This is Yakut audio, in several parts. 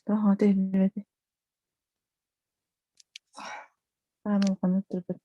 Туох оҕото иһиллибэтий? Саамай улаханнык турбут.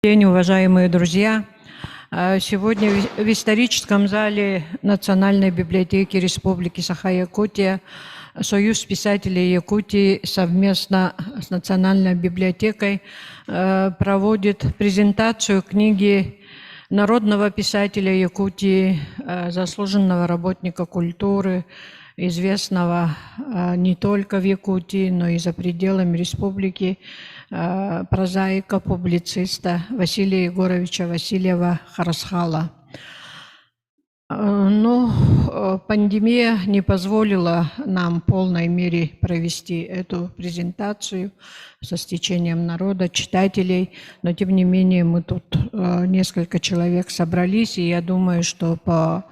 День, уважаемые друзья! Сегодня в историческом зале Национальной библиотеки Республики Саха-Якутия Союз писателей Якутии совместно с Национальной библиотекой проводит презентацию книги народного писателя Якутии, заслуженного работника культуры, известного не только в Якутии, но и за пределами республики, прозаика, публициста Василия Егоровича Васильева-Харысхала. Ну, пандемия не позволила нам в полной мере провести эту презентацию со стечением народа, читателей, но тем не менее мы тут несколько человек собрались, и я думаю, что по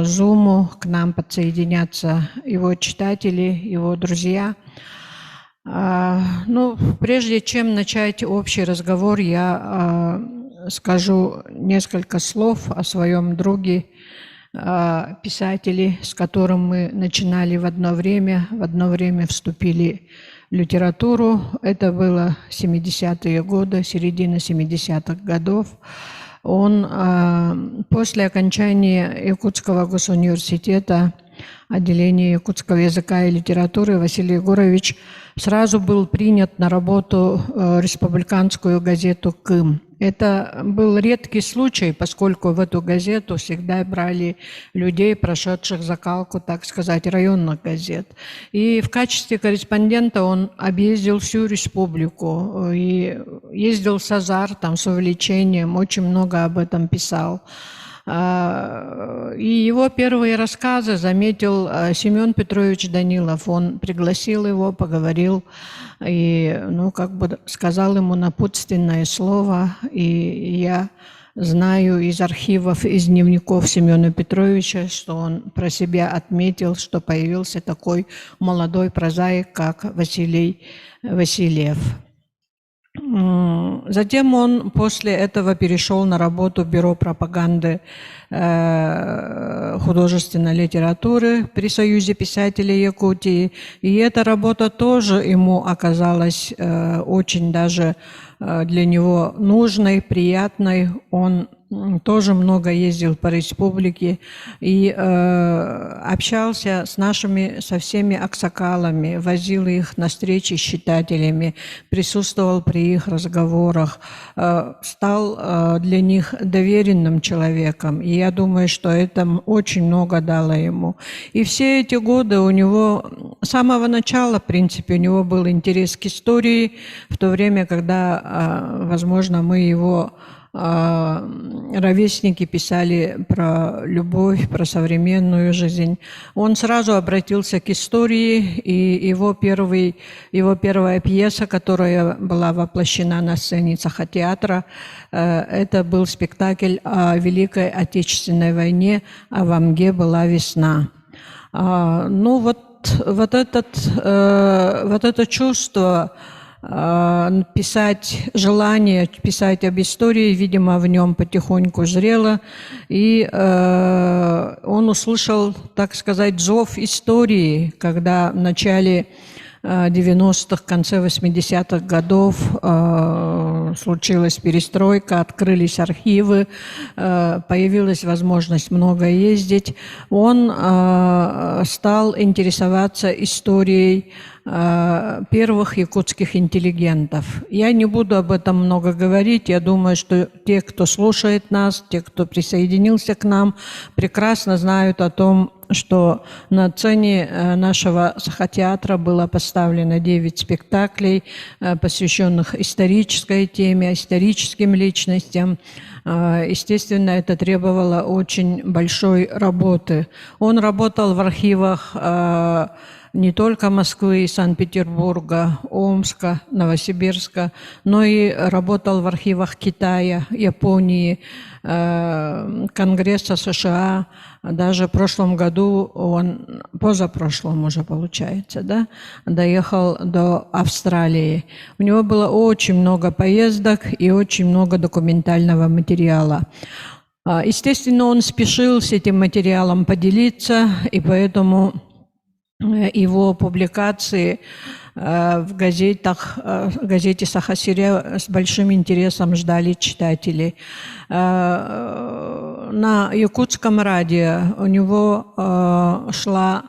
Зуму к нам подсоединятся его читатели, его друзья. Ну, прежде чем начать общий разговор, я скажу несколько слов о своем друге, писателе, с которым мы начинали в одно время вступили в литературу. Это было 70-е годы, середина 70-х годов. Он после окончания Якутского госуниверситета, отделения якутского языка и литературы, Василий Егорович сразу был принят на работу в республиканскую газету «Кым». Это был редкий случай, поскольку в эту газету всегда брали людей, прошедших закалку, так сказать, районных газет. И в качестве корреспондента он объездил всю республику и ездил с азартом, с увлечением, очень много об этом писал. И его первые рассказы заметил Семен Петрович Данилов. Он пригласил его, поговорил и, ну, как бы сказал ему напутственное слово. И я знаю из архивов, из дневников Семена Петровича, что он про себя отметил, что появился такой молодой прозаик, как Василий Васильев. Затем он после этого перешел на работу в Бюро пропаганды художественной литературы при Союзе писателей Якутии. И эта работа тоже ему оказалась очень даже для него нужной, приятной. Он тоже много ездил по республике и общался с нашими, со всеми аксакалами, возил их на встречи с читателями, присутствовал при их разговорах, стал для них доверенным человеком. И я думаю, что это очень много дало ему. И все эти годы у него, с самого начала, в принципе, у него был интерес к истории, в то время, когда, возможно, мы его ровесники писали про любовь, про современную жизнь. Он сразу обратился к истории, и его первая пьеса, которая была воплощена на сцене Сахатеатра, это был спектакль о Великой Отечественной войне, а в Амге была весна. Ну вот это чувство писать, желание писать об истории, видимо, в нем потихоньку зрело, и он услышал, так сказать, зов истории, когда в начале 90-х, конце 80-х годов случилась перестройка, открылись архивы, появилась возможность много ездить. Он стал интересоваться историей первых якутских интеллигентов. Я не буду об этом много говорить. Я думаю, что те, кто слушает нас, те, кто присоединился к нам, прекрасно знают о том, что на сцене нашего Сахатеатра было поставлено 9 спектаклей, посвященных исторической теме, историческим личностям. Естественно, это требовало очень большой работы. Он работал в архивах не только Москвы и Санкт-Петербурга, Омска, Новосибирска, но и работал в архивах Китая, Японии, Конгресса США. Даже в прошлом году он, позапрошлом уже получается, да, доехал до Австралии. У него было очень много поездок и очень много документального материала. Естественно, он спешил с этим материалом поделиться, и поэтому его публикации В газетах, в газете «Саха сирэ» с большим интересом ждали читатели. На якутском радио у него шла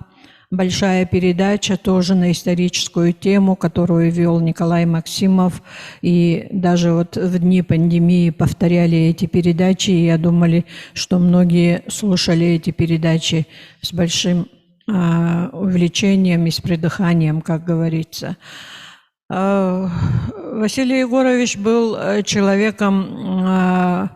большая передача тоже на историческую тему, которую вел Николай Максимов. И даже вот в дни пандемии повторяли эти передачи, и я думали, что многие слушали эти передачи с большим увлечением и с придыханием, как говорится. Василий Егорович был человеком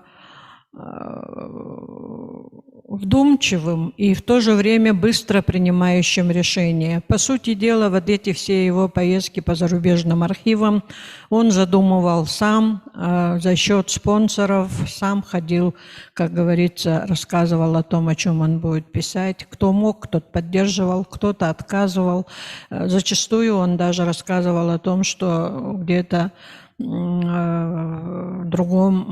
вдумчивым и в то же время быстро принимающим решения. По сути дела, вот эти все его поездки по зарубежным архивам он задумывал сам за счет спонсоров, сам ходил, как говорится, рассказывал о том, о чем он будет писать. Кто мог, тот поддерживал, кто-то отказывал. Зачастую он даже рассказывал о том, что где-то в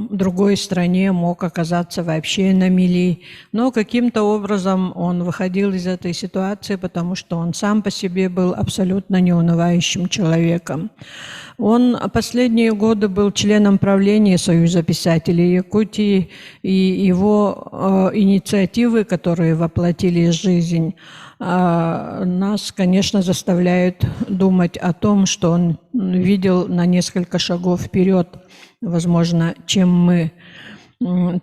другой стране мог оказаться вообще на мели. Но каким-то образом он выходил из этой ситуации, потому что он сам по себе был абсолютно неунывающим человеком. Он последние годы был членом правления Союза писателей Якутии, и его инициативы, которые воплотили жизнь, нас, конечно, заставляют думать о том, что он видел на несколько шагов вперед, возможно, чем мы.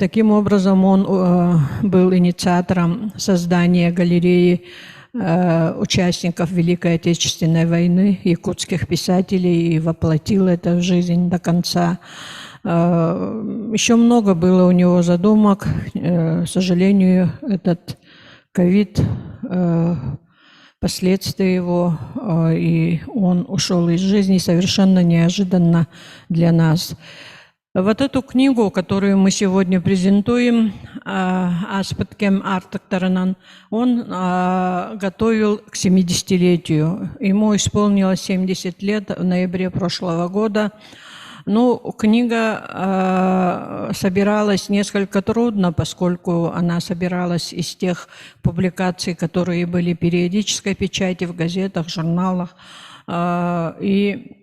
Таким образом, он был инициатором создания галереи участников Великой Отечественной войны, якутских писателей, и воплотил это в жизнь до конца. Еще много было у него задумок. К сожалению, этот ковид, последствия его, и он ушел из жизни совершенно неожиданно для нас. Вот эту книгу, которую мы сегодня презентуем, «Ааспыт кэм аартыктарынан», он готовил к 70-летию. Ему исполнилось 70 лет в ноябре прошлого года. Ну, книга собиралась несколько трудно, поскольку она собиралась из тех публикаций, которые были в периодической печати, в газетах, журналах. И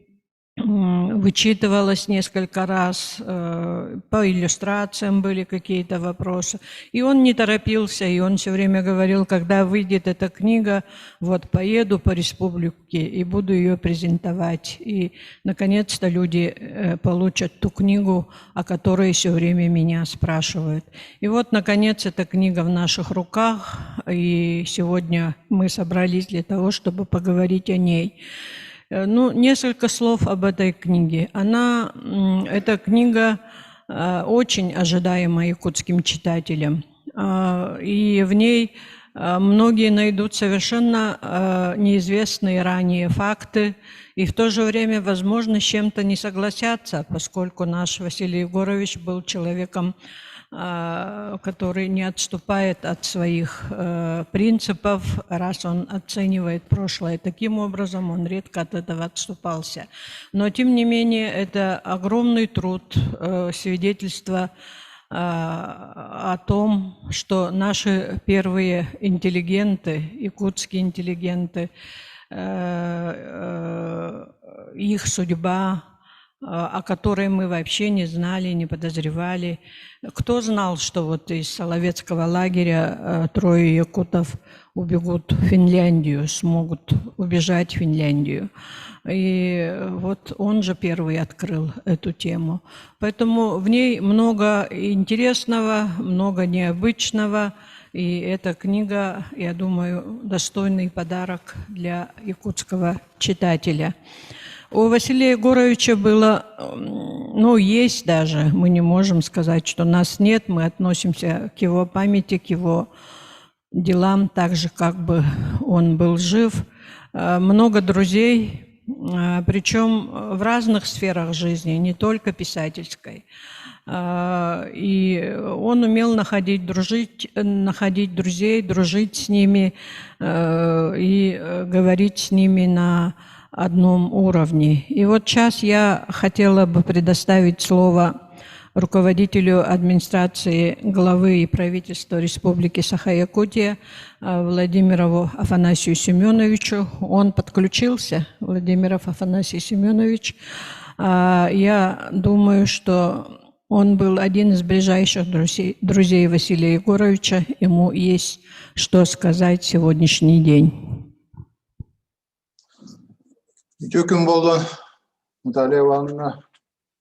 вычитывалась несколько раз, по иллюстрациям были какие-то вопросы. И он не торопился, и он все время говорил, когда выйдет эта книга, вот поеду по республике и буду ее презентовать. И, наконец-то, люди получат ту книгу, о которой все время меня спрашивают. И вот, наконец, эта книга в наших руках, и сегодня мы собрались для того, чтобы поговорить о ней. Ну, несколько слов об этой книге. Эта книга очень ожидаема якутским читателям. И в ней многие найдут совершенно неизвестные ранее факты и в то же время, возможно, с чем-то не согласятся, поскольку наш Василий Егорович был человеком, который не отступает от своих принципов. Раз он оценивает прошлое таким образом, он редко от этого отступался. Но, тем не менее, это огромный труд, свидетельство о том, что наши первые интеллигенты, якутские интеллигенты, их судьба, о которой мы вообще не знали, не подозревали. Кто знал, что вот из Соловецкого лагеря трое якутов убегут в Финляндию, смогут убежать в Финляндию. И вот он же первый открыл эту тему. Поэтому в ней много интересного, много необычного. И эта книга, я думаю, достойный подарок для якутского читателя. У Василия Егоровича было, ну, есть даже, мы не можем сказать, что нас нет, мы относимся к его памяти, к его делам так же, как бы он был жив. Много друзей, причем в разных сферах жизни, не только писательской. И он умел находить друзей, дружить с ними и говорить с ними на одном уровне. И вот сейчас я хотела бы предоставить слово руководителю администрации главы и правительства Республики Саха-Якутия Владимирову Афанасию Семеновичу. Он подключился, Владимиров Афанасий Семенович. Я думаю, что он был один из ближайших друзей, друзей Василия Егоровича. Ему есть что сказать сегодняшний день. Үтүө күн буоллун, Наталья Ивановна,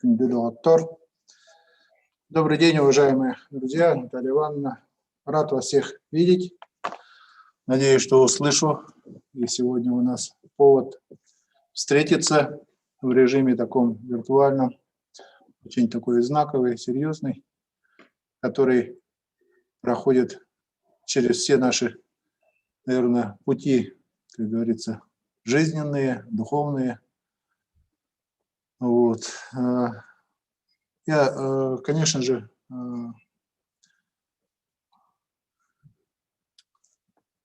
күндү доҕоттор. Добрый день, уважаемые друзья, Наталья Ивановна. Рад вас всех видеть. Надеюсь, что услышу. И сегодня у нас повод встретиться в режиме таком виртуальном, очень такой знаковый, серьезный, который проходит через все наши, наверное, пути, как говорится, жизненные, духовные. Вот. Я, конечно же,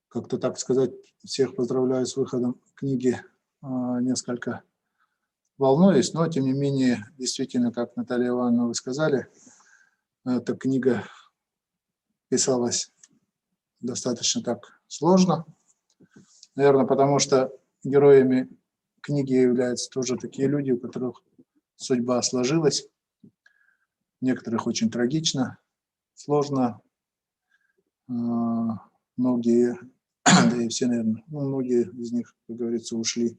как-то так сказать, всех поздравляю с выходом книги, несколько волнуюсь, но тем не менее, действительно, как Наталья Ивановна, вы сказали, эта книга писалась достаточно так сложно. Наверное, потому что героями книги являются тоже такие люди, у которых судьба сложилась. Некоторых очень трагично, сложно. Многие, да и все, наверное, ну, многие из них, как говорится, ушли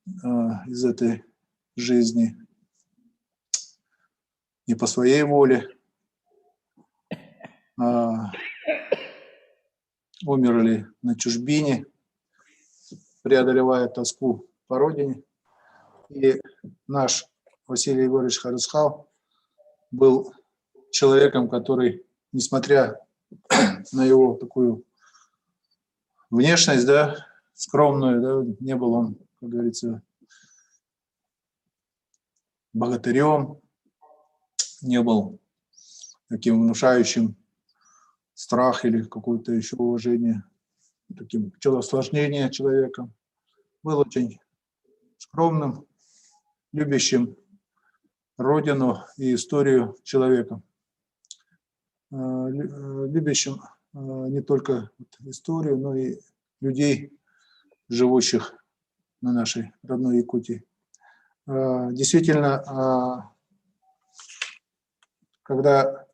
из этой жизни не по своей воле, а умерли на чужбине, преодолевая тоску по родине. И наш Василий Егорович Харысхал был человеком, который, несмотря на его такую внешность, да, скромную, да, не был он, как говорится, богатырем, не был таким внушающим страх или какое-то еще уважение, таким телосложнение человеком. Был очень скромным, любящим родину и историю человеком. Любящим не только историю, но и людей, живущих на нашей родной Якутии. Действительно, когда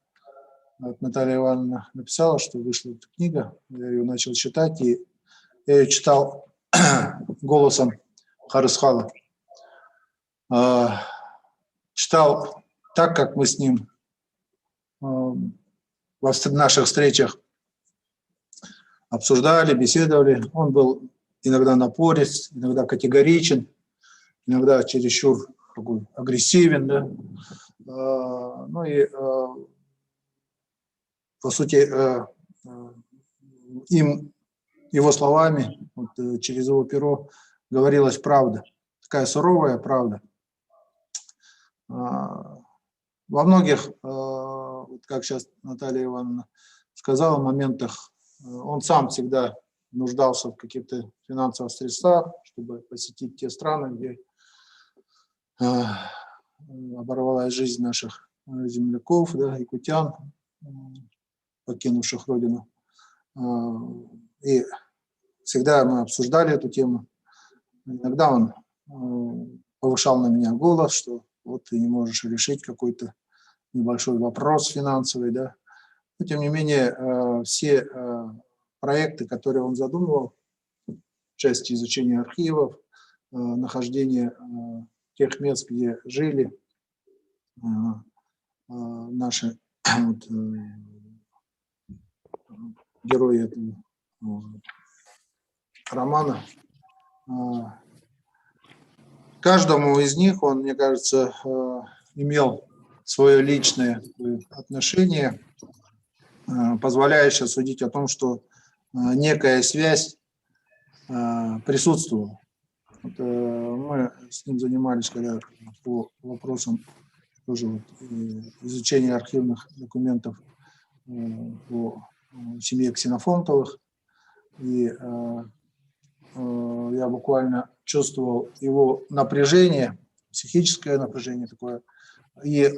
Наталья Ивановна написала, что вышла эта книга, я ее начал читать, и я ее читал голосом Харысхала. Читал так, как мы с ним во наших встречах обсуждали, беседовали. Он был иногда напорист, иногда категоричен, иногда чересчур такой агрессивен. Да? Ну и, по сути, им, его словами, вот, через его перо говорилась правда, такая суровая правда. Во многих, вот как сейчас Наталья Ивановна сказала, моментах он сам всегда нуждался в каких-то финансовых средствах, чтобы посетить те страны, где оборвалась жизнь наших земляков, да, якутян, покинувших родину. И всегда мы обсуждали эту тему. Иногда он повышал на меня голос, что вот ты не можешь решить какой-то небольшой вопрос финансовый, да. Но, тем не менее, все проекты, которые он задумывал, в части изучения архивов, нахождения тех мест, где жили наши вот, герои этого романа. Каждому из них он, мне кажется, имел свое личное отношение, позволяющее судить о том, что некая связь присутствовала. Вот, мы с ним занимались, когда по вопросам тоже вот, изучения архивных документов по семье Ксенофонтовых. И я буквально чувствовал его напряжение. психическое напряжение такое. И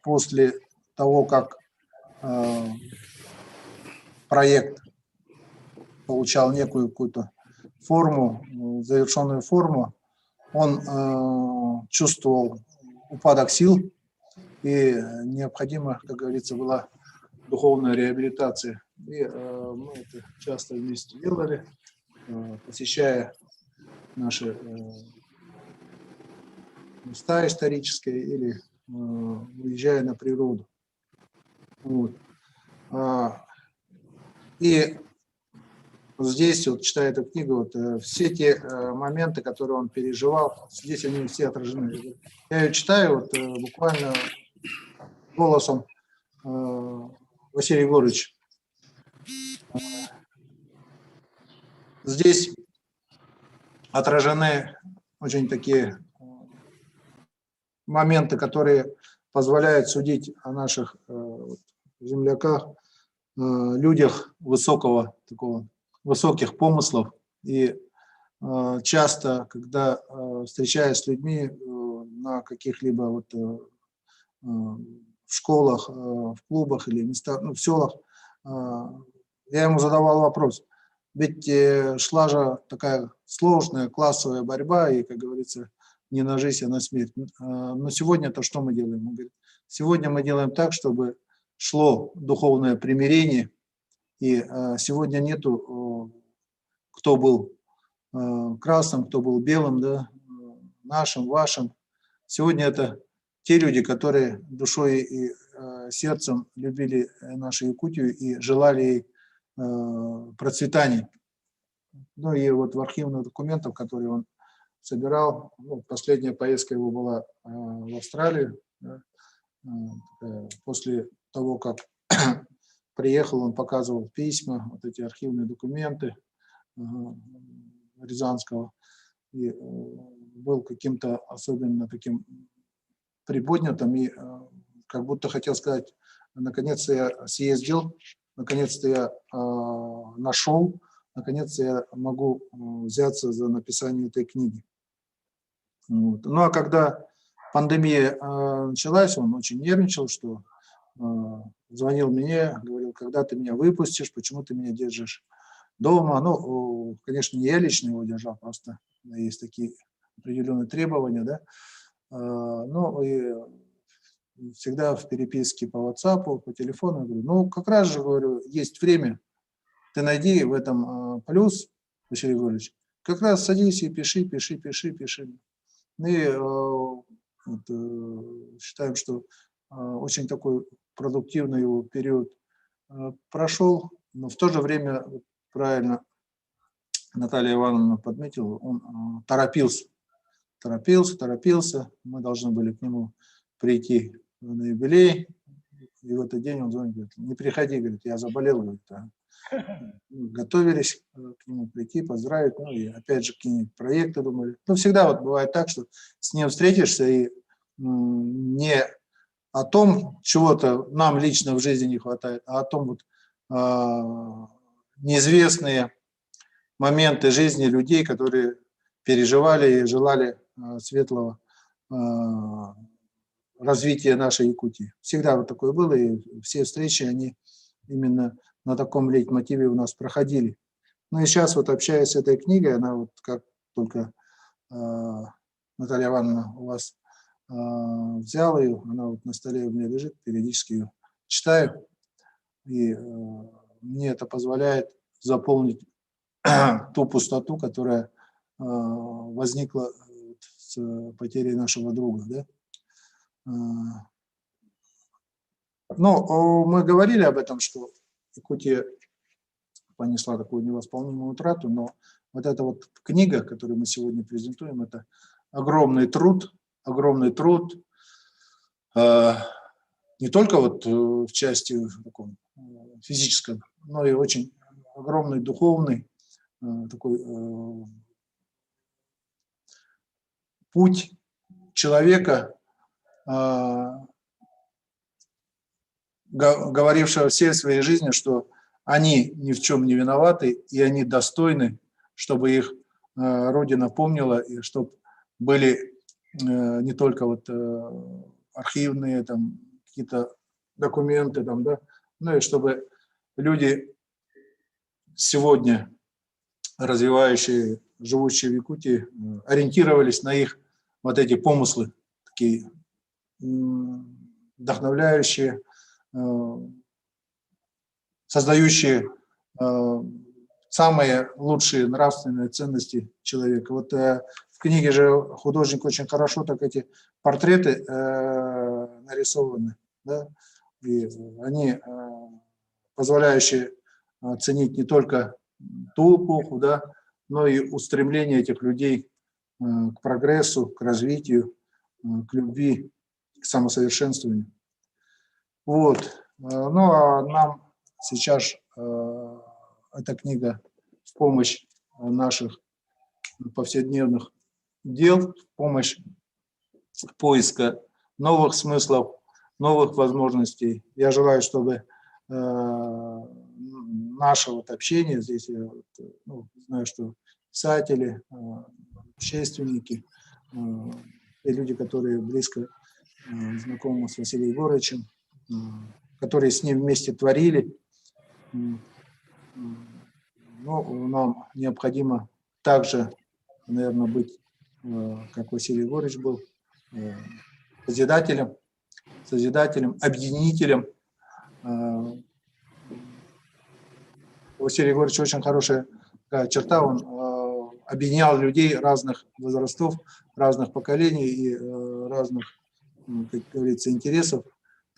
после того, как проект получал некую какую-то форму, завершенную форму, он чувствовал упадок сил, и необходимо, как говорится, была духовная реабилитация. И мы это часто вместе делали, посещая наши места исторические или выезжая на природу. Вот. И здесь, вот, читая эту книгу, вот, все те моменты, которые он переживал, здесь они все отражены. Я ее читаю вот, буквально голосом Василия Егоровича. Здесь отражены очень такие моменты, которые позволяют судить о наших земляках, людях высокого такого, высоких помыслов. И часто, когда встречаясь с людьми на каких-либо вот, в школах, в клубах или местах, ну, в селах, я ему задавал вопрос. Ведь шла же такая сложная классовая борьба, и, как говорится, не на жизнь, а на смерть. Но сегодня-то что мы делаем? Он говорит, сегодня мы делаем так, чтобы шло духовное примирение, и сегодня нету, кто был красным, кто был белым, да, нашим, вашим. Сегодня это те люди, которые душой и сердцем любили нашу Якутию и желали ей процветания. Ну и вот в архивных документах, которые он собирал, ну, последняя поездка его была в Австралию, да, после того, как приехал, он показывал письма, вот эти архивные документы Рязанского, и был каким-то особенно таким приподнятым, и как будто хотел сказать, наконец-то я съездил, наконец-то я нашел, наконец-то я могу взяться за написание этой книги. Вот. Ну а когда пандемия началась, он очень нервничал, что звонил мне, говорил, когда ты меня выпустишь, почему ты меня держишь дома. Ну, конечно, не я лично его держал, просто есть такие определенные требования, да. Ну, и всегда в переписке по WhatsApp, по телефону, я говорю, ну, как раз же, говорю, есть время, ты найди в этом плюс, Василий Егорович, как раз садись и пиши, пиши, пиши, пиши. Ну и вот, считаем, что очень такой продуктивный его период прошел, но в то же время, правильно Наталья Ивановна подметила, он торопился, торопился, торопился. Мы должны были к нему прийти на юбилей, и в этот день он звонит, говорит, не приходи, говорит, я заболел, говорит, а. Готовились к нему прийти, поздравить, ну и опять же какие-нибудь проекты думали. Ну, всегда вот бывает так, что с ним встретишься и не о том, чего-то нам лично в жизни не хватает, а о том вот неизвестные моменты жизни людей, которые переживали и желали светлого развития нашей Якутии. Всегда вот такое было, и все встречи, они именно на таком лейтмотиве у нас проходили. Ну и сейчас вот общаясь с этой книгой, она вот как только Наталья Ивановна у вас взяла ее, она вот на столе у меня лежит, периодически ее читаю, и мне это позволяет заполнить ту пустоту, которая возникла с потерей нашего друга. Да? Но мы говорили об этом, что Якутия понесла такую невосполнимую утрату, но вот эта вот книга, которую мы сегодня презентуем, это огромный труд, не только вот в части таком физическом, но и очень огромный духовный такой путь человека, говорившего всей своей жизни, что они ни в чем не виноваты, и они достойны, чтобы их Родина помнила, и чтобы были не только вот архивные там какие-то документы там, да, но и чтобы люди сегодня развивающие, живущие в Якутии, ориентировались на их вот эти помыслы, такие вдохновляющие, создающие самые лучшие нравственные ценности человека. Вот в книге же художник очень хорошо так эти портреты нарисованы, да, и они позволяющие оценить не только ту эпоху, да, но и устремление этих людей к прогрессу, к развитию, к любви, к самосовершенствованию. Вот. Ну, а нам сейчас эта книга в помощь наших повседневных дел, в помощь поиска новых смыслов, новых возможностей. Я желаю, чтобы наше вот общение здесь, я вот, ну, знаю, что писатели, общественники, и люди, которые близко знакомы с Василием Егоровичем, которые с ним вместе творили. Но нам необходимо также, наверное, быть, как Василий Егорович был, созидателем, созидателем, объединителем. У Василия Егоровича очень хорошая такая черта, он объединял людей разных возрастов, разных поколений и разных, как говорится, интересов.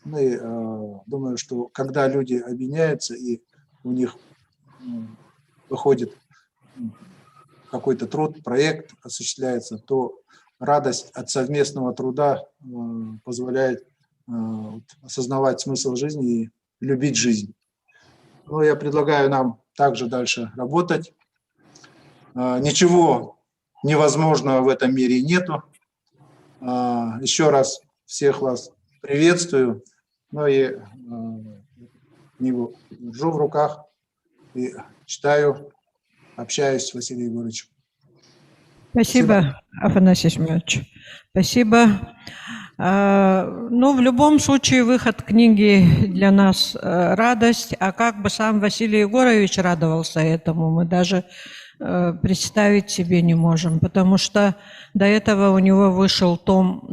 Ну и думаю, что когда люди объединяются и у них выходит какой-то труд, проект осуществляется, то радость от совместного труда позволяет осознавать смысл жизни и любить жизнь. Ну, я предлагаю нам также дальше работать. Ничего невозможного в этом мире нету. Еще раз всех вас приветствую. Ну и книгу держу в руках и читаю, общаюсь с Василием Егоровичем. Спасибо, Афанасий Семенович. Спасибо. Ну, в любом случае, выход книги для нас радость. А как бы сам Василий Егорович радовался этому, мы даже представить себе не можем, потому что до этого у него вышел том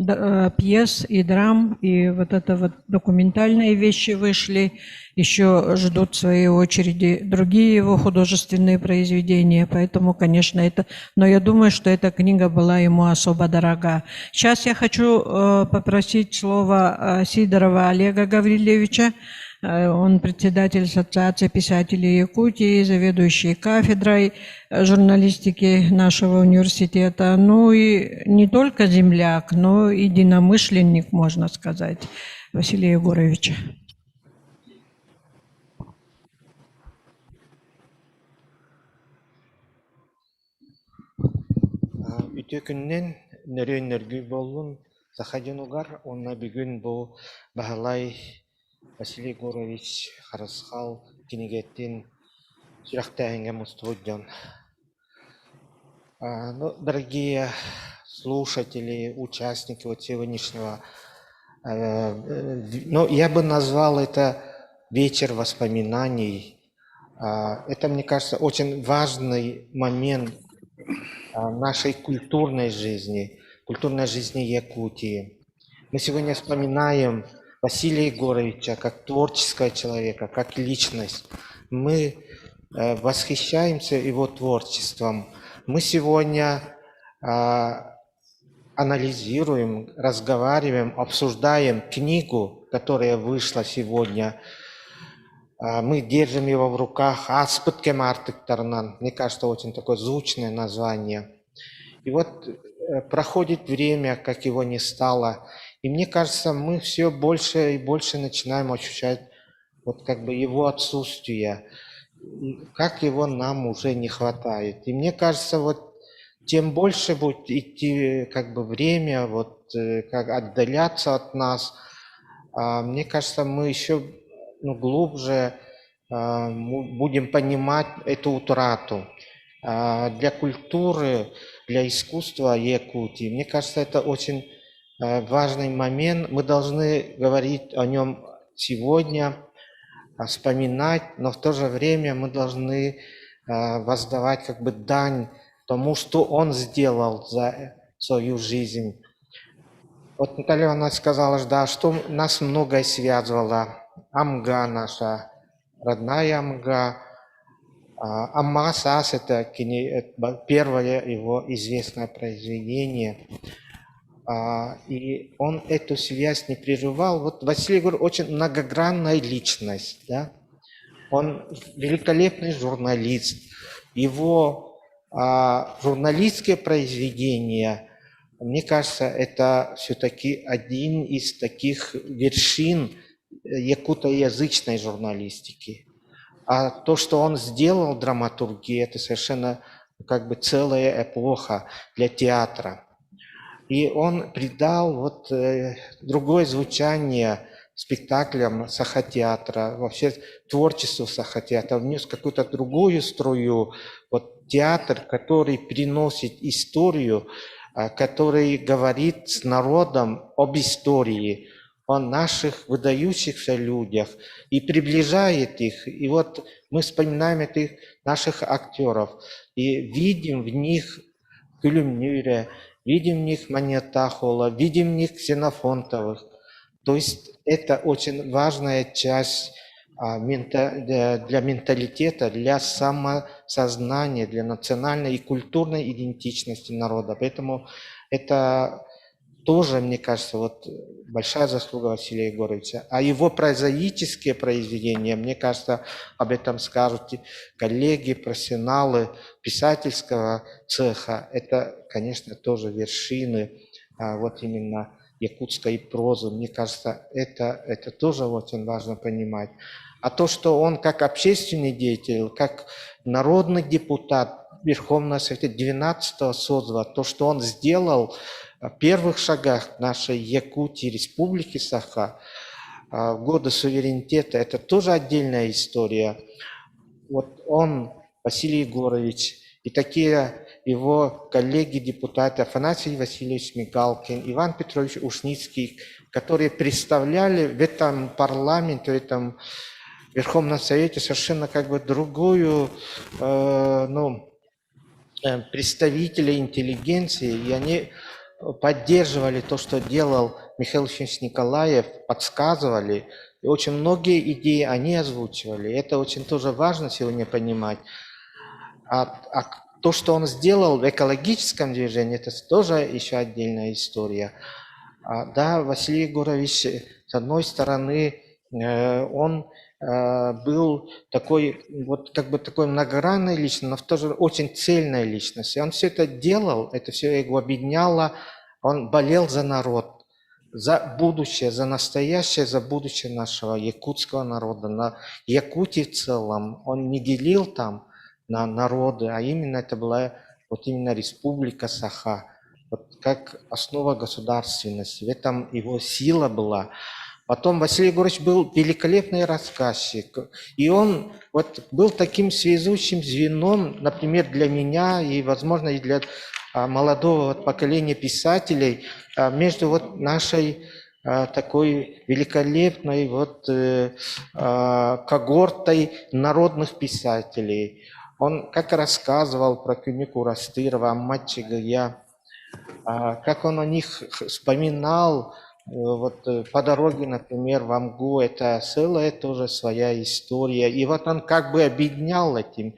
пьес и драм, и вот это вот документальные вещи вышли, еще ждут своей очереди другие его художественные произведения, поэтому, конечно, это... Но я думаю, что эта книга была ему особо дорога. Сейчас я хочу попросить слово Сидорова Олега Гаврилевича. Он председатель Ассоциации писателей Якутии, заведующий кафедрой журналистики нашего университета. Ну и не только земляк, но и единомышленник, можно сказать, Василия Егоровича. Үтүө күнүнэн нөрүөн нөргүй буоллун саха дьонугар уонна бүгүн бу Баһылай Василий Егорович Харысхал кинигэтин сүрэхтээһиҥҥэ мустубут дьон. Ну, дорогие слушатели, участники вот сегодняшнего, ну, я бы назвал это вечер воспоминаний. Это, мне кажется, очень важный момент нашей культурной жизни Якутии. Мы сегодня вспоминаем Василия Егоровича как творческого человека, как личность. Мы восхищаемся его творчеством. Мы сегодня анализируем, разговариваем, обсуждаем книгу, которая вышла сегодня. Мы держим его в руках. Ааспыт кэм аартыктарынан. Мне кажется, очень такое звучное название. И вот проходит время, как его не стало. И мне кажется, мы все больше и больше начинаем ощущать вот как бы его отсутствие, как его нам уже не хватает. И мне кажется, вот тем больше будет идти как бы время, вот как отдаляться от нас, мне кажется, мы еще ну, глубже будем понимать эту утрату. для культуры, для искусства Якутии. Мне кажется, это очень важный момент. Мы должны говорить о нем сегодня, вспоминать, но в то же время мы должны воздавать как бы дань тому, что он сделал за свою жизнь. Вот Наталья Ивановна сказала, да, что нас многое связывало. Амга наша, родная Амга. Аммаҕа саас это первое его известное произведение. И он эту связь не прерывал. Вот Василий Егорович очень многогранная личность. Да? Он великолепный журналист. Его журналистские произведения, мне кажется, это все-таки один из таких вершин якутоязычной журналистики. А то, что он сделал в драматургии, это совершенно как бы целая эпоха для театра. И он придал вот другое звучание спектаклям Сахатеатра, вообще творчеству Сахатеатра, внес какую-то другую струю. Вот театр, который приносит историю, который говорит с народом об истории, о наших выдающихся людях и приближает их. И вот мы вспоминаем этих наших актеров и видим в них Күлүмнүүрү, видим в них Манньыаттаах Уолу, видим в них Ксенофонтовых. То есть это очень важная часть для менталитета, для самосознания, для национальной и культурной идентичности народа. Поэтому это тоже, мне кажется, вот большая заслуга Василия Егоровича. А его прозаические произведения, мне кажется, об этом скажут коллеги, профессионалы писательского цеха. Это, конечно, тоже вершины вот именно якутской прозы. Мне кажется, это тоже очень важно понимать. А то, что он как общественный деятель, как народный депутат Верховного Совета 12 созыва, то, что он сделал в первых шагах нашей Якутии, Республики Саха, в годы суверенитета, это тоже отдельная история. Вот он, Василий Егорович, и такие его коллеги-депутаты Афанасий Васильевич Мигалкин, Иван Петрович Ушницкий, которые представляли в этом парламенте, в этом Верховном Совете совершенно как бы другую, ну, представителей интеллигенции, и они поддерживали то, что делал Михаил Ефимович Николаев, подсказывали. И очень многие идеи они озвучивали. Это очень тоже важно сегодня понимать. А то, что он сделал в экологическом движении, это тоже еще отдельная история. Да, Василий Егорович, с одной стороны, он был такой, вот как бы такой многогранной личностью, но в то же очень цельная личность. И он все это делал, это все его объединяло, он болел за народ, за будущее, за настоящее, за будущее нашего якутского народа, на Якутии в целом. Он не делил там на народы, а именно это была вот именно республика Саха, вот как основа государственности. В этом его сила была. Потом Василий Егорович был великолепный рассказчик. И он вот был таким связующим звеном, например, для меня и, возможно, и для молодого вот поколения писателей, между вот нашей такой великолепной вот когортой народных писателей. Он как рассказывал про Күннүк Уурастыырабы, Амма Аччыгыйа, как он о них вспоминал, вот по дороге, например, в Амгу, это целая тоже своя история. И вот он как бы объединял этим.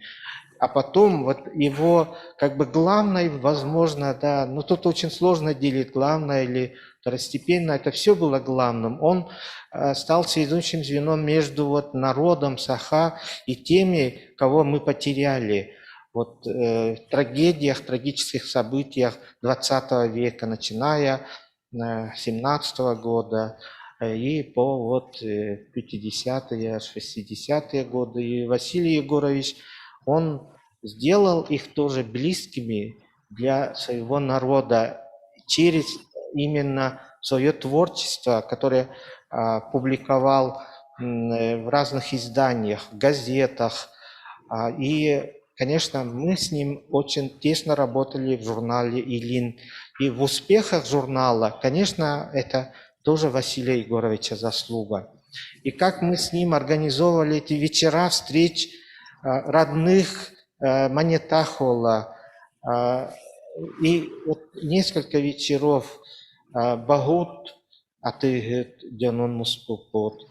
А потом вот его как бы главное, возможно, да, но тут очень сложно делить главное или второстепенно, это все было главным. Он стал связующим звеном между вот народом Саха и теми, кого мы потеряли. Вот, в трагедиях, трагических событиях 20 века, начиная 17 года и по вот 50-е, 60-е годы. И Василий Егорович, он сделал их тоже близкими для своего народа через именно свое творчество, которое публиковал в разных изданиях, в газетах. И Конечно, мы с ним очень тесно работали в журнале «Илин». И в успехах журнала, конечно, это тоже Василия Егоровича заслуга. И как мы с ним организовывали эти вечера встреч родных Манетахола, и вот несколько вечеров Багут атыыһыт дьонун муспуппут,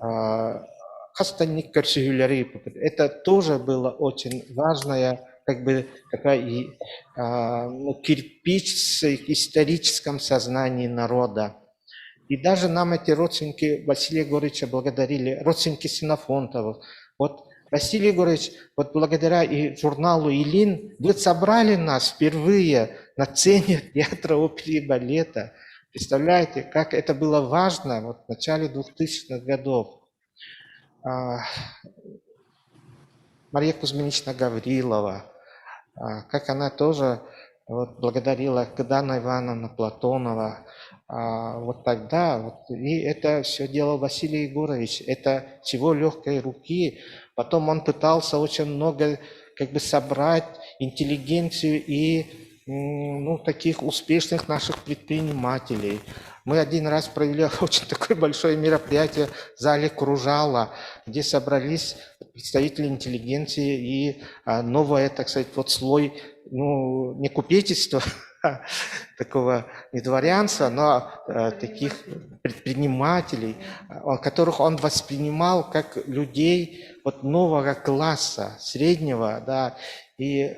хас да көрсүһүүлэри. Это тоже было очень важная, как бы такая, ну, кирпич в историческом сознании народа. И даже нам эти родственники Василия Егоровича благодарили, родственники Ксенофонтовых. Вот Василий Егорович, вот благодаря и журналу «Илин» вы собрали нас впервые на сцене театра оперы и балета. Представляете, как это было важно вот в начале 2000-х годов. Мария Кузьминична Гаврилова, как она тоже вот благодарила Кыдана Ивановна Платонова, вот тогда, вот, и это все делал Василий Егорович, это с его легкой руки. Потом он пытался очень много как бы собрать интеллигенцию и, ну, таких успешных наших предпринимателей. Мы один раз провели очень такое большое мероприятие в зале Кружала, где собрались представители интеллигенции и новое, так сказать, вот слой, ну, не купечества, такого не дворянства, но таких предпринимателей, которых он воспринимал как людей вот нового класса, среднего, да, и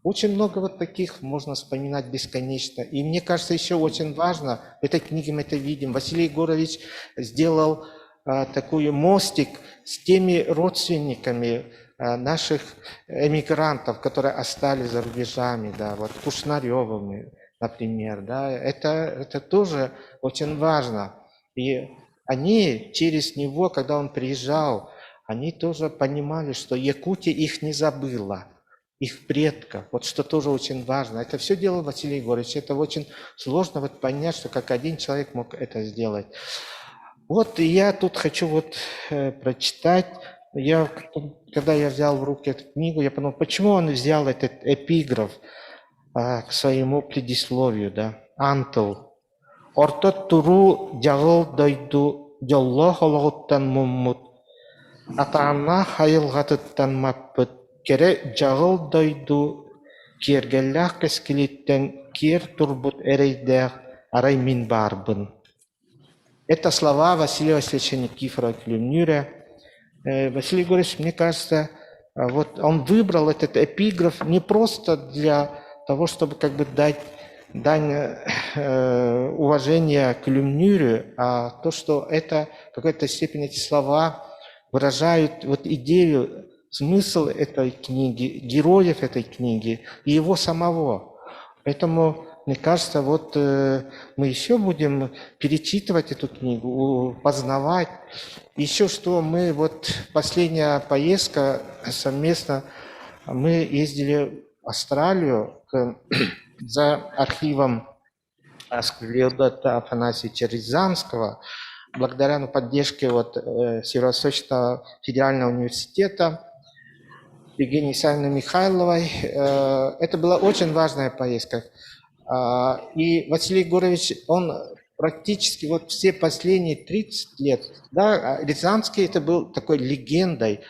очень много вот таких можно вспоминать бесконечно. И мне кажется, еще очень важно, в этой книге мы это видим, Василий Егорович сделал такой мостик с теми родственниками наших эмигрантов, которые остались за рубежами, да, вот Кушнаревыми, например, да, это тоже очень важно. И они через него, когда он приезжал, они тоже понимали, что Якутия их не забыла, их предков, вот что тоже очень важно. Это все делал Василий Егорович, это очень сложно вот понять, что как один человек мог это сделать. Вот и я тут хочу вот прочитать. Когда я взял в руки эту книгу, я подумал, почему он взял этот эпиграф к своему предисловию, да? Антыл. Орто туруу дьаҕыл дойду дьоллоох олоҕуттан муммут, атааннаах айылҕатыттан маппыт, кэрэ дьаҕыл дойду киэргэллээх кэскилиттэн киэр турбут эрэйдээх арай мин баарбын. Это слова Василия Васильевича Никифорова-Күлүмнүүрэ. Василий Егорович, мне кажется, вот он выбрал этот эпиграф не просто для того, чтобы как бы дать дань уважения Күлүмнүүрү, а то, что это в какой-то степени эти слова выражают вот идею, смысл этой книги, героев этой книги и его самого. Поэтому, мне кажется, вот мы еще будем перечитывать эту книгу, познавать. Еще что мы, вот последняя поездка совместно, мы ездили в Австралию за архивом Асклеода Афанасьевича Рязанского, благодаря, ну, поддержке вот Северо-Восточного федерального университета, Евгении Исаевны Михайловой. Это была очень важная поездка. И Василий Егорович, он практически вот все последние 30 лет, да, Рязанский это был такой легендой.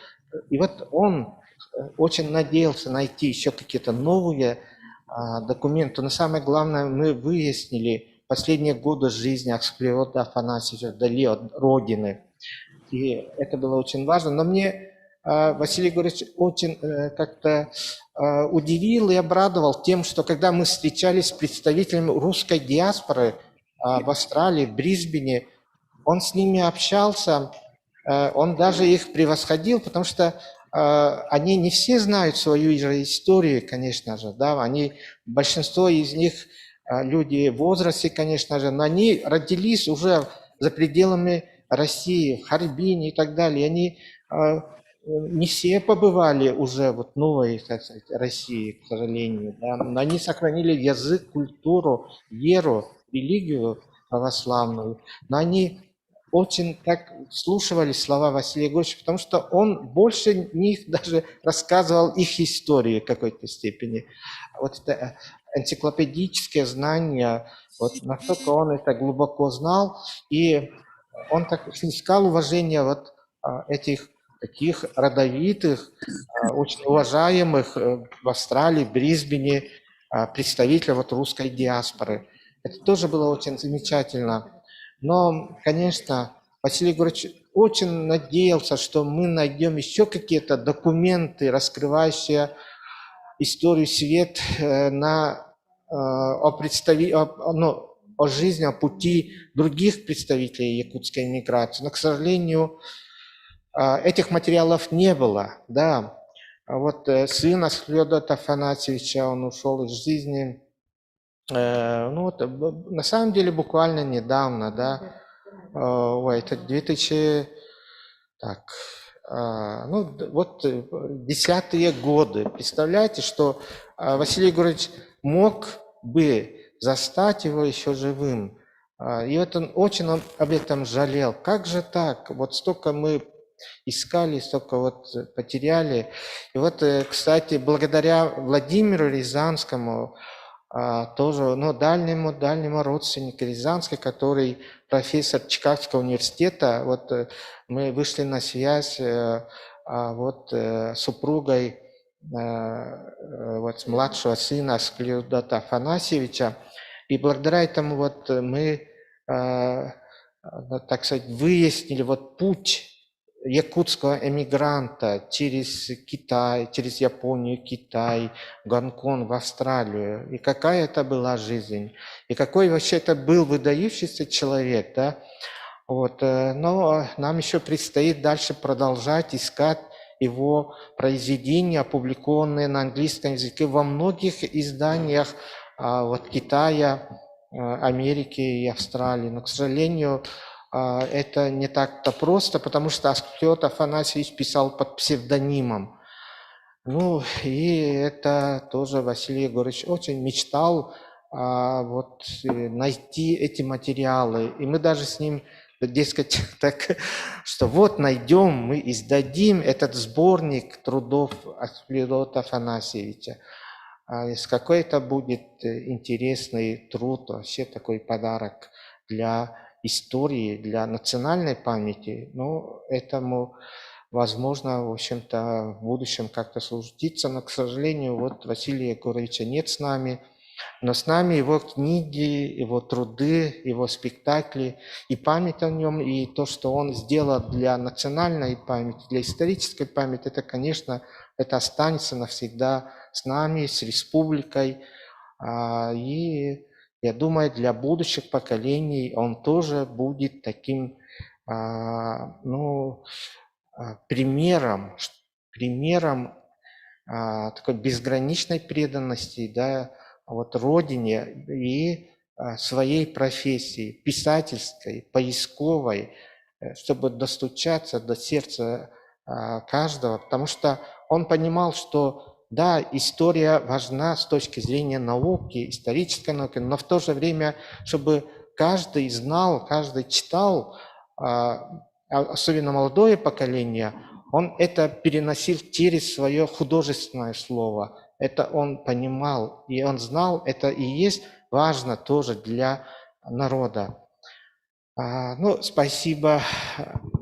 И вот он очень надеялся найти еще какие-то новые документы. Но самое главное, мы выяснили последние годы жизни Асклеода Афанасьевича вдали от родины. И это было очень важно. Но мне Василий Егорович очень как-то удивил и обрадовал тем, что когда мы встречались с представителями русской диаспоры в Австралии, в Брисбене, он с ними общался, он даже их превосходил, потому что они не все знают свою историю, конечно же, да, они, большинство из них люди в возрасте, конечно же, но они родились уже за пределами России, в Харбине и так далее, они не все побывали уже вот новой, так сказать, России, к сожалению, да, но они сохранили язык, культуру, веру, религию православную, но они очень так вслушивались слова Василия Егоровича, потому что он больше них даже рассказывал их истории в какой-то степени. Вот это энциклопедическое знание, вот настолько он это глубоко знал, и он так снискал уважение вот этих таких родовитых, очень уважаемых в Австралии, в Брисбене представителей вот русской диаспоры. Это тоже было очень замечательно. Но, конечно, Василий Егорович очень надеялся, что мы найдем еще какие-то документы, раскрывающие историю свет на, о, представи, о, ну, о жизни, о пути других представителей якутской миграции. Но, к сожалению, этих материалов не было. Да. Вот сын Асклиодота Афанасьевича, он ушел из жизни, ну вот, на самом деле буквально недавно, да, ой, это 2000, так, ну вот десятые годы. Представляете, что Василий Егорович мог бы застать его еще живым. И вот он очень об этом жалел. Как же так? Вот столько мы искали, столько вот потеряли. И вот, кстати, благодаря Владимиру Рязанскому, тоже, ну, дальнему, дальнему родственнику Рязанской, который профессор Чикагского университета, вот мы вышли на связь вот супругой вот младшего сына Асклиодота Афанасьевича, и благодаря этому вот мы, так сказать, выяснили вот путь якутского эмигранта через Китай, через Японию, Китай, Гонконг, в Австралию. И какая это была жизнь, и какой вообще это был выдающийся человек, да? Вот, но нам еще предстоит дальше продолжать искать его произведения, опубликованные на английском языке во многих изданиях вот, Китая, Америки и Австралии. Но, к сожалению, это не так-то просто, потому что Асклиод Афанасьевич писал под псевдонимом. Ну, и это тоже Василий Егорович очень мечтал вот, найти эти материалы. И мы даже с ним, дескать, так, что вот найдем, мы издадим этот сборник трудов Асклиода Афанасьевича. С какой это будет интересный труд, вообще такой подарок для истории, для национальной памяти, но этому, возможно, в общем-то, в будущем как-то случится, но, к сожалению, вот Василия Егоровича нет с нами, но с нами его книги, его труды, его спектакли, и память о нем, и то, что он сделал для национальной памяти, для исторической памяти, это, конечно, это останется навсегда с нами, с республикой, и я думаю, для будущих поколений он тоже будет таким, ну, примером, примером такой безграничной преданности, да, вот родине и своей профессии, писательской, поисковой, чтобы достучаться до сердца каждого, потому что он понимал, что да, история важна с точки зрения науки, исторической науки, но в то же время, чтобы каждый знал, каждый читал, особенно молодое поколение, он это переносил через свое художественное слово. Это он понимал, и он знал, это и есть важно тоже для народа. Ну, спасибо,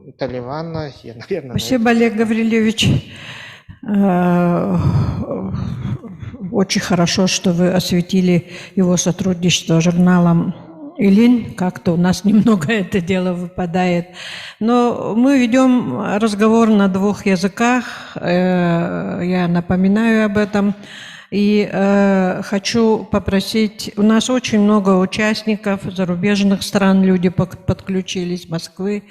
Наталья Ивановна. Я, наверное, спасибо, Олег Гаврилевич. Очень хорошо, что вы осветили его сотрудничество с журналом «Илин». Как-то у нас немного это дело выпадает. Но мы ведем разговор на двух языках. Я напоминаю об этом. И хочу попросить... У нас очень много участников зарубежных стран, люди подключились, Москвы.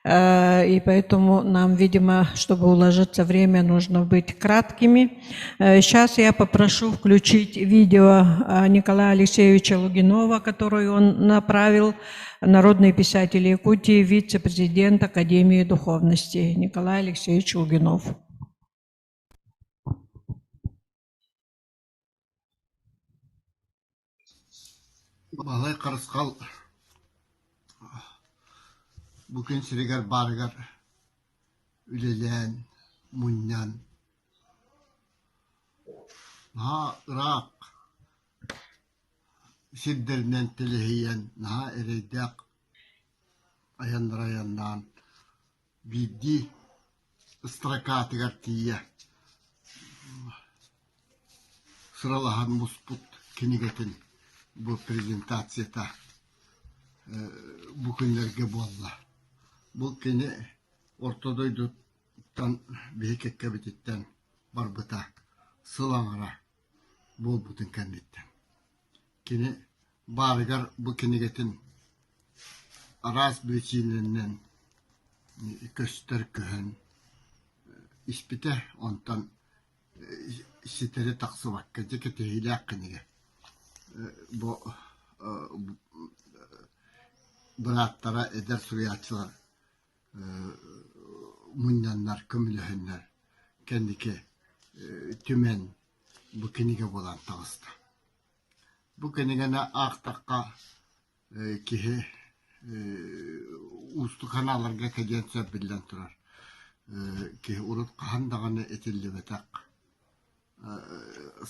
И поэтому нам, видимо, чтобы уложиться время, нужно быть краткими. Сейчас я попрошу включить видео Николая Алексеевича Лугинова, которое он направил, народный писатель Якутии, вице-президент Академии духовности. Николай Алексеевич Лугинов. Балай Карыскал. Бу күн сиригэр баарыгар үлэлээн, мунньан, наһаа ыраах сирдэринэн тэлэһийэн, наһаа эрэйдээх айаннары айаннаан биирдии строкатыгар тиийэ сыралаһан муспут кинигэтин бу презентацията бу күннэргэ буолла. Бу кини орто дойдуттан биһи кэккэбититтэн барбыта сыл аҥара буолбутун кэнниттэн. Кини баарыгар бу кинигэтин араас биричиинэнэн көстөр көһөн испитэ, онтон ситэри тахсыбакка дьэ кэтэһиилээх кинигэ. Бу бырааттара эдэр суруйааччылар мунньаннар, көмөлөһөннөр кэнники түмэн бу кинигэ буолан таҕыста. Бу кинигэни аахтахха киһи уустук санааларга кэлиэн сөп биллэн турар. Киһи урут хаһан даҕаны этиллибэтэх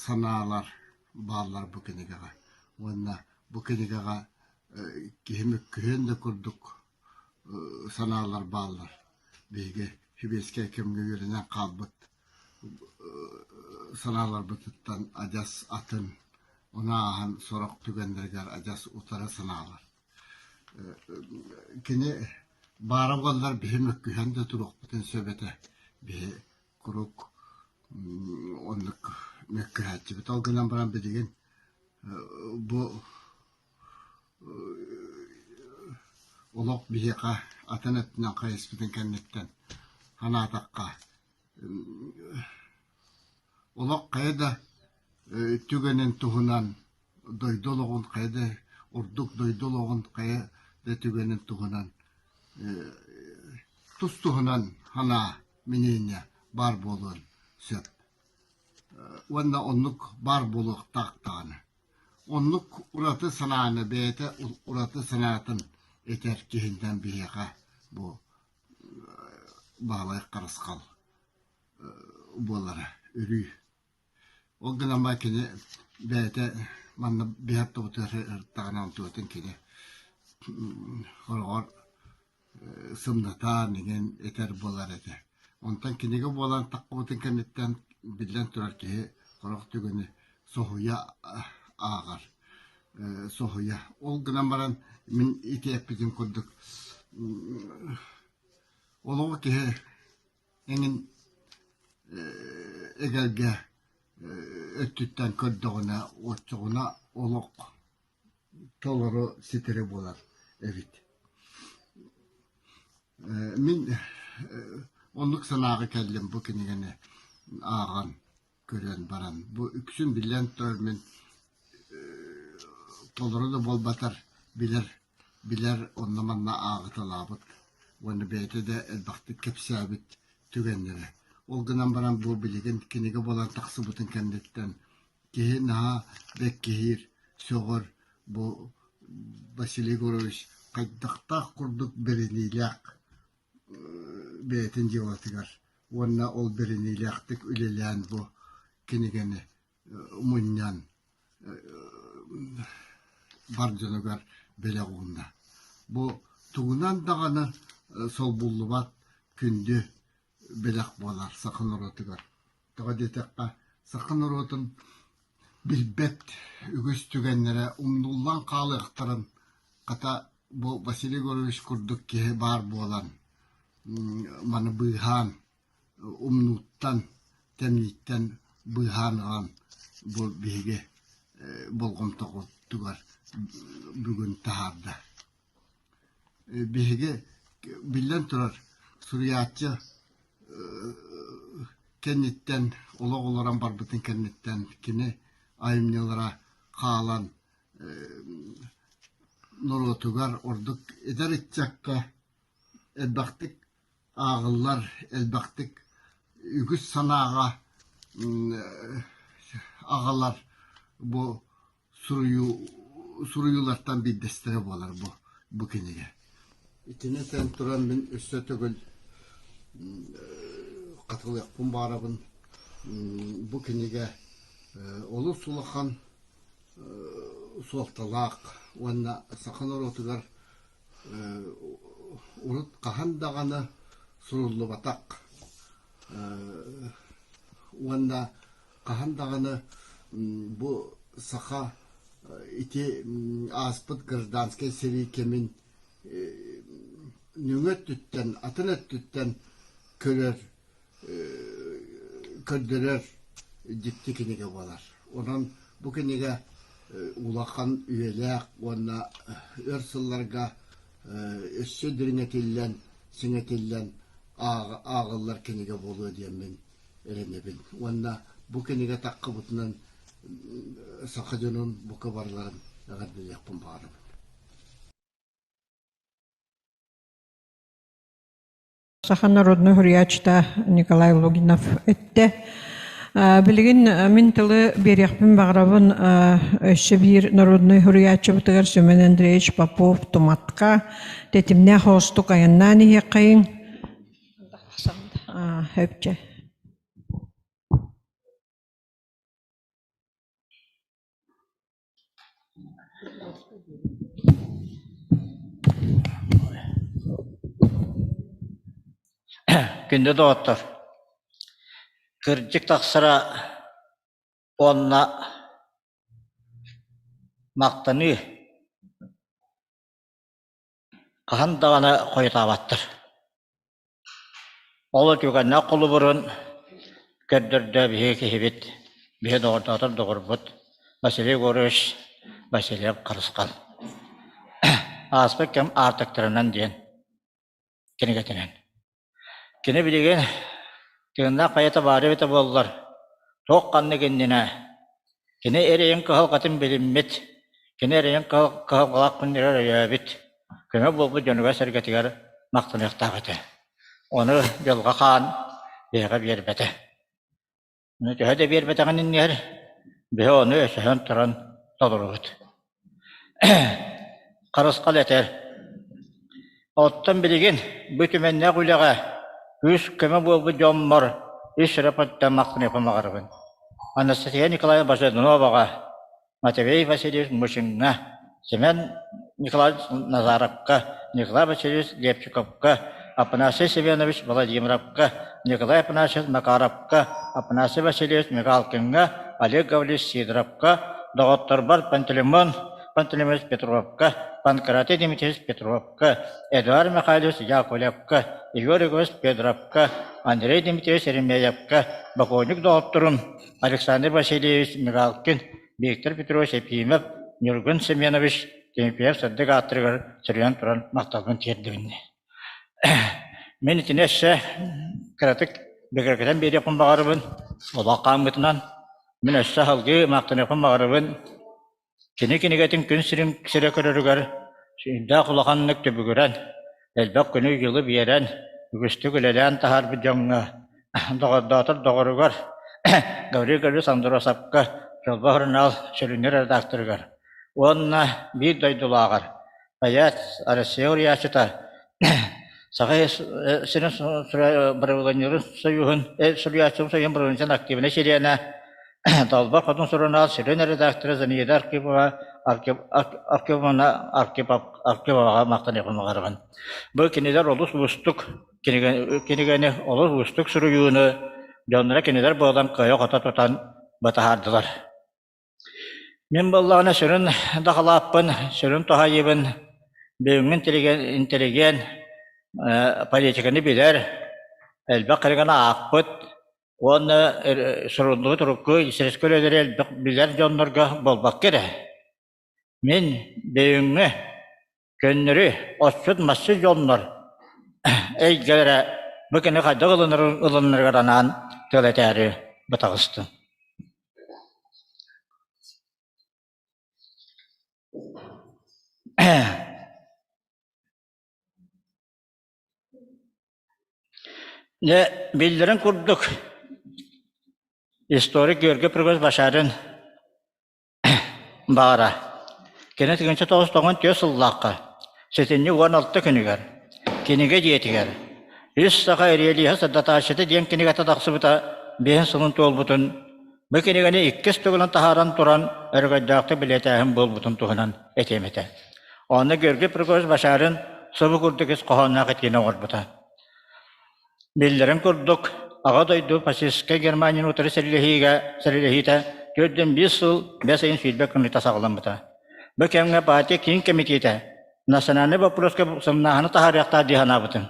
санаалар бааллар бу кинигэҕэ. Уонна бу кинигэҕэ киһи мөккүһүөн да курдук санаалар бааллар. Биһиги сэбиэскэй кэмҥэ үөрэнэн хаалбыт санааларбытыттан адьас атын, ону ааһан сорох түгэннэригэр адьас утары санаалар. Кини баара буоллар биһи мөккүһэн да туруохпутун сөп этэ. Биһи куруук оннук мөккүһээччибит. Ол гынан баран билигин бу олох биһиэхэ атын өттүнэн хайыспытын кэнниттэн санаатахха олох хайа да түгэнин туһунан дойду олоҕун хайа да ордук дойду олоҕун хайа да түгэнин туһунан тус-туһунан санаа мнение баар буолуон сөп уонна оннук баар буолуохтаах даҕаны. Оннук ураты санааны бэйэтэ ураты санаатын этэр киһинтэн биһиэхэ бу Баһылай Харысхал буолара өрүү. Ол гынан баран кини бэйэтэ манна биһэр тобутугар ырыттаҕына онтугутун кини хороҕор сымнатаан иҥин этэр буолар этэ. Онтон кинигэ буолан таххыбытын кэнниттэн биллэн турар киһи сорох түгэни соһуйа ааҕар, соһуйа. Ол гынан баран мин ити эппитим курдук олоҕу киһи эҥин эгэлгэ өттүттэн көрдөҕүнэ, оччоҕуна олох толору ситэри буолар эбит. Мин оннук санааҕа кэллим бу кинигэни ааҕан, көрөн баран. Бу үксүн биллэн турар мин толору да буолбатар билэр билэр онно-манна ааҕыталаабыт уонна бэйэтэ да элбэхтик кэпсээбит түгэннэрэ. Ол гынан баран бу билигин кинигэ буолан тахсыбытын кэнниттэн Киһи наһаа бэккиһиир, сөҕөр бу Василий Егорович хайдахтаах курдук бэриниилээх бэйэтин дьыалатыгар уонна ол бэриниилээхтик үлэлээн бу кинигэни мунньан бар дьонугар бэлэх уунна. Бу тугунан даҕаны солбуллубат күндү бэлэх буолар саха норуотугар. Тоҕо диэтэххэ, саха норуотун билбэт үгүс түгэннэрэ умнуллан хаалыахтарын хата бу Василий Егорович курдук киһи баар буолан маны быыһаан, умнууттан, тэмнииттэн быыһаан ылан бу биһиги болҕомтобутугар бүгүн таһаарда. Биһиги, биллэн турар, суруйааччы кэнниттэн, олох олорон барбытын кэнниттэн кини айымньылара хаалан норуотугар, ордук эдэр ыччакка элбэхтик ааҕыллар, элбэхтик үгүс санааҕа аҕалар бу суруйуу суруйуулартан биирдэстэрэ буолар бу бу кинигэ. Итини этэн туран мин өссө төгүл хатылыахпын баҕарабын. Бу кинигэ олус улахан суолталаах уонна саха норуотугар урут хаһан даҕаны суруллубатах уонна хаһан даҕаны бу саха ити ааспыт гражданскай сэрии кэмин нөҥүө өттүттэн, атын өттүттэн көрөр, көрдөрөр дьикти кинигэ буолар. Онон бу кинигэ улахан үйэлээх уонна өр сылларга өссө дириҥэтиллэн, сиҥэтиллэн ааҕыллар кинигэ буолуо диэммин эрэнэбин. Уонна бу кинигэ таххыбытынан саха дьонун бука барыларын эҕэрдэлиэхпин баҕарабын. Саха народнай суруйааччыта Николай Лугинов эттэ. Билигин мин тылы биэриэхпин баҕарабын өссө биир народнай суруйааччыбытыгар Семен Андреевич Попов Туматка тэтимнээх оҕустук айаннаан иһиэххэйиҥ. Өпчэ. Күндү доҕоттор, кырдьык тахсара уонна махтаныы хаһан даҕаны хойутаабаттар. Ол үтүгэннээх холобурун көрдөрдө биһиги киһибит, биһи доҕордоотор доҕорбут Василий Егорович Васильев Харысхал. Ааспыт кэм аартыктарынан диэн кинигэтинэн. Кини билигин тыыннаах хайата баар эбитэ буоллар, туох ханнык иннинэ кини эрэйин кыһалҕатын билиммит, кини эрэйин кыһалҕалаах күннэрэр өйөөбүт, көмө буолбут дьонугар-сэргэтигэр махтаныахтаах этэ. Ону Дьылҕа Хаан биһиэхэ биэрбэтэ. Ону төһө да биэрбэтэҕин иннигэр биһи ону өсөһөн туран толорубут. Харысхал этэр: Оттон билигин бу түмэннээх үлэҕэ күүс-көмө буолбут дьоммор үс сүрэхпиттэн махтаныахпын баҕарабын. Анастасия Николаевна Божедоноваҕа, Матвей Васильевич Мучиҥҥа, Семен Николаевич Назаровка, Николай Васильевич Лепчиковка, Афанасий Семенович Владимировка, Николай Афанасьевич Макаровка, Афанасий Васильевич Мигалкиҥҥа, Олег Гаврильевич Сидоровка, доҕотторбор Пантелеймон Пантелеймонович Петровка, Панкратий Дмитриевич Петровка, Эдуард Михайлович Яковлевка, Егор Егорович Федоровка, Андрей Дмитриевич Еремеевка, бокуонньук доҕотторум Александр Васильевич Мигалкин, Виктор Петрович Ефимов, Ньургун Семенович Тимофеев сырдык ааттарыгар суруйан туран махталбын тиэрдибин. Мин итини өссө кыратык бигэргэтэн биэриэхпин баҕарабын, олох хааммытынан. Мин өссө салгыы махтаныахпын баҕарабын. Кини кинигэтин күн сирин сирэ көрөрүгэр сүрдээх улаханнык түбүгүрэн, элбэх күнү-дьылы биэрэн, үгүстүк үлэлээн таһаарбыт дьоҥҥо, доҕордоотор доҕоругар Гаврил Гаврилович Андросовка, Чолбон сурунаал сүрүннүүр редакторыгар уонна биир дойдулааҕар, поэт, Россия уруйааччыта, Саха сирин бырабылыанньаларын союһун, суруйааччыларын союһун бырабылыанньатын активнай чилиэнэ Далбар Хотун сурунаал сүрүн редактора Зинаида Архипова Архиповна Архиповаҕа махтаныахпын баҕарабын. Бу кинилэр олус уустук кинигэни олус уустук суруйууну дьонноро кинилэр буолан кыайа-хото тутан батаһаардылар. Мин буоллаҕына сүрүн дахалааппын, сүрүн туһаайыыбын бүгүҥҥү интеллигент политиканы билэр, элбэх кинигэни аахпыт уонна суруллубут урукку историческай үлэлэри элбэх билэр дьоннорго буолбакка эрэ, мин бүгүҥҥү көннөрү отчут-масчыт дьоннор эйгэлэрэ бу кини хайдах ылынарыгар анаан тыл этээри бытаҕыстым. Дьэ, биллэрин курдук, историк Георгий Прокопьевич Башарин баара. Кини 1994 сыллаахха, сэтинньи 16 күнүгэр, Кинигэ дьиэтигэр Үс саха реалиһа сырдатааччыта диэн кинигэтэ тахсыбыта биэһин сылын туолбутун, бу кинигэни иккис төгүлүн таһааран туран өрөгөйдөөхтүк бэлиэтээһин буолбутун туһунан этиэм этэ. Онно Георгий Прокопьевич Башарин субу курдук ис хоһоонноох этиини оҥорбута. Биллэрин курдук, Аҕа дойду фашистскай Германияны утары сэриилэһиигэ сэриилэһиитэ 45 сыл бэс ыйын 20 күнүтэ саҕаламмыта. Бу кэмҥэ партия киин кэмитиэтэ национальнай боппуруоска сымнааһыны таһаарыахтаах дии санаабытым.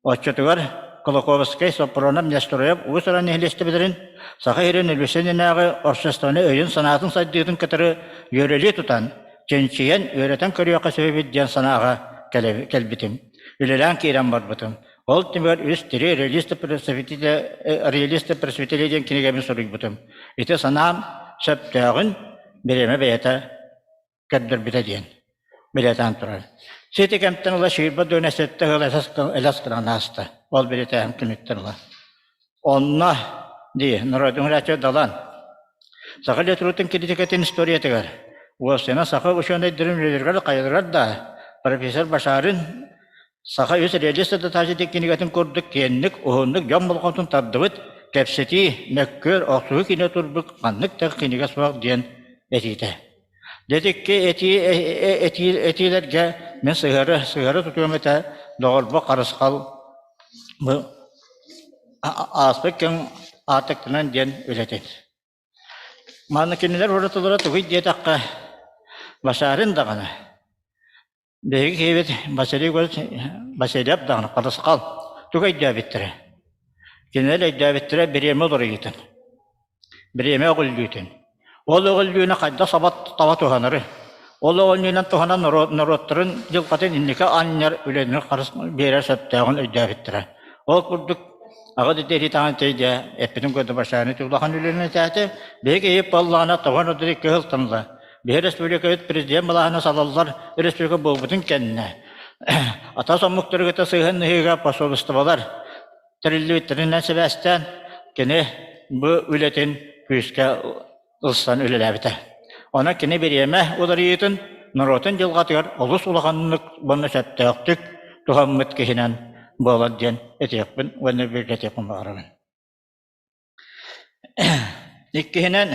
Оччотугар Кулаковскай, Соппуруонап, Нестороев уус-уран нэһилиэстибэлэрин Саха сирин Өлүсүннээҕи общественнай өйүн-санаатын сайдыытын кытары үөрэлии тутан, чинчийэн, үөрэтэн көрүөххэ сөп эбит диэн санааҕа кэлбитим. Үлэлээн киирэн барбытым. Ол түмүгэр үс три реалиста реалиста просветителя диэн кинигэбин суруйбутум. Ити санаам сөптөөҕүн бириэмэ бэйэтэ көрдөрбүтэ диэн бэлиэтээн турар. Сити кэмтэн ыла сүүрбэ дуона сэттэ ыал элэс гынан ааста. Ол бэлиэтээһин күнүттэн ыла. Онно дии норуотун Далан саха литературатын критикатын историятыгар уопсайынан саха учуонайдарын үлэлэригэр хайаларыгар да профессор Башарин саха үс реалист сырдатааччы кинигэтин курдук киэҥник, уһуннук дьон болҕомтотун тардыбыт кэпсэтии, мөккүөр, охсуһуу кинигэ турбут ханнык да кинигэ суох диэн этиитэ. Дэтикки этии этиилэргэ мин сыһыары сыһыары тутуом этэ доҕорбо харысхал бу ааспыт кэм аатыктынан диэн үлэтин. Манна кинилэр уратылара тугуй диэтэххэ, Башарин даҕаны Биһиги киһибит Василий Егорович Васильев даҕаны харысхал тугу өйдөөбүттэрэ? Кинилэр өйдөөбүттэрэ бириэмэ уларыйыытын, бириэмэ өҕүллүүтүн. Ол өҕүллүүнү хайдах саба таба туһанары, ол өҕүллүүнэн туһанан норуоттарын дьылҕатын инники анньар үлэни харыс биэрэр сөптөөҕүн өйдөөбүттэрэ. Ол курдук аҕа дэтири таһан тэйдэ эппитин көрдө Башаны улахан үлэни этээтэ. Биһиги киһи буоллаҕына тоҕон одури кыһыл Биһи республикабыт президент былааһына салаллар республика буолбутун кэннэ атас омуктары кытта сыһыаннаһыыга посольстволар тэриллибиттэринэн сибээстээн кини бу үлэтин күүскэ ылсан үлэлээбитэ. Онон кини бириэмэ уларыйыытын норуотун дьылҕатыгар олус улаханнык уонна сөптөөхтүк туһаммыт киһинэн буолар диэн этиэхпин уонна бигэргэтиэхпин баҕарабын. Иккиһинэн,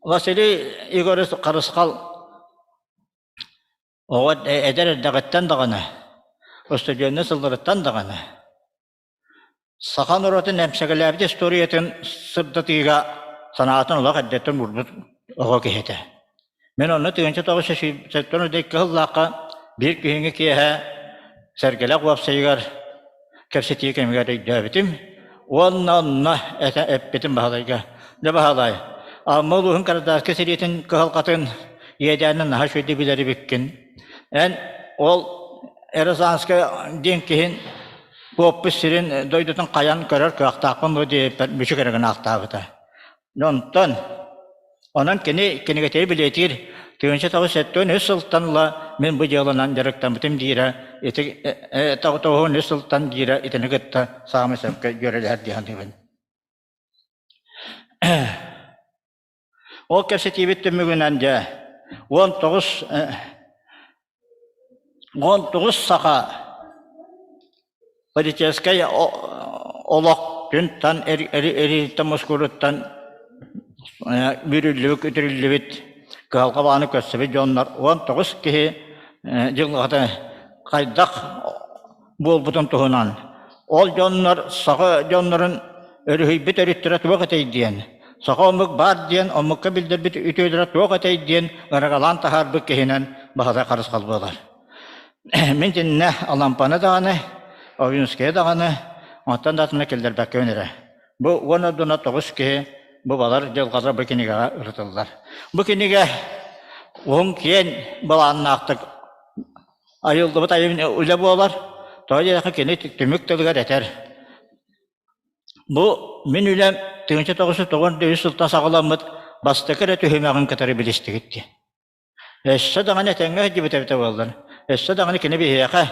Василий Егорович Харысхал оҕо эдэр эрдэҕиттэн даҕаны, устудьуоннуу сылларыттан даҕаны саха норуотун эмсэгэлээбит историятын сырдатыыга санаатын олох эрдэттэн уурбут оҕо киһи этэ. Мин онно 1972 сыллаахха биир күһүҥҥү киэһэ Сэргэлээх уопсайыгар кэпсэтии кэмигэр өйдөөбүтүм уонна онно этэ эппитим Баһылайга: «Дьэ, Баһылай, Амма улууһун Кардааска сэриитин кыһалҕатын иэдээнин наһаа үчүгэйдик билэр эбиккин. Эн ол Эрозанскай диэн киһин куоппут сирин дойдутун хайан көрөр кыахтаахпын дуо?» диэбиппэр мүчүк эрэ гынаахтаабыта. Онтон онон кини кинигэтигэр билиэтиир 1973 сылтан ыла мин бу дьыаланан дьарыктаммытым диирэ ити 93 сылтан диирэ итини кытта саамай сөпкө дьүөрэлэһэр дии саныыбын. Ол кэпсэтиибит түмүгүнэн дьэ 19 19 саха Политическай олох күн-тан эриириттэн мускууруттан бүрүллүбүт, үтүрүллүбүт кыһалҕа баҕаны көрсүбүт дьоннор 19 киһи дьылҕата хайдах буолбутун туһунан ол дьоннор саха дьоннорун өрүһүйбүт өрүттэрэ туох этэй диэн саха омук баар диэн омукка билдэрбит үтүөлэрэ туох этэй диэн ырагалаан таһаарбыт киһинэн Баһылай Харысхал буолар. Мин итиннэ Алампаны даҕаны, Ойуунскайы даҕаны, онтон да атыны киллэрбэккэбин эрэ. Бу 19 киһи бу балар дьылҕалара бу кинигэҕэ ырытыллар. Бу кинигэ уһун киэҥ былааннаахтык айыллыбыт айымньы үлэ буолар. Тоҕо диэтэххэ кини түмүк тылыгар этэр. Бу мин үлэм 1993 сылтан саҕаламмыт бастакы эрэ түһүмэҕин кытары билистигит диэн. Өссө даҕаны этэҥҥэ сылдьыбыт эбитэ буоллар, өссө даҕаны кини биһиэхэ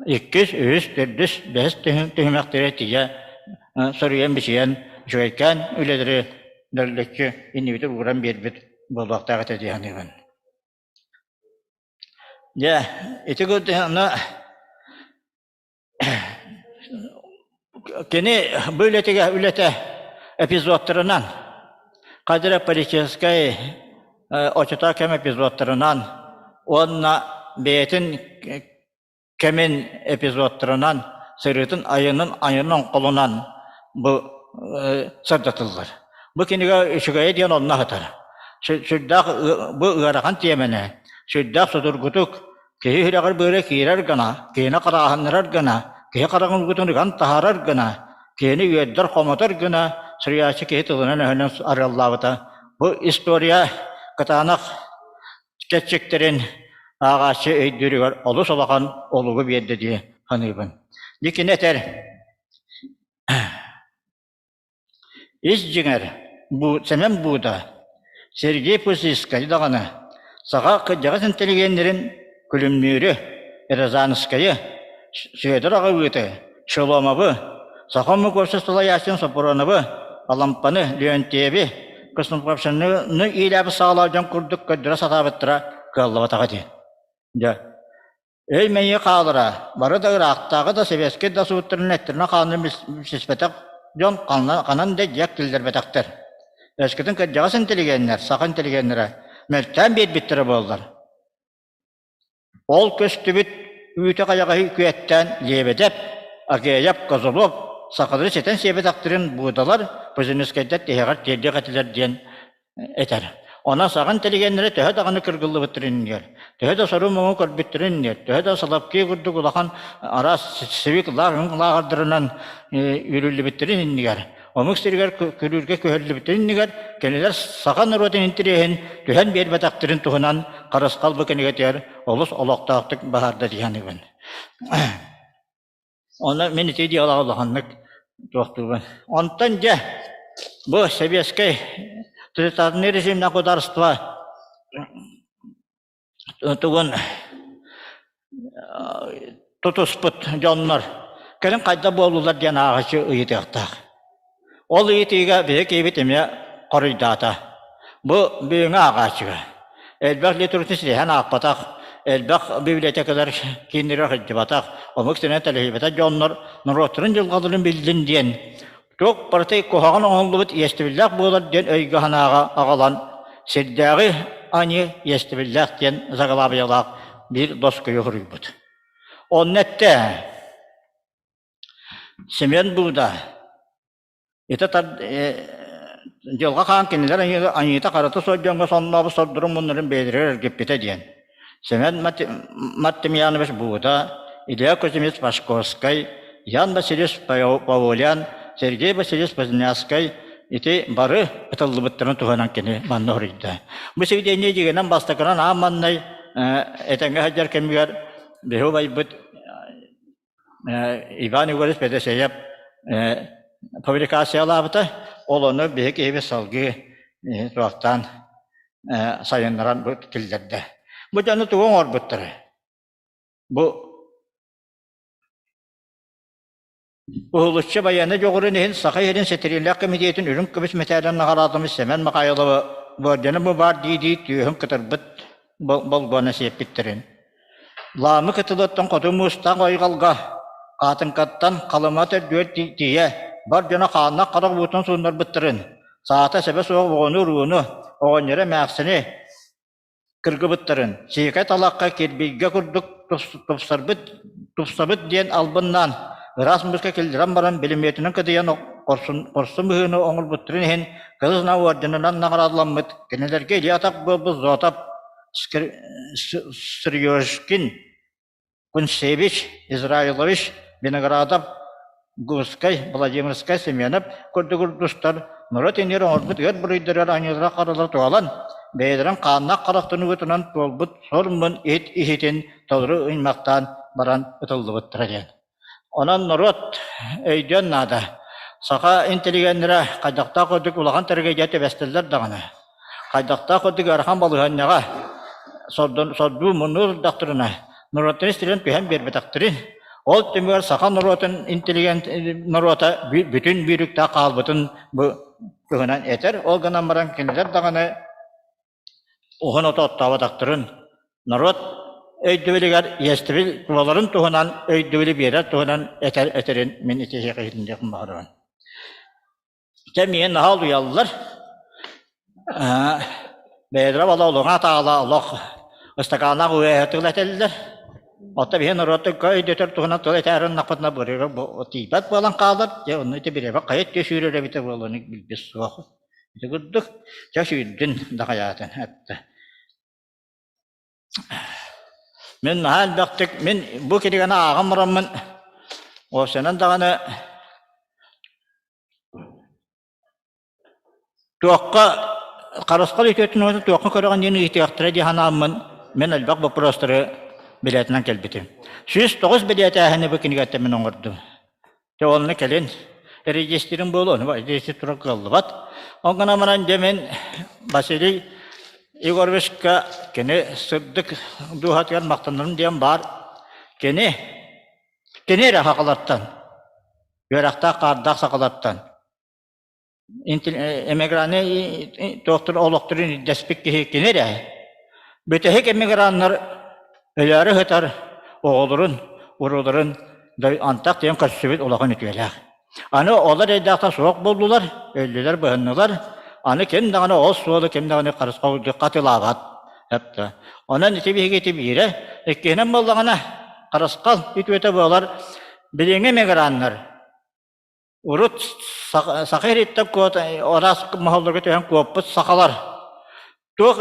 иккис, үһүс, төрдүс, бэһис түһүмэхтэри тиийэ суруйан-бичийэн, үчүгэйкээн үлэлэри нөллөччү иннибитин ууран биэрбит. буолуохтаах этэ дии саныыбын. Дьэ, ити курдук Кини бу үлэтигэр үлэтэ эпизодтарынан, хадра политическай оччотоох кэм эпизодтарынан уонна бэйэтин кэмин эпизодтарынан сырыытын айанын айанын оҥхолунан бу сырдатыллар. Бу кинигэ үчүгэйэ диэн онно сытар. Сүрдээх бу ыарахан тиэмэни сүрдээх судургутук Киһи сүрэҕэр быара киирэр гына, киһини харааһыннарар гына, киһи хараҕын угутун ыган таһаарар гына, киһини үөрдэр-хомотор гына суруйааччы киһи тылынан-өһүнэн арыаллаабыта. Бу история кытаанах кэрчиктэрин ааҕааччы өйдүүрүгэр олус улахан олугу биэрдэ дии саныыбын. Дикини этэр Ис дьиҥэр, бу Сэмэн Бууда, Сергей Пузырскай даҕаны саха кырдьаҕас интэлигиэннэрин Күлүмнүүрү, Рязанскайы, Сүөдэр Аҕабыыты, Шеломовы, саха омук уопсастыбалайааччытын Соппуруонабы, Алампаны, Леонтьеви, Космополитаны иилээбит саҕалаах дьон курдук көрдөрө сатаабыттара кыаллыбатаҕа дии. Дьэ, Өй-мэйии хаалара, бары да ыраахтааҕы да сэбиэскэй да сууттарын эттэринэн-хааннарын билсиспэтэх дьон ханан да дьиэк киллэрбэтэхтэр. Өскөтүн кырдьаҕас интеллигеннэр, саха интеллигеннэрэ мөлтөөн биэрбиттэрэ буоллар. Ол көстүбүт үүтэ-хайаҕаһы күөттээн Лебедев, Агеев, Козлов сахалары ситэн сиэбэтэхтэрин буудалар Пузыринскайдар тиһэҕэр тиэрдиэх этилэр диэн этэр. Онон саҕа интеллигеннэрэ төһө даҕаны кыргыллыбыттарын иннигэр, төһө да сору-муҥу көрбүттэрин иннигэр, төһө да Соловки курдук улахан араас сибик лааҕырдарынан үүрүллүбүттэрин иннигэр, омук сиригэр күрүүргэ күһэллибиттэрин иннигэр кинилэр саха норуотун интэриэһин түһэн биэрбэтэхтэрин туһунан Харысхал бу кинигэтигэр олус олохтоохтук баһаарда дии саныыбын. Онно мин ити дьыалаҕа улаханнык туохтуубун. Онтон дьэ, бу сэбиэскэй тоталитарный режимнээх государство тугун тутуспут дьоннор кэлин хайдах буоллулар диэн ааҕаччы ыйытыахтаах. Ол ыйытыыга биһиги киһибит эмиэ хоруйдаата. Бу бүгүҥҥү ааҕааччыга элбэх литератураны ситиһэн аахпатах, элбэх библиотекалар кииннэригэр сылдьыбатах, омук сиринэн тэлэһийбэтэх дьоннор норуоттарын дьылҕаларын биллин диэн, туох барыта куһаҕан оҥоһуллубут иэстэбиллээх буолар диэн өйгө-санааҕа аҕалан, сирдээҕи аньыы иэстэбиллээх диэн заглавиелаах биир доскуйу суруйбут. Онно эттэ Семен Бууда ити дьылҕа хаан кинилэр аньыыта-харата суох дьоҥҥо соннообут сордорун муннарын бэйэлэригэр эргиппитэ диэн. Семен Мартемьянович Бууда, Илья Кузьмич Пашковскай, Ян Васильевич Паволян, Сергей Васильевич Позднякскай ити бары ытыллыбыттарын туһунан кини манна хоруйда. Бу сибидиэнньэ дьиҥинэн бастакынан аан маҥнай этэҥҥэ сылдьар кэмигэр биһи убайбыт Иван Егорович Бэдэсэйэп публикациялаабыта, ол ону биһиги киһибит салгыы туохтаан сайыннаран бу киллэрдэ. Бу дьону тугу оҥорбуттара? Бу уһулуччу байыаннай дьоҕурун иһин Саха иһин сэтириилээх кэмитиэтин үрүҥ көмүс мэтээлин наҕараадаммыт Сэмэн Михайловы ордена бу баар дии-дии түөһүн кытарбыт болгуона сиэппиттэрин Лаамы кытылыттан хоту муустаах ойҕолго, хаатыҥкаттан Халыма төрдүгэр тиийэ бар дьоно хааннаах харах уутун сууннарбыттарын, саата сэбэ суох оҕону-урууну, оҕонньору эмээхсини кыргыбыттарын, сиикэй талахха кирбиигэ курдук тупсарбыт, тупсабыт диэн албыннаан, ыраас мууска киллэрэн баран билимиэтинэн кыдыйан хорсун, хорсун быһыыны оҥорбуттарын иһин Кыһыл Знак орденынан наҕараадаламмыт, кинилэргэ илии-атах буолбут Зотов Сережкин, Кунцевич, Израилович, Виноградов, Гурскай, Владимирскай, Семенов курдук урдустар норуот иниэр оҥорбут ыар буруйдарыгар аньыылара харалара туһалан, бэйэлэрин хааннаах харахтарын угутунан туолбут сор-мун иһит иһитин толору ыймахтаан баран ытыллыбыттара диэн. Онон норуот өйдүөн наада. Саха интеллигеннэрэ хайдахтаах курдук улахан тэргэйгэ түбэстэллэр даҕаны, хайдахтаах курдук ыарахан балаһыанньаҕа сордуу муннуу турдахтарына, норуоттарын истэрин түһэн биэрбэтэхтэрин, ол түмүгэр саха норуотун интеллигент норуота бүтүн бүүрүктээх хаалбытын бу туһунан этэр. Ол гынан баран кинилэр даҕаны. Уһун оту оттооботохторун, норуот өйдөбүлүгэр иэстэбил тулаларын туһунан өйдөбүлү биэрэр туһунан этэр этэрин мин итиһиэхэ иһитинниэхпин баҕарабын. Дьэ миигин наһаа олуйаллар. Бэйэлэрэ бала олоҥо атаала олох ыстакааннаах үөһэ тыл этэллэр. Оттон биһи норуоттарга өйдөтөр туһунан тыл этээр ыннахпытына бырыыра тиийбэт буолан хаалар. Дьэ онно ити бириэмэ хайа өттө сүүрэр эбитэ буолуон билбит суох. Ити курдук чэ сүүрдүн да хайаатын эттэ. Мин наһаа элбэхтик мин бу кинигэни ааҕан бараммын уопсайынан даҕаны Туохха харысхал үтүөтүн уонна туохха көрөҕүн диэн ыйытыахтара дии санааммын мин элбэх боппуруостары билээтинэн кэлбитим. 109 бэлиэтээһини бу кинигэттэн мин оҥордум. Дьэ онно кэлин регистрим буолуо, регистр турар кыаллыбат. Ол гынан баран дьэ мин Василий Егоровичка кини сырдык дууһатыгар махтанарым диэн баар. Кини кини эрэ сахалартан, үөрэхтээх хаардаах сахалартан эмиграны туохтар олохторун ирдэспит киһи кини эрэ. Бүтэһик эмиграннар өлөөрү сытар оҕолорун, урууларын антах диэн көрсүбүт улахан үтүөлээх. Аны олор эйдээхтэр суох буоллулар, өллүлэр, быһыннылар. Аны ким даҕаны ол суолу ким даҕаны харысхал хатылаабат. Эптэ. Онон ити биһиги ити биирэ. Иккиһинэн буоллаҕына, харысхал үтүөтэ буолар билиҥҥи эмиграннар Урут саха иһиттэн араас моһоллорго түһэн куоппут сахалар туох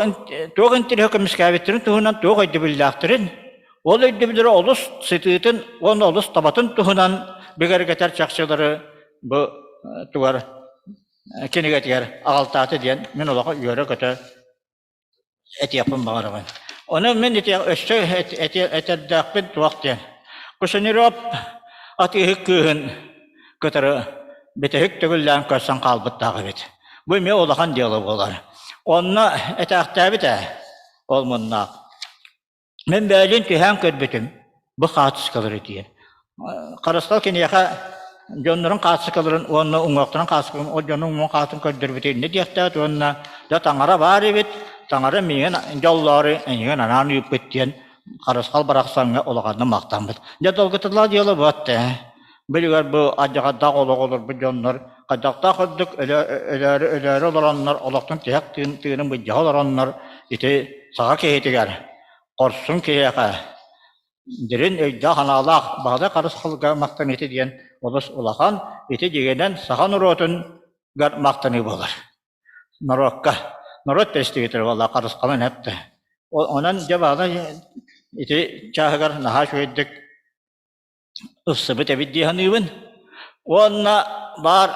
туох интэриэһи көмүскээбиттэрин туһунан туох өйдөбүллээхтэрин, ол өйдөбүллэрэ олус сытыытын уонна олус табатын туһунан бигэргэтэр чахчылары бу тугар кинигэтигэр аҕалтаата диэн мин олоххо үөрэ-көтө этиэхпин баҕарабын. Ону мин ити өссө этэрдээхпин туох диэн. Кушниров атыыһыт кыыһын кытары бүтэһик төгүллээн көрсөн хаалбыттаах эбит. Бу эмиэ улахан дьыала буолар. Онно этээхтээбит ээ ол муннаах. Мин бэйэлиин түһээн көрбүтүм, бу хаартыскалары диэн. Харысхал киниэхэ дьоннорун хаартыскаларын уонна уҥуохтарын хаартыскаларын ол дьонун уҥуох хаатын көрдөрбүтэ иннэ диэхтээт уонна дьэ таҥара баар эбит, таҥара миигин дьоллоору эйигин анаан ыыппыт диэн Харысхал барахсаҥҥа улаханнык махтаммыт. Дьэ долгутуллаах дьыала буолла ээ. Билигэр бу алдьархайдаах олоҕу олорбут дьоннор хайдахтаах курдук өлөөрү өлөөрү олороннор олохтон тиһэх тыын тыынын былдьаһа олороннор ити саха киһитигэр хорсун киһиэхэ дириҥ өйдөөх-санаалаах Баһылай Харысхалга махтаныыта диэн олус улахан ити дьиҥинэн саха норуотугар махтаныы буолар. Норуокка норуот представителэ буолла Харысхалын эптэ. Онон дьэ Баһылай ити чааһыгар наһаа үчүгэйдик ылсыбыт эбит дии саныыбын. Уонна баар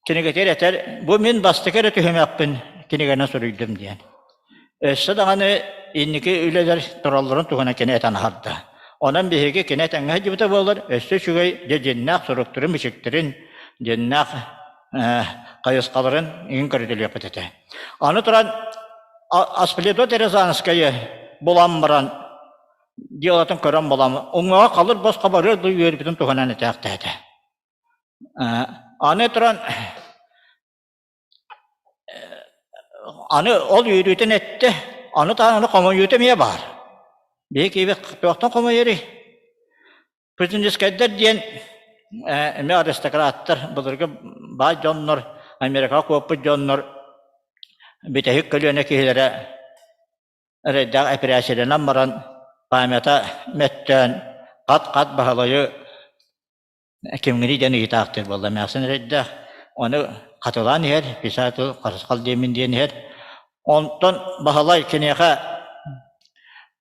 кинигэтигэр этэр, бу мин бастакы эрэ түһүмэхпин кинигэнэн суруйдум диэн. Өссө даҕаны инники үлэлэр туралларын туһунан кини этэн аһарда. Онон биһиги кини этэҥҥэ сылдьыбыта буоллар, өссө үчүгэй дьэ дьиннээх суруктарын-бичиктэрин, дьиннээх хайысхаларын иҥин көрүтэлиэхпит этэ. Аны туран Аспледот Рязанскайы булан баран дьыалатын көрөн булан уҥуоҕа халыр босхо барыар дуу үөрбүтүн туһунан этээхтээтэ. Аны туран аны ол үөрүүтүн эттэ, аны таһынан хомойуута эмиэ баар. Биһи киһибит туохтан хомойорый? Путинскайдар диэн эмиэ аристократтар, былыргы баай дьоннор, Америкаҕа куоппут дьоннор бүтэһик көлүөнэ киһилэрэ эрэйдээх эпэрээссийэлэнэн баран памята мөттөөн хат-хат Баһылайы кимҥиний диэн ыйытаахтыыр буолла эмээхсин эрэйдээх ону хатылаан иһэр писатель Харысхал диэммин диэн иһэр онтон Баһылай киниэхэ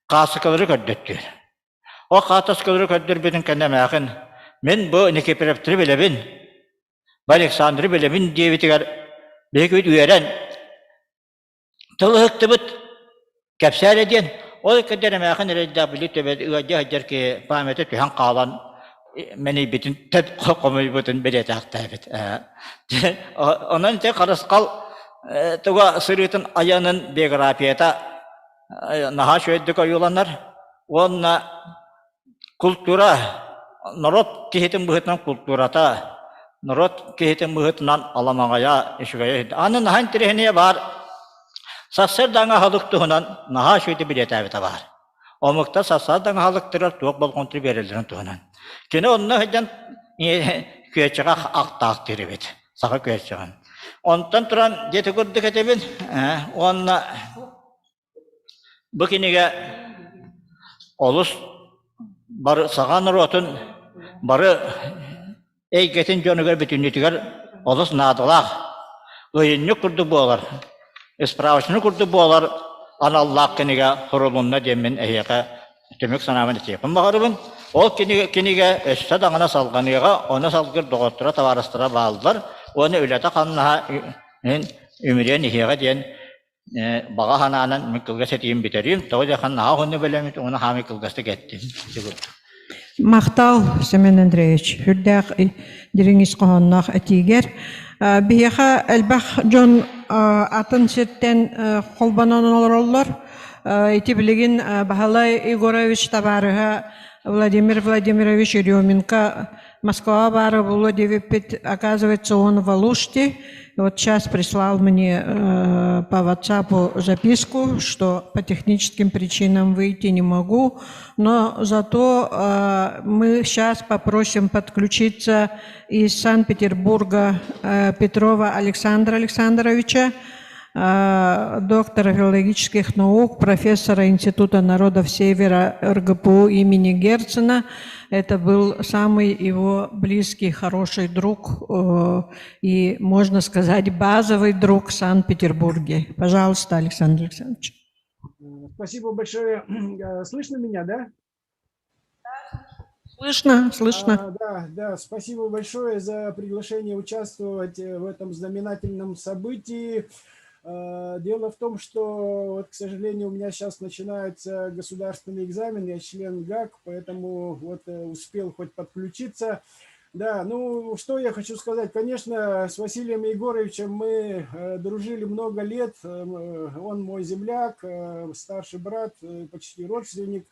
хаасыкалары көрдөттүүр ол хаатаскалары көрдөрбүтүн кэннэ эмээхин мин бу Никифоровтары билэбин бу Александры билэбин диэбитигэр биһиги үөрэн Тыл ыһыктыбыт, кэпсээ эрэ диэн, ол иккэрдэр эмээхин эрэйдээх били төбө ыалдьа сылдьар киһи памята түһэн хаалан мэнийбитин хомуйбутун бэлиэтээхтээбит. Онон ити Харысхал туга сырыытын айанын биографията наһаа үчүгэйдик ойууланар уонна Култуура норуот киһитин быһыытынан култуурата, норуот киһитин быһыытынан аламаҕайа үчүгэйэ. Аны наһаа интэриэһинэйэ баар. Сарсыардааҥы аһылык туһунан наһаа үчүгэйдик билиэтээбитэ баар. Омуктар сарсыардааҥы аһылыктарыгар туох болҕомто биэрэллэрин туһунан. Кини онно сылдьан күөччэҕэ ахтаахтыыр эбит, саха күөччэҕин. Онтон туран дьиэти курдук этэбин уонна бу кинигэ олус бары саха норуотун бары эйгэтин дьонугар бүтүннүүтүгэр олус наадалаах ыйынньык курдук буолар, справочник курдук буолар аналлаах кинигэ сурулунна диэммин эһиэхэ түмүк санаабын этиэхпин баҕарабын. Ол кинигэ, кинигэ өссө даҕаны салҕаныаҕа, ону салгыр доҕотторо, табаарыстара бааллар уонна үлэтэ-хамнаһа үмүрүйэн иһиэҕэ диэн баҕа санаанан мин кылгас этиим бүтэриим. Тоҕо диэххэ наһаа уһуннук бэлэммит уонна хаамый кылгастык эттим. Махтал, Семен Андреевич. Сүрдээх дириҥ ис хоһоонноох этиигэр. Биһиэхэ элбэх дьон атын сиртэн холбонон олороллор. Ити билигин Баһылай Егорович табаарыһа Владимир Владимирович Еременко Москва баара буолуо диэбиппит, оказывается, он в Алуште. Вот сейчас прислал мне по WhatsApp записку, что по техническим причинам выйти не могу, но зато мы сейчас попросим подключиться из Санкт-Петербурга Петрова Александра Александровича, доктора филологических наук, профессора Института народов Севера РГПУ имени Герцена. Это был самый его близкий, хороший друг и, можно сказать, базовый друг в Санкт-Петербурге. Пожалуйста, Александр Александрович. Спасибо большое. Слышно меня, да? Слышно, слышно. Да, спасибо большое за приглашение участвовать в этом знаменательном событии. Дело в том, что, вот, к сожалению, у меня сейчас начинается государственный экзамен, я член ГАК, поэтому вот успел хоть подключиться. Да, ну, что я хочу сказать. Конечно, с Василием Егоровичем мы дружили много лет. Он мой земляк, старший брат, почти родственник.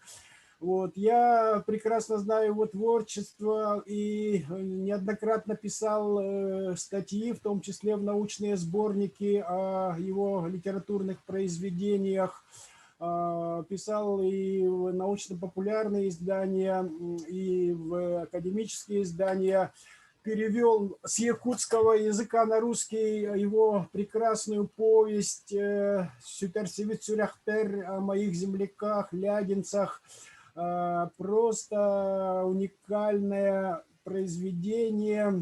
Вот. Я прекрасно знаю его творчество и неоднократно писал статьи, в том числе в научные сборники о его литературных произведениях. Писал и в научно-популярные издания, и в академические издания. Перевел с якутского языка на русский его прекрасную повесть «Сүтэрсибит сүрэхтэр» о моих земляках, лядинцах. Просто уникальное произведение,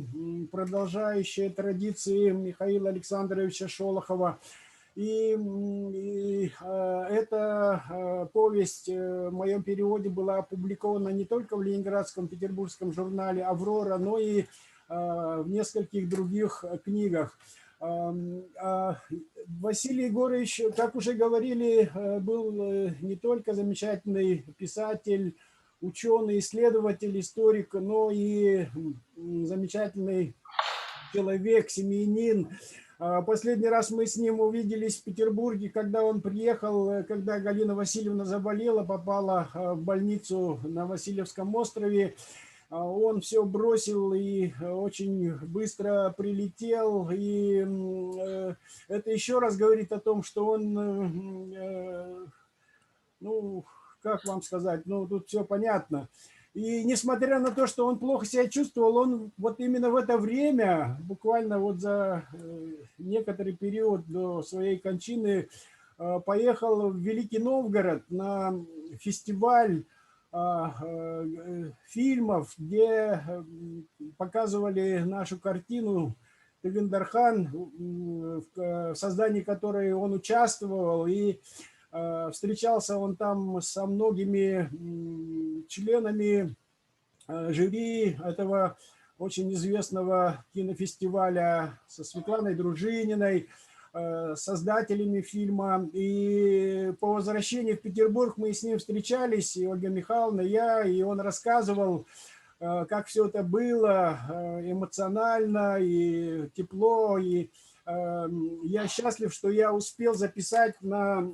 продолжающее традиции Михаила Александровича Шолохова. И эта повесть в моем переводе была опубликована не только в Ленинградском, Петербургском журнале «Аврора», но и в нескольких других книгах. Василий Егорович, как уже говорили, был не только замечательный писатель, ученый, исследователь, историк, но и замечательный человек, семьянин. Последний раз мы с ним увиделись в Петербурге, когда он приехал, когда Галина Васильевна заболела, попала в больницу на Васильевском острове. Он все бросил и очень быстро прилетел. И это еще раз говорит о том, что он, ну, как вам сказать, ну, тут все понятно. И несмотря на то, что он плохо себя чувствовал, он вот именно в это время, буквально вот за некоторый период до своей кончины, поехал в Великий Новгород на фестиваль фильмов, где показывали нашу картину Тыгын Дархан, в создании которой он участвовал. И встречался он там со многими членами жюри этого очень известного кинофестиваля, со Светланой Дружининой, создателями фильма. И по возвращении в Петербург мы с ним встречались, и Ольга Михайловна, и я, и он рассказывал, как все это было эмоционально и тепло, и я счастлив, что я успел записать на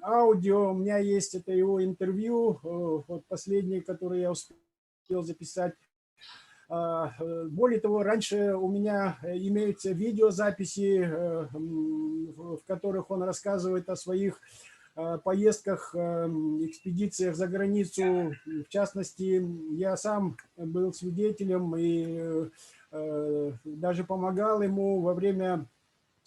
аудио. У меня есть это его интервью, вот последнее, которое я успел записать. Более того, раньше у меня имеются видеозаписи, в которых он рассказывает о своих поездках, экспедициях за границу. В частности, я сам был свидетелем и даже помогал ему во время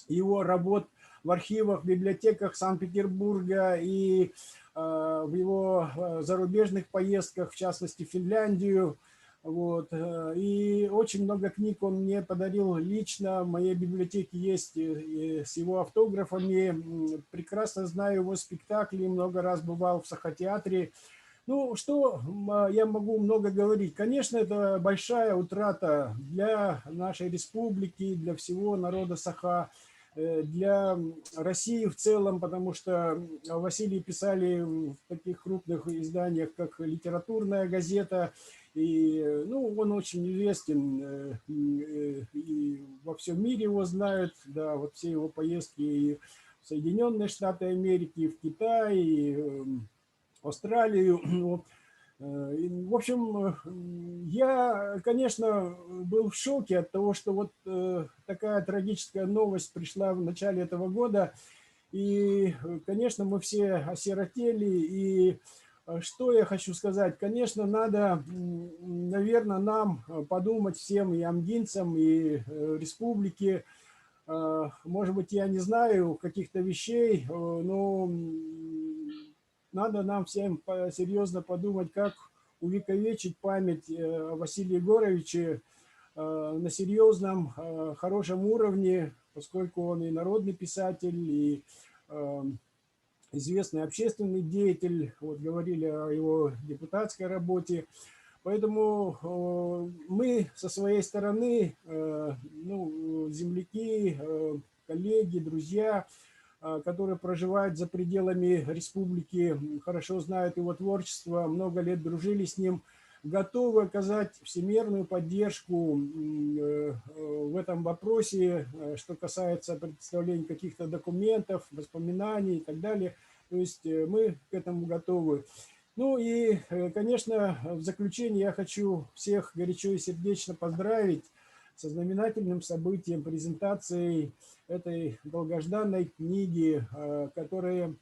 его работ в архивах, библиотеках Санкт-Петербурга и в его зарубежных поездках, в частности, в Финляндию. Вот. И очень много книг он мне подарил лично. В моей библиотеке есть с его автографами. Прекрасно знаю его спектакли, много раз бывал в Сахатеатре. Ну, что я могу много говорить? Конечно, это большая утрата для нашей республики, для всего народа Саха, для России в целом, потому что о Василии писали в таких крупных изданиях, как «Литературная газета», и ну, он очень известен, и во всем мире его знают, да, вот все его поездки и в Соединенные Штаты Америки, и в Китай, и в Австралию. В общем, я, конечно, был в шоке от того, что вот такая трагическая новость пришла в начале этого года. И, конечно, мы все осиротели. И что я хочу сказать? Конечно, надо, наверное, нам подумать всем и амгинцам, и республике. Может быть, я не знаю каких-то вещей, но надо нам всем серьезно подумать, как увековечить память о Василии Егоровиче на серьезном, хорошем уровне, поскольку он и народный писатель, и известный общественный деятель, вот говорили о его депутатской работе. Поэтому мы со своей стороны, ну, земляки, коллеги, друзья, которые проживают за пределами республики, хорошо знают его творчество, много лет дружили с ним, готовы оказать всемерную поддержку в этом вопросе, что касается представления каких-то документов, воспоминаний и так далее. То есть мы к этому готовы. Ну и, конечно, в заключение я хочу всех горячо и сердечно поздравить со знаменательным событием, презентацией этой долгожданной книги, которая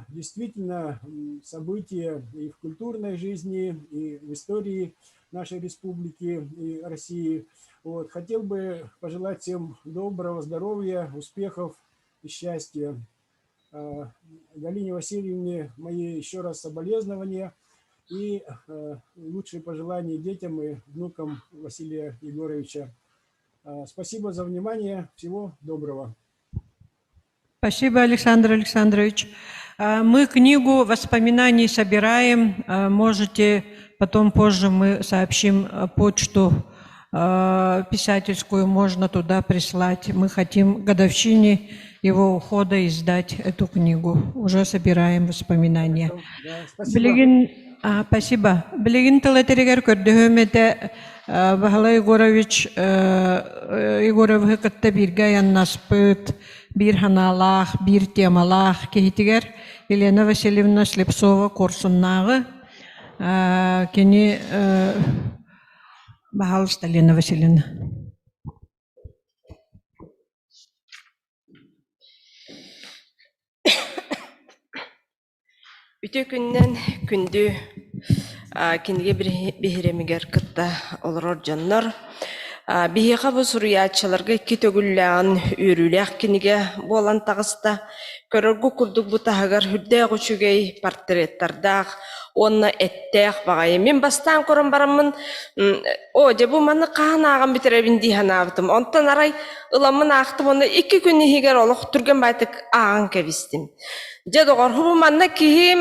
действительно событие и в культурной жизни, и в истории нашей республики и России. Вот. Хотел бы пожелать всем доброго здоровья, успехов и счастья. Галине Васильевне мои еще раз соболезнования и лучшие пожелания детям и внукам Василия Егоровича. Спасибо за внимание. Всего доброго. Спасибо, Александр Александрович. Мы книгу воспоминаний собираем. Можете потом позже мы сообщим почту писательскую, можно туда прислать. Мы хотим к годовщине его ухода издать эту книгу. Уже собираем воспоминания. Да, спасибо. Билигин, спасибо. Билигин тыл этэригэр көрдөһүөм этэ Баһылай Егорович Егоровы кытта бииргэ айаннаспыт, биир санаалаах, биир темалаах киһитигэр Елена Васильевна Слепцова Куорсуннааҕы кини Пожалуйста, Елена Васильевна. Үтүө күнүнэн күндү кинигэ биһирэмигэр кытта олорор дьоннор. Биһиэхэ бу суруйааччыларга икки төгүллээҕин үөрүүлээх кинигэ буолан таҕыста. Көрөргө курдук бу таһыгар сүрдээх үчүгэй портреттардаах уонна эттээх баҕайы. Мин бастаан көрөн бараммын, оо, дьэ бу маны хаһан ааҕан бүтэрэбин дии санаабытым. Онтон арай ыламмын аахтым уонна икки күн иһигэр олох түргэн баайтык ааҕан кэбистим. Дьэ, доҕор, бу манна киһи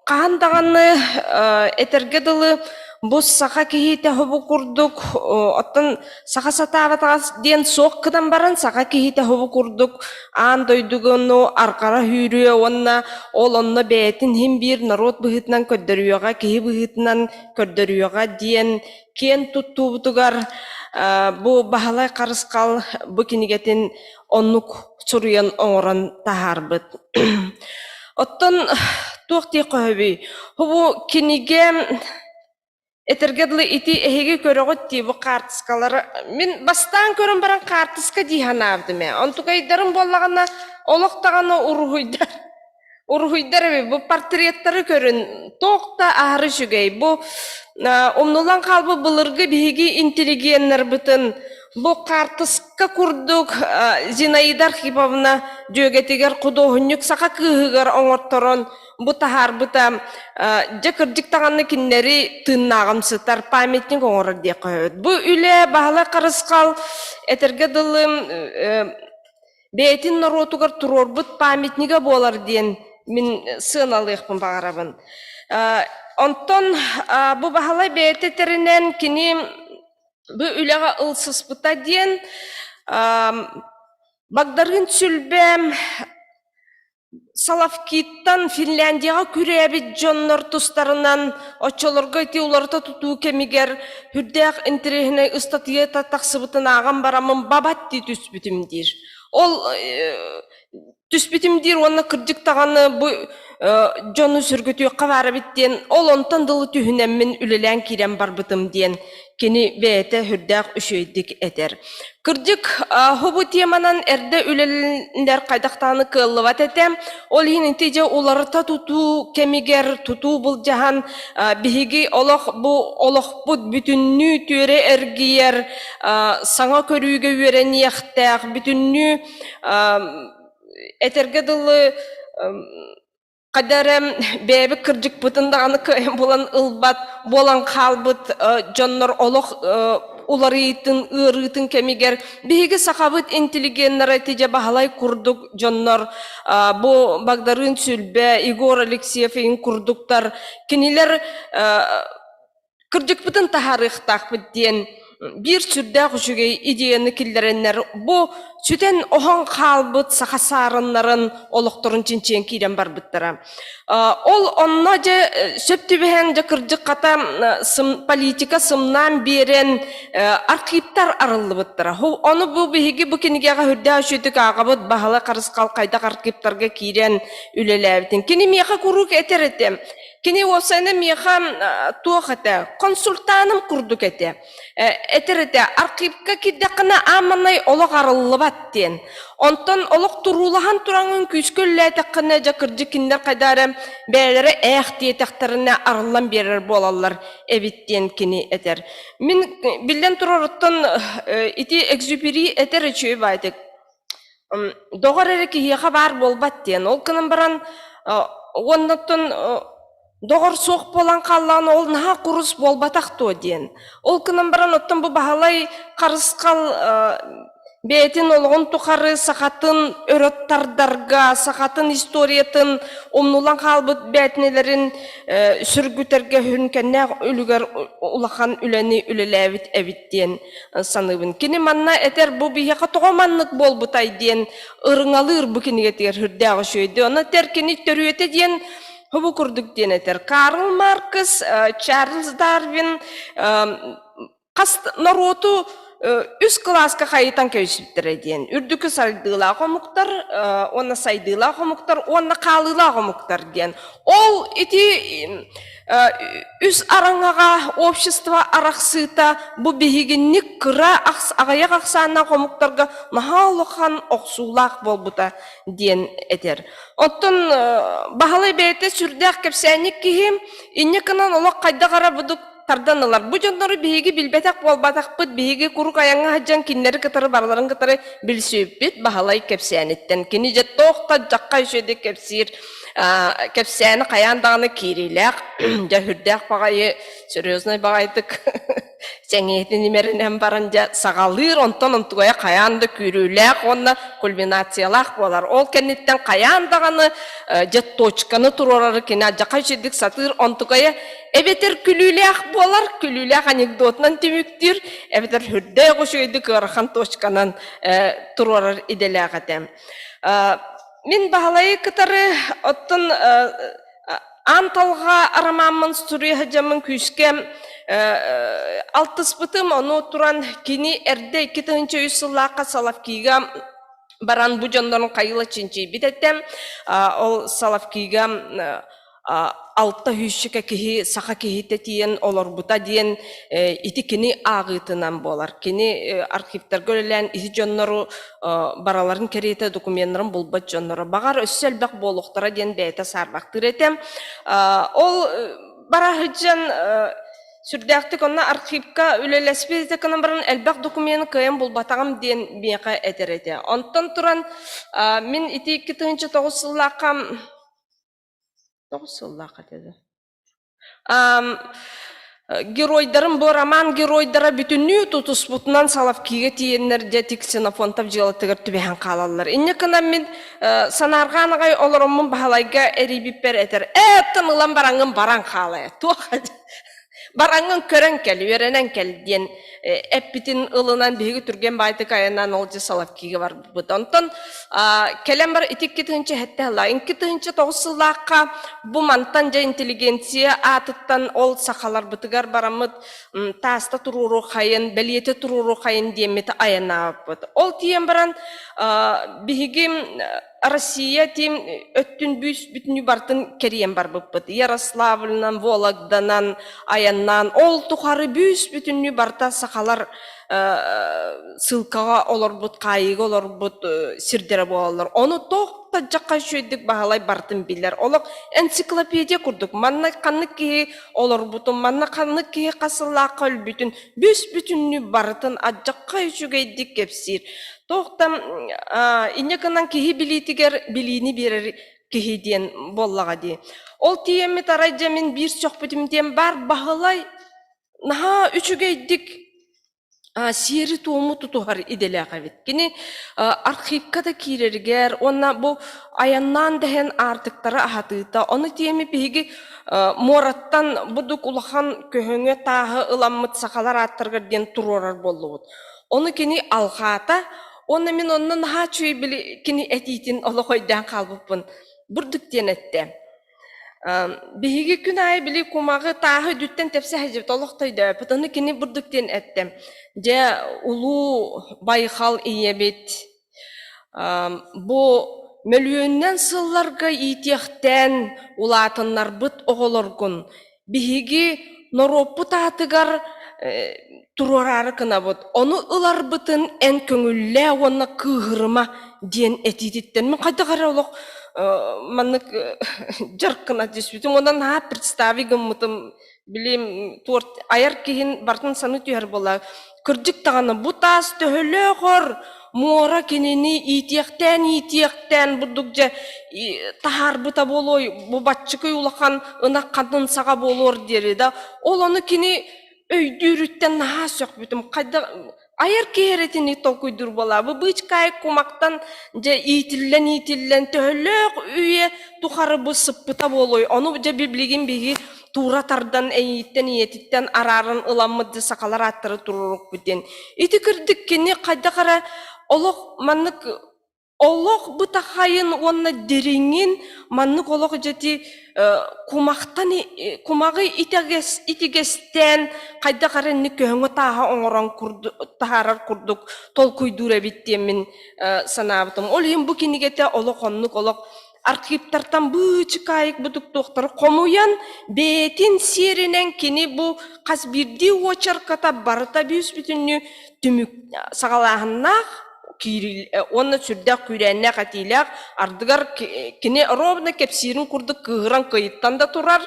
хаһан даҕаны этэргэ дылы бу саха киһитэ бу курдук оттон саха сатаабатаҕа диэн суох гынан баран саха киһитэ бу курдук аан дойдугуну арҕара сүүрүө уонна ол онно бэйэтин иһин биир норуот быһыытынан көрдөрүөҕэ киһи быһыытынан көрдөрүөҕэ диэн киэн туттуубутугар бу Баһылай Харысхал бу кинигэтин оннук суруйан оҥорон таһаарбыт. Оттон туох диэххэ сөбүй? Бу кинигэ. Этэргэ дылы ити эһиги көрөҕүт дии бу хаартыскалары. Мин бастаан көрөн баран хаартыска дии санаабытым ээ. Онтукайдарым буоллаҕына олох даҕаны уруһуйдар уруһуйдар эбит. Бу портреттары көрүн туох да аһары үчүгэй. Бу умнуллан хаалбыт былыргы биһиги интеллигеннарбытын бу хаартыска курдук Зинаида Архиповна дьүөгэтигэр худуоһунньук саха кыыһыгар оҥорторон бу таһаарбыта дьэ кырдьык даҕаны кинилэри тыыннааҕымсытар памятник оҥорор диэххэ сөп. Бу үлэ Баһылай Харысхал этэргэ дылы бэйэтин норуотугар туруорбут памятнига буолар диэн мин сыаналыахпын баҕарабын. Онтон бу Баһылай бэйэтэ этэринэн кини бу үлэҕэ ылсыспыта диэн Багдарыын Сүлбэ Соловкиттан Финляндияҕа күрээбит дьоннор тустарынан оччолорго ити уларыта тутуу кэмигэр сүрдээх интэриэһинэй ыстатыйата тахсыбытын ааҕан бараммын бабат дии түспүтүм диир. Ол түспүтүм диир уонна кырдьык даҕаны бу дьону сүргүтүөххэ баар эбит диэн ол онтон дылы түһүнэммин үлэлээн киирэн барбытым диэн кини бэйэтэ сүрдээх үчүгэйдик этэр. Кырдьык, бу теманан эрдэ үлэлэнэр хайдах даҕаны кыаллыбат этэ. Ол иһин ити дьэ уларыта тутуу кэмигэр тутуу былдьаһан биһиги олох бу олохпут бүтүннүү түөрэ эргийэр, саҥа көрүүгэ үөрэниэхтээх, бүтүннүү этэргэ дылы Хайда эрэ бэйэбит кырдьыкпытын даҕаны кыайан булан ылбат буолан хаалбыт дьоннор олох уларыйыытын, ыарыытын кэмигэр биһиги сахабыт интеллигеннара ити дьэ Баһылай курдук дьоннор бу Багдарыын Сүлбэ, Егор Алексеев иһин курдуктар кинилэр кырдьыкпытын таһаарыахтаахпыт диэн биир сүрдээх үчүгэй идеяны киллэрэннэр бу сүтэн оһон хаалбыт саха саарыннарын олохторун чинчийэн киирэн барбыттара. Ол онно дьэ сөп түбэһэн дьэ кырдьык хата политика сымнаан биэрэн архивтар арыллыбыттара. Ону бу биһиги бу кинигэҕэ үрдээх үчүгүйдүк ааҕабыт Баһылай Харысхал хайдах архивтарга киирэн үлэлээбитин. Кини миэхэ куруук этэр этэ. Кини уопсайынан миэхэ туох этэ, консультаным курдук этэ. Этэр этэ, архивка киирдэххинэ ааманай олох арыллыбат диэн. Онтон олох туруулаһан тураҥын күүскэ үллээтэххинэ, дьэ кырдьык кинилэр хайда эрэ бэйэлэрэ ээх диэтэхтэринэ арыллан биэрэр буолаллар эбит диэн кини этэр. Мин биллэн турар оттон ити Экзюпери этэр үчүгэй баайдык. Доҕор эрэ киһиэхэ баар буолбат диэн. Ол гынан баран уоннаттан доҕор суох буолан хааллаҕына ол наһаа курус буолбатах дуо диэн. Ол гынан баран оттон бу Баһылай Харысхал бэйэтин олоҕун тухары сахатын өрө тардарга, сахатын историятын умнулан хаалбыт бээтинэлэрин сүргүтэргэ хүнкэннээх үлүгэр улахан үлэни үлэлээбит эбит диэн саныыбын. Кини манна этэр бу биһиэхэ тоҕо маннык буолбутай диэн ырыҥалыыр бу кинигэтигэр сүрдээх үчүгэйдик. Онно этэр кини төрүөтэ диэн бу курдук диэн этэр. Карл Маркс, Чарльз Дарвин хас норуоту үс кылааска хайытан кэбиспиттэрэ диэн. Үрдүкү сайдыылаах омуктар уонна сайдыылаах омуктар уонна хаалыылаах омуктар диэн. Ол ити Үс араҥаҕа общество арахсыыта бу биһигинник кыра аҕыйах ахсааннаах омуктарга наһаа улахан охсуулаах буолбута диэн этэр. Оттон Баһылай бэйэтэ сүрдээх кэпсээнньик киһи, инньэ гынан олох хайдах эрэ будук тардан ылар. Бу дьоннору биһиги билбэтэх буолбатахпыт, биһиги куруук айаҥҥа сылдьан кинилэри кытары барыларын кытары билсибиппит Баһылай кэпсээниттэн. Кини дьэ туох да дьахха үчүгэйдик кэпсиир кэпсээни хайаан даҕаны киириилээх, дьэ сүрдээх баҕайы, серьезнай баҕайытык сэҥиэтин имэринэн баран дьэ саҕалыыр, онтон онтугайа хайаан да күүрүүлээх уонна кульминациялаах буолар. Ол кэнниттэн хайаан даҕаны дьэ точканы туруорары кини алдьархай үчүгэйдик сатыыр, онтукайа эбэтэр күлүүлээх буолар, күлүүлээх анекдотунан түмүктүүр, эбэтэр сүрдээх үчүгэйдик ыарахан точканан туруорар идэлээх этэ. Мин Баһылайы кытары оттон аан талҕа арамааммын суруйа сылдьаммын күүскэ алтыспытым, ону туран кини эрдэ 2003 сыллаахха Соловкига баран бу дьоннорун хайыла чинчийбит этэ. Ол Соловкига. Алта сүүсчэкэ киһи саха киһитэ тиийэн олорбута диэн ити кини ааҕыытынан буолар. Кини архивтарга үлэлээн ити дьоннору бараларын кэриэтэ докуменнарын булбат дьонноро. Баҕар өссө элбэх буолуохтара диэн бэйэтэ саарбахтыыр этэ. Ол бара сылдьан сүрдээхтик онно архивка үлэлэспит этэ гынан баран элбэх докумены кыайан булбатаҕым диэн миэхэ этэр этэ. Онтон туран мин ити 2009 сыллаахха 9 сыллаах этэ да. Геройдарым бу роман геройдара бүтүннүү тутуспутунан Соловкига тиийэннэр дьэ ити Ксенофонтов дьыалатыгар түбэһэн хаалаллар. Инньэ гынан мин санаарҕаан аҕай олороммун Баһылайга эрийбиппэр этэр ээ оттон ылан бараҥҥын баран хаалая туох бараҥҥын көрөн кэл үөрэнэн кэл диэн эппитин ылынан биһиги түргэн баайтык айаннаан ол дьэ Соловкига барбыт. Онтон кэлэн бар ити 2007 сыллаах, 2009 сыллаахха бу мантан дьэ интеллигенция аатыттан ол сахаларбытыгар бараммыт тааста туруору хайын, бэлиэтэ туруору хайын диэммит айаннаабыппыт. Ол тиийэн баран биһиги Россия тим өттүн бүүс бүтүнүү бартын кэрийэн барбыппыт. Ярославльнан, Вологданан айаннаан ол тухары бүүс бүтүннүү барта сахалар ссылкаҕа олорбут, хаайыыга олорбут сирдэрэ буолаллар. Ону туох да дьахха үчүгэйдик Баһылай барытын билэр. Олох энциклопедия курдук. Манна ханнык киһи олорбутун, манна ханнык киһи хас сыллаахха өлбүтүн бүс бүтүннүү барытын адьахха үчүгэйдик кэпсиир. Туох да инньэ гынан киһи билиитигэр билиини биэрэр киһи диэн буоллаҕа дии. Ол тиийэммит арай дьэ мин биир сөхпүтүм диэн баар Баһылай наһаа үчүгэйдик сиэри-туому тутуһар идэлээх эбит. Кини архивка да киирэригэр уонна бу айаннаан дэһэн аартыктары аһатыыта, ону тиэми биһиги муораттан бурдук улахан көһөҥө тааһы ыламмыт сахалар ааттарыгар диэн туруорар буоллубут. Ону кини алҕаата уонна мин онно наһаа үчүгэй били кини этиитин олох өйдөөн хаалбыппын. Бурдук диэн эттэ. Биһиги күн аайы били кумаҕы тааһы үрдүттэн тэпсэ сылдьыбыт олох да өйдөөбөппүт. Ону кини бурдук диэн эттэ. Дьэ, улуу Байхал ийэбит бу мөлүйүөнүнэн сылларга иитиэхтээн улаатыннарбыт оҕолоргун биһиги норуоппут аатыгар туруораары гынабыт. Ону ыларбытын эн көҥүллээ уонна кыыһырыма диэн этиититтэн мин хайдах эрэ олох маннык дьаркына түспүтүм. Онон наһаа представи гыммытым. Билим туорт айар киһин барытын саныы түһэр буолла. Кырдьык даҕаны бу таас төһөлөөх ор муора кинини иитиэхтээн-иитиэхтээн бурдук дьэ таһаарбыта буолуой бу баччыкый улахан ынах хантан саҕа буолуор диэри да ол ону кини өйдүүрүттэн наһаа сөхпүтүм хайдах айар киһи эрэтини толкуйдуур буолаа бу быычкаай кумактан дьэ иитиллэн иитиллэн төһөлөөх үйэ тухары бу сыппыта буолуой ону дьэ билигин биһиги туура тардан эйииттэн ийэтиттэн арааран ыламмыт дьэ сахалар ааттары туруорукпут диэн ити кырдык кини хайдах эрэ олох маннык олох бытахайын уонна дириҥин маннык олох дьэти кумахтан кумаҕы итэгэс итигэстээн хайдах эрэ инник көһөҥө тааһа оҥорон таһаарар курдук толкуйдуур эбит диэммин санаабытым. Ол иһин бу кинигэтэ олох оннук олох архивтартан быычыкаайык бутуктуохтары хомуйан бэйэтин сиэринэн кини бу хас биирдии уочарката барыта бүүс бүтүннүү түмүк саҕалааһыннаах уонна сүрдээх күүрээннээх этиилээх ардыгар кини ровно кэпсиирин курдук кыыһыран кыйыттан да турар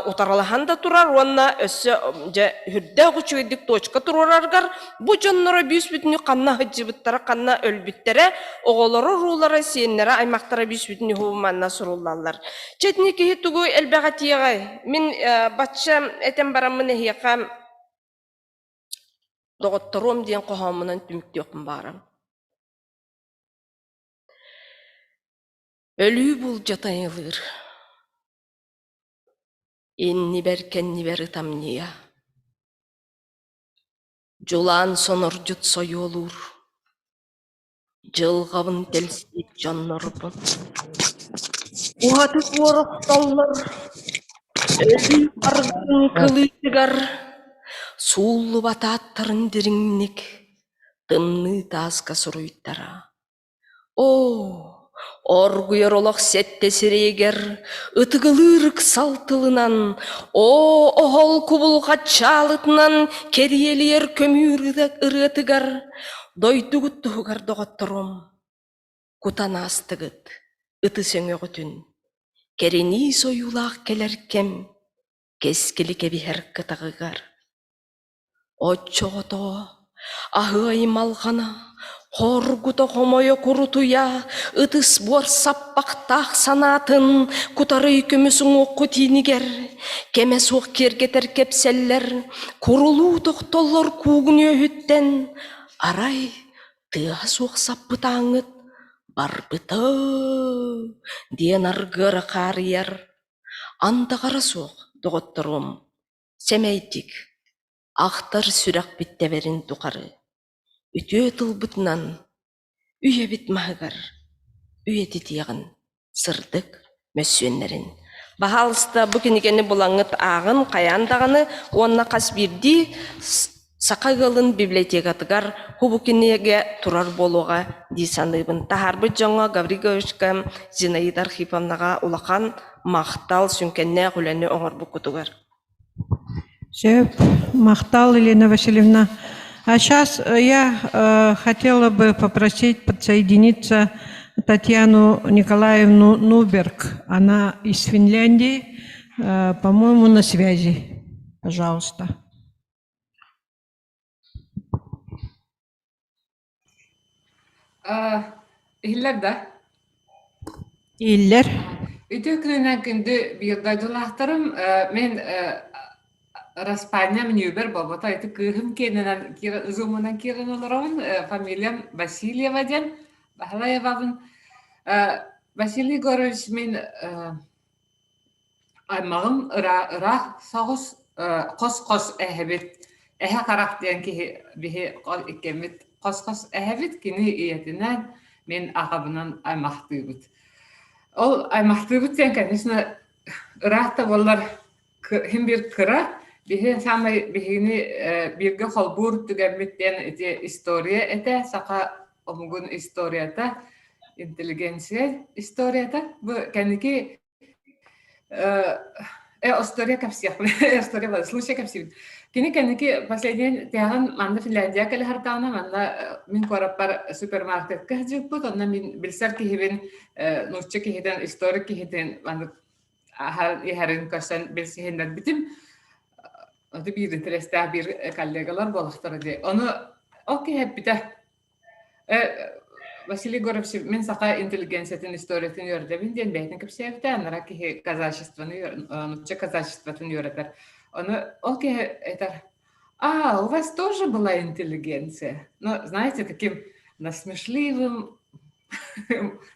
утарылаһан да турар уонна өссө дьэ үрдээх үчүгэйдик точка туруорарыгар бу дьонноро бүүс бүтүнүү ханна сылдьыбыттара ханна өлбүттэрэ оҕолоро уруулара сиэннэрэ аймахтара бүүс бүтүнүү манна суруллаллар чэ итини киһи тугу элбэх этиэҕэй мин бачча этэн бараммын эһиэхэ Доҕотторуом диэн хоһооммунан түмүктүөхпүн баҕарабын. Өлүү булдьата айылыыр, иннибэр-кэннибэр ытамньыйа, дьулаан сонордьут сойуолуур, дьылҕабын тэлсибит дьоннорбун уһаты туора охтоллор, өлүү барҕатын кылыытыгар сууллубат ааттарын дириҥник тымныы тааска суруйтара. Оо, Оргуйар олох сэттэ сирэйигэр ытыгылыыр ыксал тылынан, оо, оһол кубулҕат чаалытынан кэриэлийэр көмүүр ырыатыгар дойдугут туһугар доҕотторум, кутан аастыгыт ытыс өҥөҕүтүн, кэринии сойуулаах кэлэр кэм кэскили кэбиһэр кытаҕыгар. Оччоҕото аһыай малҕана, хоргута хомойо курутуйа, ытыс буор саппахтаах санаатын кутарый көмүс уҥуохху тиинигэр, кэмэ суох киэргэтэр кэпсэллэр, курулуу тохтоллор куугун үөһүттэн, арай тыаһа суох саппыт ааҥҥыт барбыта диэн аргыара хаарыйар, андаҕара суох доҕотторум Сэмэйдик, ахтар сүрэхпит тэбэрин тухары, үтүө тылбытынан үйэбит маһыгар үйэтитиэҕин сырдык мөссүөннэрин. Баһаалыста бу кинигэни булаҥҥыт ааҕын хайаан даҕаны уонна хас биирдии саха ыалын библиотекатыгар бу кинигэ турар буолуоҕа дии саныыбын. Таһаарбыт дьоҥҥо Гавриговичка Зинаида Архиповнаҕа улахан махтал, сүҥкэннээх үлэни оҥорбуккутугар. Сөп. Махтал, Елена Васильевна. А сейчас я хотела бы попросить подсоединиться Татьяну Николаевну Нуберг. Она из Финляндии, по-моему, на связи. Пожалуйста. Иһиллэр да? Иһиллэр. Үтүө күнүнэн күндү биир дойдулаахтарым. Мин Распаанньам Ньүүбэр буолбата. Ити кыыһым киэнинэн зумунан киирэн олоробун. Фамилиям Васильева диэн. Баһылаевабын. Василий Егорович мин Аймаҕым ыраах соҕус хос-хос эһэбит, Эһэ Харах диэн киһи биһи иккиэммит хос-хос эһэбит, кини ийэтинэн, мин аҕабынан аймахтыыбыт. Ол аймахтыыбыт диэн, конечно, ыраах да буоллар иһин биир кыра, биһи саамай биһигини бииргэ холбуур түгэммит диэн ити история этэ, саха омугун историята, интеллигенция историята. Бу кэнники История кэпсиэхпин, история случай кэпсиибин. Кини кэнники последний тиһэҕин манна Финляндия кэлэ сырытаҕына манна мин куораппар супермаркетка сылдьыбыппыт, онно мин билсэр киһибин нуучча киһитин, историк киһитин маннык иһэрин көрсөн билсиһиннэрбитим. Ону биир интэриэстээх биир коллегалар буолахтара дии. Ону ол киһи эппитэ Василий Егорович мин саха интеллигенциятын историятын үөрдэбин диэн бэйэтин кэпсээбитэ, анараа киһи казачествоны, нуучча казачествотын үөрэтэр. Ону ол киһи этэр, а, у вас тоже была интеллигенция. Ну, знаете, таким насмешливым,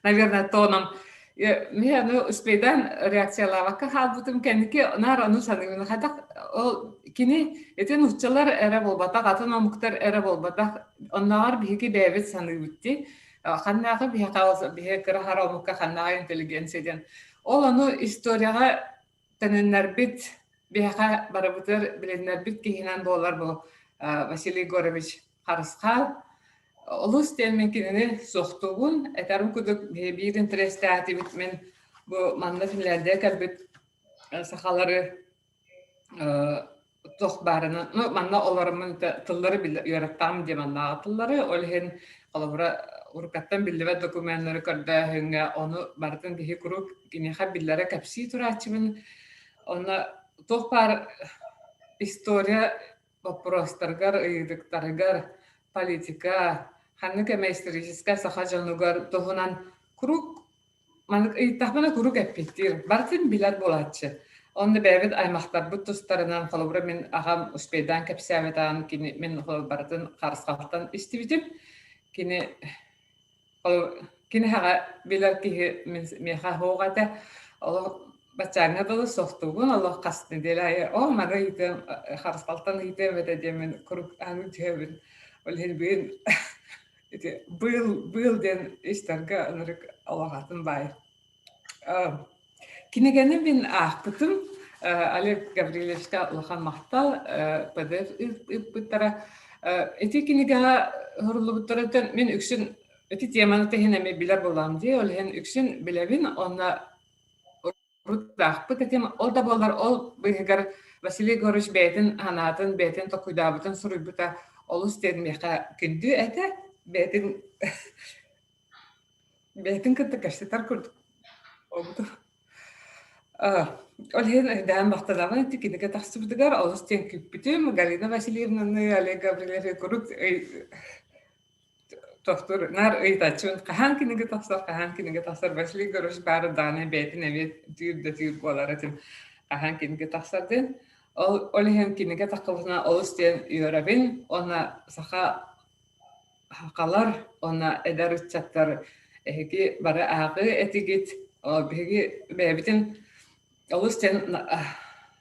наверное, тоном. Мен ну успейдан реакциялаабакка хаалбытым кэнники наар ону саныыбын хайдах ол кини ити нууччалар эрэ буолбатах атын омуктар эрэ буолбатах Оннооҕор биһиги бэйэбит саныыбыт дии. Ханнааҕы биһиэхэ биһиги кыра хара омукка ханнааҕы интеллигенция диэн. Ол ону историяҕа төнүннэрбит, биһиэхэ барыбытыгар билиннэрбит киһинэн буолар бу Василий Егорович Харысхал. Олус диэн мин кинини суохтуубун. Этэрим курдук биир интэриэстээтибит мин бу манна Финляндия кэлбит сахалары туох баарынан, ну, манна олороммун тыллары үөрэттэҕим дии маннааҕы тыллары, ол иһин холобура уруккаттан биллибэт докуменнары көрдөөһүҥҥэ ону барытын киһи куруук киниэхэ биллэрэ кэпсии турааччыбын. Онно туох баар история боппуруостарыгар, ыйытыктарыгар, политика, ханнык эмэ историческай саха дьонугар туһунан куруук Маннык ыйыттахпына куруук эппиэттиир, барытын билэр буолааччы. Онно бэйэбит аймахтарбыт тустарынан, холобура, мин аҕам успейдаан кэпсээбэтэҕин кини мин барытын харысхалтан истибитим. Кини кини хаҕа билэр киһи мин миэхэ суох этэ. Олох баччааҥҥа дылы сохтугун, олох хас нэдиэлэ аайы оо маны ыйытыам, харысхалтан ыйытыам этэ диэммин куруук аһыы түһэбин. Ол иһин бүгүн Ити быыл, быыл диэн истэргэ ынырык олох атын баай. Кинигэни мин аахпытым. Олег Гаврильевичка улахан махтал PDF ыыппыттара. Ити кинигэҕэ суруллубуттарыттан мин үксүн Ити теманы тэһин эмиэ билэр буоллаҕым дии, ол иһин үксүн билэбин уонна урутаахпыт этим. Ол да буоллар ол быыһыгар Василий Егорович бэйэтин санаатын, бэйэтин толкуйдаабытын суруйбута олус диэн миэхэ күндү этэ. Бэйэтин бэйэтин кытта кэпсэтэр курдук буолбутум. Ол иһин өйдөөн махтанабын ити кинигэ тахсыбытыгар олус диэн күүппүтүм. Галина Васильевнаны, Олег Гаврильевы куруук Тохтуур наар ыйытааччыбын хаһан кинигэ тахсар, хаһан кинигэ тахсар Василий Егорович баара даҕаны бэйэтин эмиэ түүр да түүр буолар этим хаһан кинигэ тахсар диэн. Ол, ол иһин кинигэ таххыбытына олус диэн үөрэбин уонна саха сахалар уонна эдэр ыччаттар эһиги бары ааҕыы этигит. Ол биһиги бэйэбитин олус диэн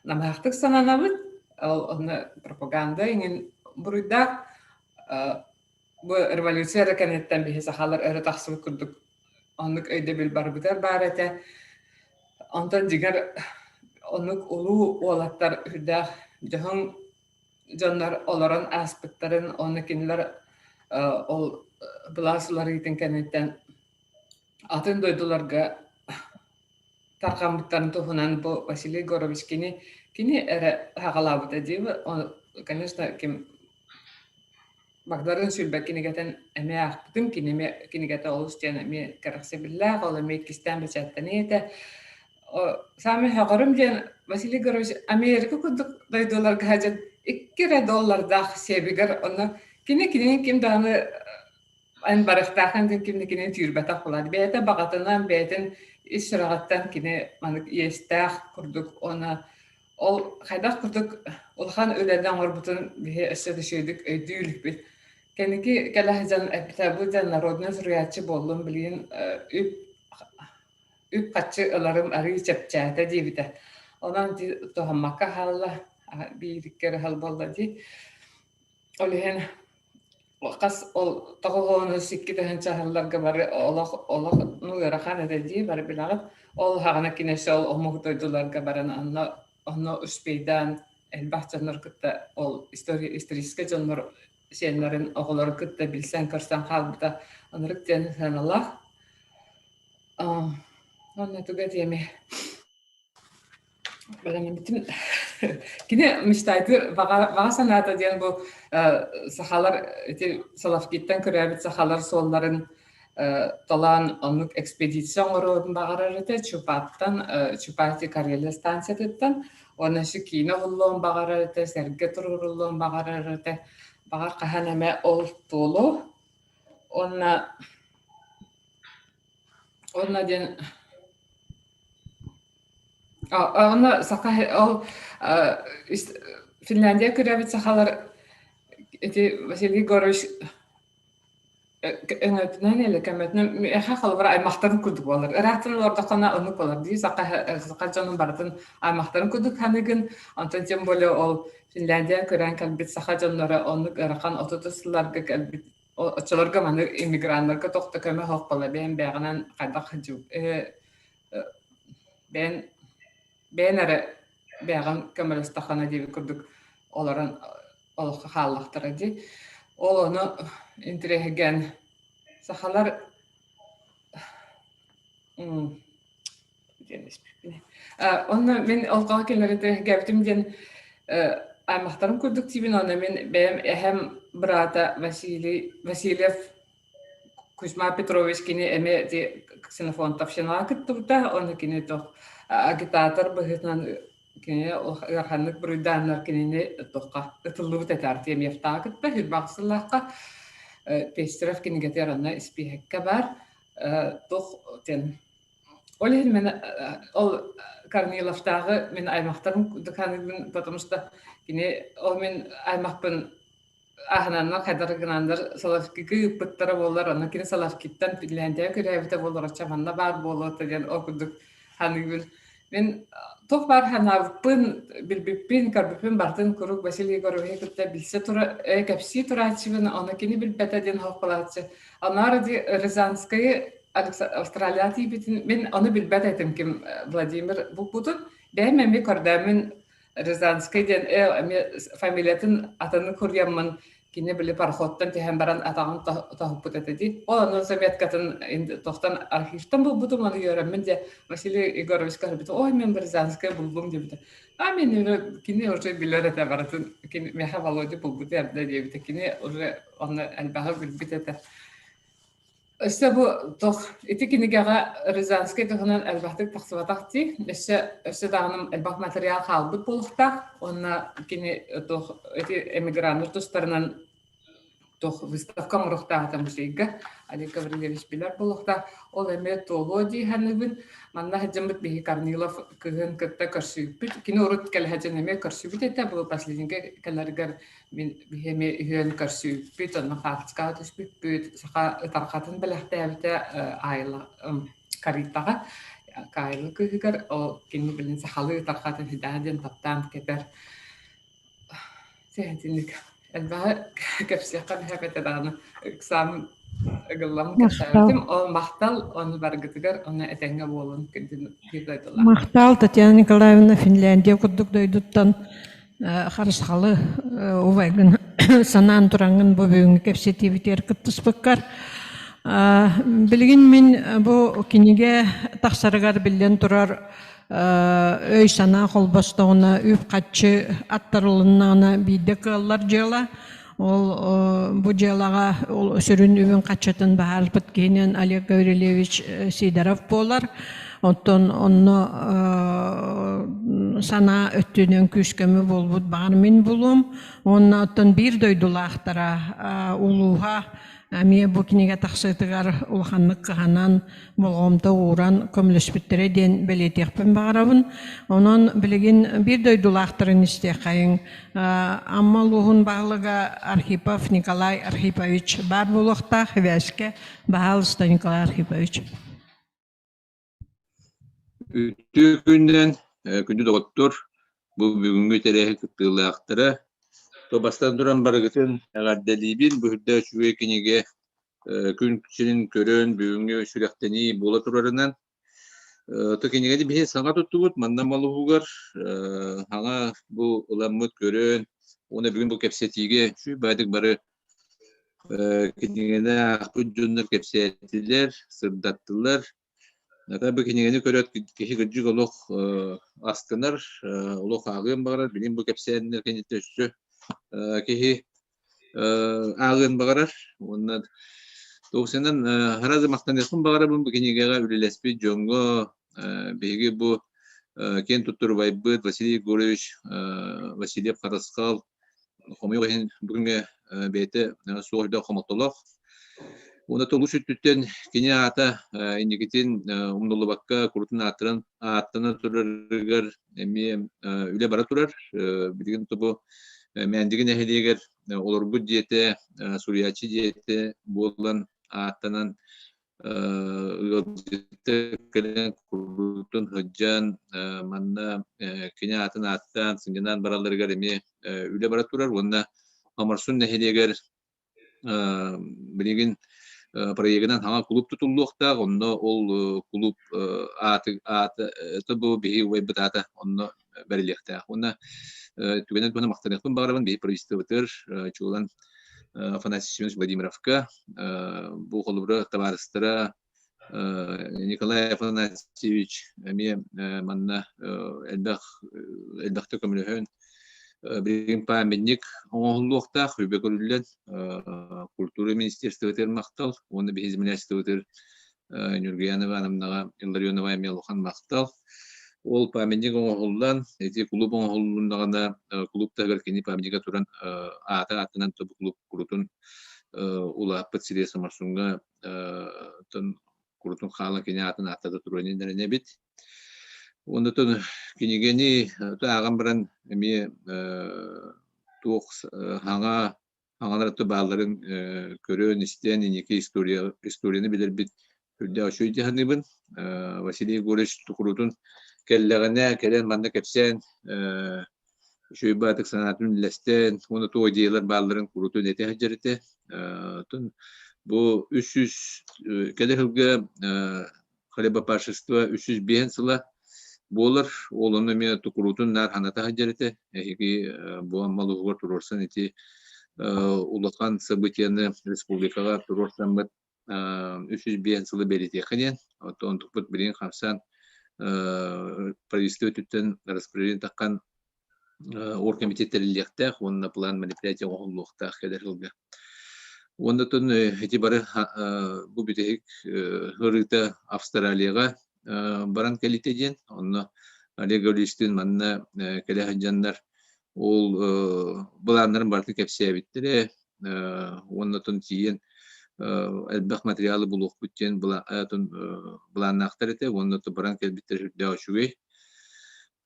намыһахтык сананабыт. Ол онно пропаганда иҥин буруйдаах Бу революция эрэ кэнниттэн биһи сахалар өрө тахсыбыт курдук оннук өйдөбүл барбытар баар этэ. Онтон дьиҥэр оннук улуу уолаттар үрдээх дьоһун дьоннор олорон ааспыттарын уонна кинилэр ол былаас уларыйыытын кэнниттэн атын дойдуларга тарҕаммыттарын туһунан бу Василий Егорович кини кини эрэ саҕалаабыта дии конечно ким Багдарын Сүлбэ кинигэтин эмиэ аахпытым, кини эмиэ кинигэтэ олус диэн эмиэ кэрэхсэбиллээх, ол эмиэ иккистээн бэчээттэниэ этэ. Саамай сөҕөрүм диэн Василий Егорович Америка курдук дойдуларга сылдьан 2 эрэ доллардаах сиэбигэр онно кини кинини ким даҕаны эн барыахтааххын диэн ким да кинини түүрбэтэх буолар. Бэйэтэ баҕатынан, бэйэтин ис сүрэҕиттэн кини маннык иэстээх курдук уонна Ол хайдах курдук улахан үлэни оҥорбутун биһи өссө да үчүгэйдик өйдүү иликпит. Кэнники кэлэ сылдьан эппитэ бу дьэ народнай суруйааччы буоллум билигин үп үп-харчы ыларым арыый чэпчээтэ диэбитэ. Онон ити туһаммакка хаалла, биир-икки эрэ сыл буолла дии. Ол иһин хас ол 902 тыһыынча бары олох олох ну ыарахан этэ дии бары билэҕит. Ол хаҕана кинээс ол омук дойдуларга баран онно онно успейдаан элбэх дьоннор кытта ол история историческай дьоннор сиэннэрин оҕолорун кытта билсэн көрсөн хаалбыта ынырык диэн сыаналаах. Онно туга диэми Бэлэмнэммитим. Кини мечтайдыыр баҕа, баҕа санаата диэн бу сахалар ити Соловкиттан көрөөбүт сахалар суолларын талаан оннук экспедиция оҥоруон баҕарар этэ Чупаттан, Чупати Карелия станциятыттан уонна өссө киинэ уһуллуон баҕарар этэ, сэргэ туруоруллуон баҕарар этэ. Баҕар хаһан эмэ ол туолуо. Уонна уонна диэн Онно саха ол Финляндия күрээбит сахалар ити Василий Егорович өҥөтүнэн или көмөтүнэн миэхэ холобура аймахтарын курдук буолар. Ыраахтан олордоххуна оннук буолар дии саха саха дьонун барытын аймахтарын курдук саныыгын. Онтон тем более ол Финляндия күрээн кэлбит саха дьонноро оннук ыарахан 30 сылларга кэлбит оччолорго маны иммиграннарга тохто көмө суох буолла бэйэм бэйэҕинэн хайдах бэйэн бэйэн эрэ бэйэҕин көмөлөстөххүнэ диэбит курдук олорон олоххо хааллахтара дии. Ол ону интэриэһиргээн сахалар Онно мин олоххо кинилэри интэриэһиргээбитим диэн аймахтарым курдук диибин уонна мин бэйэм эһэм быраата Василий Васильев Кузьма Петрович кини эмиэ ити Ксенофонтовщинаҕа кыттыбыта, уонна кини туох агитатор быһыытынан кини ыараханнык буруйдааннар кинини туохха ытыллыбыт этэ Артемьевтааҕы кытта Хүрбах сыллаахха Пестеров кинигэтигэр онно испииһэккэ баар туох диэн ол иһин мин ол Корниловтааҕы мин аймахтарым дыкааныбын потому что кини ол мин аймахпын аһынаннар хайдах гынаннар Соловкига ыыппыттара буоллар, онно кини Соловкиттан Финляндияҕа күрээбитэ буоллар, оччо манна баар буолуо диэн ол курдук саныыбын. Мин туох баар санаабыппын, билбиппин, көрбүппүн барытын куруук Василий Егоровиһы кытта билсэ тура, кэпсии турааччыбын, ону кини билбэтэ диэн хоһуолааччы. Анаары Рязанскайы Австралияҕа тиийбитин мин ону билбэт этим ким Владимир булбутун. Бэйэм эмиэ көрдөөммүн Рязанскай диэн эмиэ фамилиятын атыны курйаммын. Кини били пароходтан түһэн баран атаҕын тоһуппут этэ дии. Ол онон заметкатын тохтон архивтан булбутум, ону үөрэммин дьэ Василий Егоровичка көрбүтүм, ой, мен Березанская буллум диэбитэ. А мен кини уже билэр этэ барытын, кини миэхэ Володя булбут эрдэ диэбитэ. Кини уже онно элбэҕи билбит этэ. Өссө бу туох ити кинигэҕэ Рязанскай туһунан элбэхтик тахсыбатах дии. Өссө өссө даҕаны элбэх материал хаалбыт буолуохтаах. Уонна кини туох ити эмиграннар тустарынан туох выставка оҥоруохтаах этэ музейга. Олег Гаврильевич билэр буолуохтаах. Ол эмиэ туолуо дии саныыбын. Манна сылдьаммыт биһи Корнилов кыыһын кытта көрсүбүппүт. Кини урут кэлэ сылдьан эмиэ көрсүбүт этэ. Бу последнийгэ кэлэригэр Мин биһи эмиэ үһүөн көрсүбүппүт, онно хаартыскаҕа түспүппүт, саха ытарҕатын бэлэхтээбитэ Айла Каритаҕа, Кайлы кыыһыгар, ол кини билин сахалыы ытарҕатын хидаа диэн таптаан кэтэр. Сэһэтинник элбэҕи кэпсиэххэ бэһэп этэ даҕаны ыксаам ыгыллам кэпсээбитим. Ол махтал ону баргытыгар, ону этэҥҥэ буолун биир дойдулаах. Махтал Татьяна Николаевна Финляндия курдук дойдуттан харысхалы убайгын санаан тураҥҥын бу бүгүҥҥү кэпсэтиибитигэр кыттыспыккар. Билигин мин бу кинигэ тахсарыгар биллэн турар өй-санаа холбостоҕуна үп-харчы аттарылыннаҕына биирдэ кыаллар дьыала. Ол бу дьыалаҕа ол сүрүн үбүн хаччытын баһаарбыт киһинэн Олег Гаврильевич Сидоров буолар. Оттон онно санаа өттүнэн күүс-көмө буолбут баҕар мин булуом. Уонна оттон биир дойдулаахтара улууһа эмиэ бу кинигэ тахсыытыгар улаханнык кыһанан, болҕомто ууран көмөлөспүттэрэ диэн бэлиэтиэхпин баҕарабын. Онон билигин биир дойдулаахтарын истиэххэйиҥ. Амма улууһун баһылыга Архипов Николай Архипович баар буолуохтаах. Сибээскэ баһаалыста Николай Архипович. Үтүө күнүнэн, күндү доҕоттор, бу бүгүҥҥү тэрээһин кыттыылаахтара. То бастатан туран барыгытын эҕэрдэлиибин. Бу үрдэ үчүгэй кинигэ күн сирин көрөн бүгүҥҥү сүрэхтэнии буола турарынан. То кинигэни биһи саҥа туттубут, манна малуһугар саҥа бу ыламмыт көрөн, уонна бүгүн бу кэпсэтиигэ үчүгэй баайдык бары кинигэни аахпыт дьоннор кэпсээтилэр, сырдаттылар. Ата бу кинигэни көрөөт киһи кырдьык олох астынар, олох ааҕыан баҕарар. Билигин бу кэпсээннэр кэнниттэн өссө киһи ааҕыан баҕарар. Уонна туохсанан сразу махтаныахпын баҕарабын бу кинигэҕэ үлэлэспит дьоҥҥо биһиги бу киэн туттар убайбыт Василий Егорович Васильев Харысхал хомойуох иһин бүгүҥҥэ бэйэтэ суох өйдөөх хомолтолоох. Уонна толуус өттүттэн кини аата инникитин умнуллубакка курутун ааттарын ааттана турарыгар эмиэ үлэ бара турар. Билигин бу Мээндиги нэһилиэгэр олорбут дьиэтэ, суруйааччы дьиэтэ буолан ааттанан ыалдьыттар кэлэн куруутун сылдьан манна кини аатын ааттаан сынньанан баралларыгар эмиэ үлэ бара турар уонна Оморсун нэһилиэгэр билигин проегынан саҥа кулууп тутуллуохтаах онно ол кулууп ааты аата бу биһи убайбыт аата онно бэриллиэхтээх уонна түгэнэ туһунан махтаныахпын баҕарабын биһи правительствобытыгар чуолан Афанасий Семенович Владимировка бу холобура табаарыстара Николай Афанасьевич эмиэ манна элбэх элбэхтэ көмөлөһөн билигин памятник оҥоһуллуохтаах үбэ көрүллэн культура министерствотыгар махтал уонна биһиги землячествобытыгар Ньургуяна Ивановнаҕа Илларионова эмиэ улахан махтал. Ол памятник оҥоһуллан, ити кулууп оҥоһуллуннаҕына, кулууп таһыгар кини памятнига туран аата ааттанан бу кулууп курутун улааппыт сириэ Самарсуҥҥа курутун хаалан кини аатын ааттата туруон иннэрэнэбит. Уонна кинигэни ааҕан баран эмиэ туох хаҥа аҕалар өттө баалларын көрөн-истэн инники история историяны билэрбит үрдээх үчүгэй дии саныыбын. Василий Егорович тукурутун кэллэҕинэ кэлэн манна кэпсээн үчүгэй баатык санаатын үллэстэн уонна туох идеялар баалларын курутун этэ сылдьар этэ. Оттон бу 300 кэлэр сылга хлебопашество 305 сыла буолар. Ол ону эмиэ тукуруутун наар ханата сылдьар этэ. Эһиги бу Амма улууһугар туруорсан ити Улахан событиены республикаҕа туруорсаммыт 305 сылы бэлиэтиэххэ диэн. Оттон онтукпут билигин хамсаан правительство өттүттэн распоряжение таххан оргкомитет тэриллиэхтээх уонна план мероприятия оҥоһуллуохтаах кэлэр сылга. Уонна оттон ити бары бу бүтэһик ырыыта Австралияҕа баран кэлитэ диэн. Онно Олег Гаврильевичтыын манна кэлэ сылдьаннар ол былааннарын барытын кэпсээбиттэрэ уонна оттон тиийэн элбэх материалы булуохпут диэн былааннаахтар этэ уонна баран кэлбиттэр сүрдээх үчүгэй.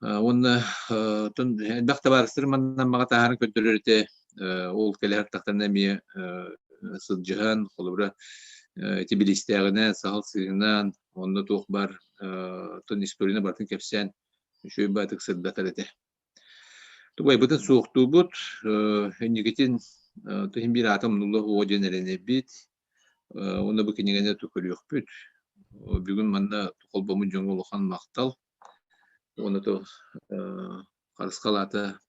Уонна оттон элбэх табаарыстар манна маҕа таһааран көрдөрөр этэ. Ол кэлэ сыртахтарына эмиэ сылдьыһан, холобура, ити билистээҕинэн, саһыл сыыһынан, онно туох баар оттон историяны барытын кэпсээн үчүгэй баатык сырдатар этэ. Тубайбытын суохтуубут, инникитин иһин биир аата умнуллуох уо диэн эрэнэбит. Уонна бу кинигэни көрүөхпүт. Бүгүн манна холбоммут дьоҥҥо улахан махтал. Уонна то харысхал аата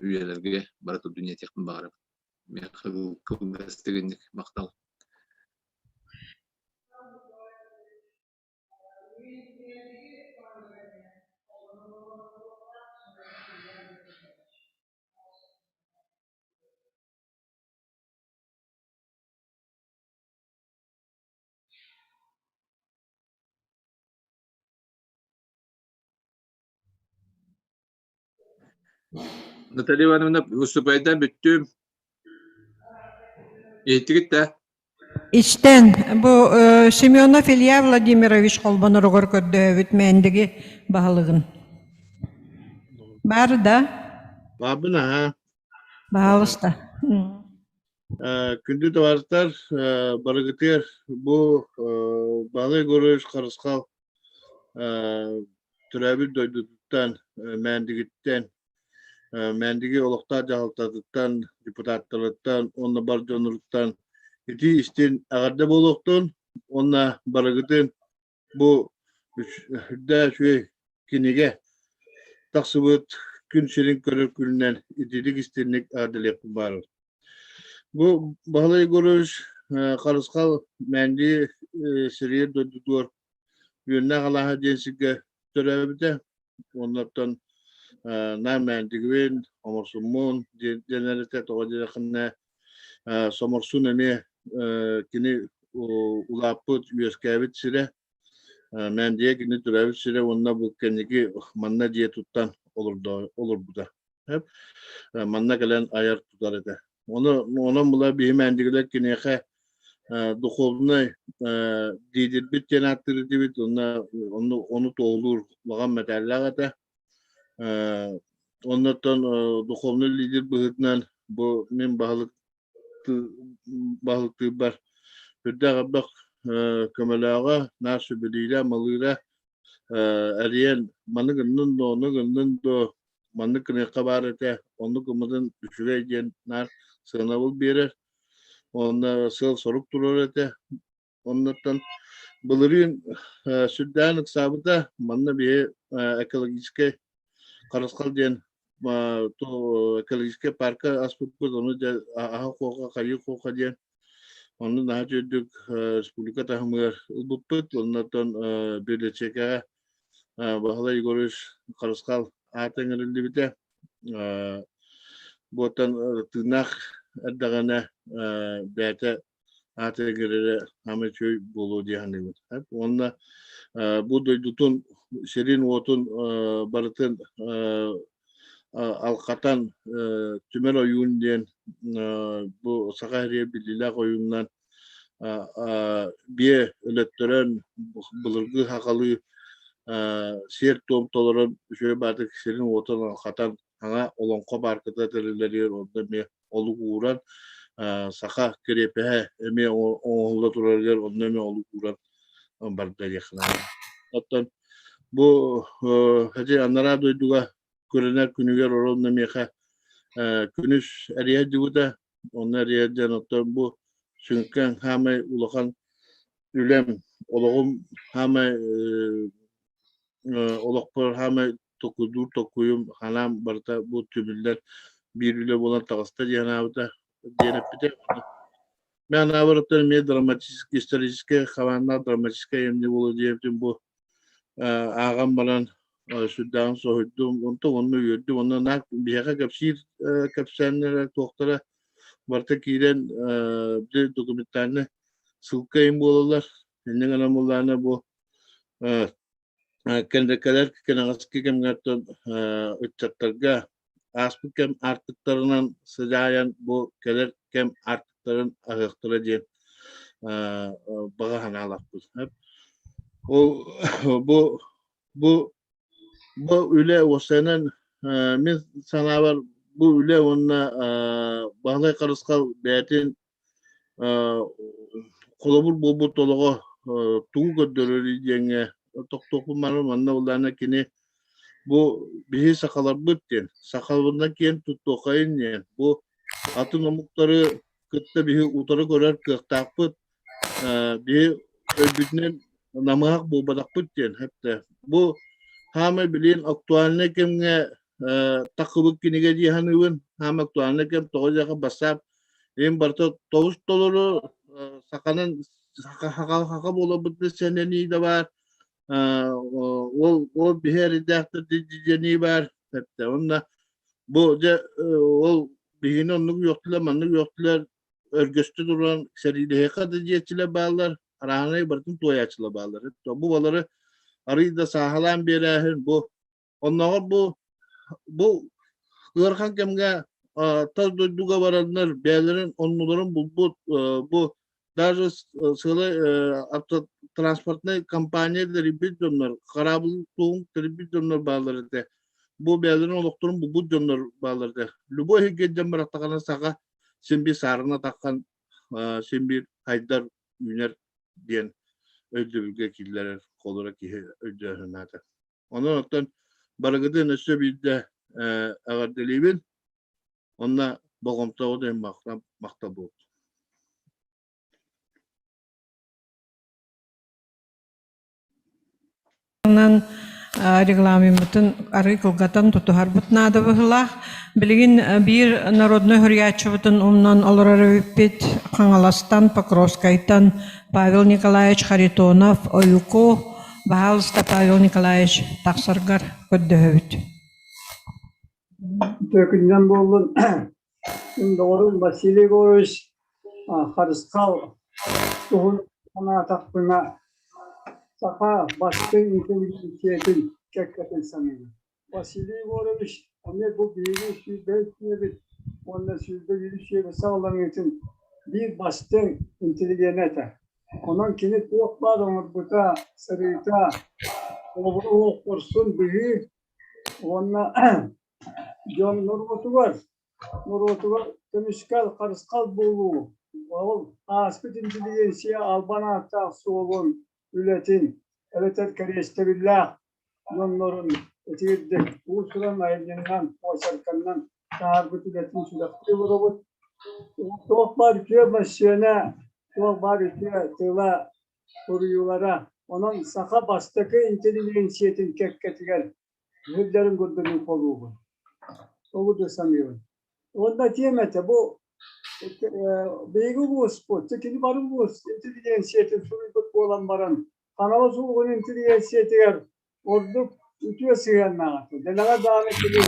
үйэлэргэ бара турдун диэтиэхпин баҕарабын. Миэхэ кылгастык инник махтал. Наталья Ивановна, выступайдаан бүттүм. Иһиттигит да? Истэн, бу Семенов Илья Владимирович холбоноругар көрдөһөбүт Мээндиги баһылыгын. Бар да? Баабын аһа. Баһалыста. Күндү табаарыстар, барыгытыгар бу Баһылай Егорович Харысхал төрөөбүт дойдутуттан, Мээндигиттэн, Мээндиги олохтоох дьаһалтатыттан, депутаттарыттан уонна бар дьонуттан итии истин эҕэрдэ буолуохтун уонна барыгытын бу үрдээх үчүгэй кинигэ тахсыбыт күн сирин көрөр күнүнэн итиитик истинник эҕэрдэлиэхпин баарар. Бу Баһылай Егорович Харысхал Мээндиги сиригэр дойдутугар Үөннээх алааһа диэн сиргэ төрөөбүтэ. Оннуттан наар Мээндигибин, Оморсуммун диэн этэ. Тоҕо диэтэххинэ, Соморсун эмиэ кини улааппыт, үөскээбит сирэ. Мээндигэ кини төрөөбүт сирэ уонна бу кэнники манна дьиэ туттан олорбута. Манна кэлэн айар тутар этэ. Ону онон була биһи мээндигилэр киниэхэ духовнай лидербит диэн ааттыыр этибит уонна ону, ону туоһулуур улахан мэтээллээх этэ. Оннуттан духовнай лидер быһыытынан бу мин баһылык баһылыктыырбар үрдээх элбэх көмөлөөҕө, наар сүбэлиирэ-амалыыра эрийэн маны гыннын дуо, ону гыннын дуо, маннык гыныахха баар этэ, оннук гыммытын үчүгэй диэн наар сыанабыл биэрэр. Уонна сыал-сорук турар этэ. Оннуттан былырыын сүрдээн ыксаабыта. Манна биһи экологическай харысхал диэн экологическай парка аспыппыт, ону дьэ аһа хуоха, хайыы хуоха диэн онно наһаа үчүгэйдик республика таһымыгар ылбыппыт. Оннуттан библиотекаҕа Баһылай Егорович Харысхал аата ыҥырыллыбыта. Буоттан тыыннаах эрдэҕинэ бэйэтэ аата ыҥырара саамай үчүгэй буолуо дии саныыбын. Уонна бу дойдутун сирин-уотун барытын алхатан Түмэр ойуун диэн бу Саха сиригэр биллиилээх ойууннан биэ өлөттөрөн былыргы сахалыы сиэр-туом толорон үчүгэй баатык сирин-уотун алхатан саҥа олоҥхо паарката тэриллэригэр онно эмиэ олук ууран саха кириэпэһэ эмиэ оҥоһулла турарыгар онно эмиэ олук ууран барда диэххэ наада. Оттон бу ити анараа дойдуга күрэнэр күнүгэр оронно миэхэ күнүс эрийэ дьыбыта онно эрийэ диэн оттон бу сүҥкэн хаамай улахан үлэм олоҕум хаамай олохпор хаамай токуйдуур токуйум ханаам барыта бу түмүллэр биир үлэ буолан таҕыста диэн аабыта. диэн эппитэ. Мен анаабарыттан эмиэ драматическай, историческай хабааннаах драматическай айымньы буолуо диэбитим бу ааҕан баран сүрдээҕин соһуйдум, онтон онно үөрдүм, онно наак биһиэхэ кэпсиир кэпсээннэрэ туохтара барыта киирэн били документальнай ссылка им буолаллар. Инньэ гынан буоллаҕына бу кэлэр кэнэҕэски кэмҥэ ыччаттарга ааспыт кэм аартыктарынан сыдьаайан бу кэлэр кэм аартыктарын аһыахтара диэн баҕа санаалаахпыт. Ол бу бу бу үлэ уопсайынан мин санаабар бу үлэ уонна Баһылай Харысхал бэйэтин холобур буолбут олоҕо тугу көрдөрөрүй диэҥҥэ тохтуохпун баҕарабын. Манна былаана кини бу биһи сахаларбыт диэн, сахабытынан киэн туттуоххайын диэн, бу атын омуктары кытта биһи утары көрөр кыахтаахпыт, биһи өйбүтүнэн намыһах буолбатахпыт диэн эттэ. Бу хаамай билигин актуальнай кэмҥэ таххыбыт кинигэ дии саныыбын. Хаама актуальнай кэм тоҕо диэхэ бассаап им барыта тобус толору саханан саха саха буоларбыт да сэнэнии да баар ол ол биһи эридээхтэр дьиэнии баар эттэ уонна бу дьэ ол биһигини оннук үөхтүлэр маннык үөхтүлэр өргөстө туран сэриилэһиэххэ да диэччилэр бааллар арааһынай барытын туойааччылар бааллар бу балары арыый да сааһылаан биэрээһин бу Оннооҕор бу бу ыарахан кэмҥэ тас дойдуга бараннар бэйэлэрин оннуларын булбут бу даже сыалай автотранспортнай компания тэрийбит дьоннор, хараабыл туһун тэрийбит дьоннор бааллар этэ. Бу бэйэлэрин олохторун булбут дьоннор бааллар этэ. Любой иһигэр дьон барахтаҕына саха син биир саарына таххан син биир хайдар үүнэр диэн өйдөбүлгэ киллэрэр холура киһи өйдөөһүн аата. Онон оттон барыгытын өссө биирдэ эҕэрдэлиибин. Онно болҕомтоҕут иһин махтал буолтун. Онон регламеммытын арыы кылгатан тутуһарбыт наада быһыылаах. Билигин биир народнай суруйааччыбытын умнан олорор эбиппит Хаҥаластан, Покровскайтан Павел Николаевич Харитонов, Ойуку Баһаалыста, Павел Николаевич, тахсаргар көрдөһөбүт. Төкүннэн буоллун. Мин доҕорум Василий Егорович Харысхал туһун санаатахпына, саха бастыҥ интеллигенциятын кэккэтин саныыбын. Василий Егорович эмиэ бу биһиги сүүрбэ үс уонна 21 үйэбит саҕаланыытын биир бастыҥ интеллигенэ этэ. Онон кини туох баар оҥорбута, сырыыта, холобура суох хорсун быһыы уонна дьон норуотугар, норуотугар көмүскэл, харысхал буолуу, ол ааспыт интеллигенция албан ааттаах суолун, үлэтин эбэтэр кэриэстэбиллээх дьоннорун итиирдик уус-уран айымньынан, очерканнан таһаарбыт үлэтин сүрэхтии олоробут. Туох баар үтүө мөссүөнэ, туох баар үтүө тыла, суруйуулара. Онон саха бастакы интеллигенциятын кэккэтигэр үһүрдэрин курдук мин холуубун. Ол да саныыбын. Уонна этиэм этэ, бу биһиги улууспут, кини бары улуус интеллигенциятын суруйбут буолан баран, Хаҥалас улууһун интеллигенциятыгар ордук үтүө сыһыаннаах этэ. Дэлэҕэ даҕаны кини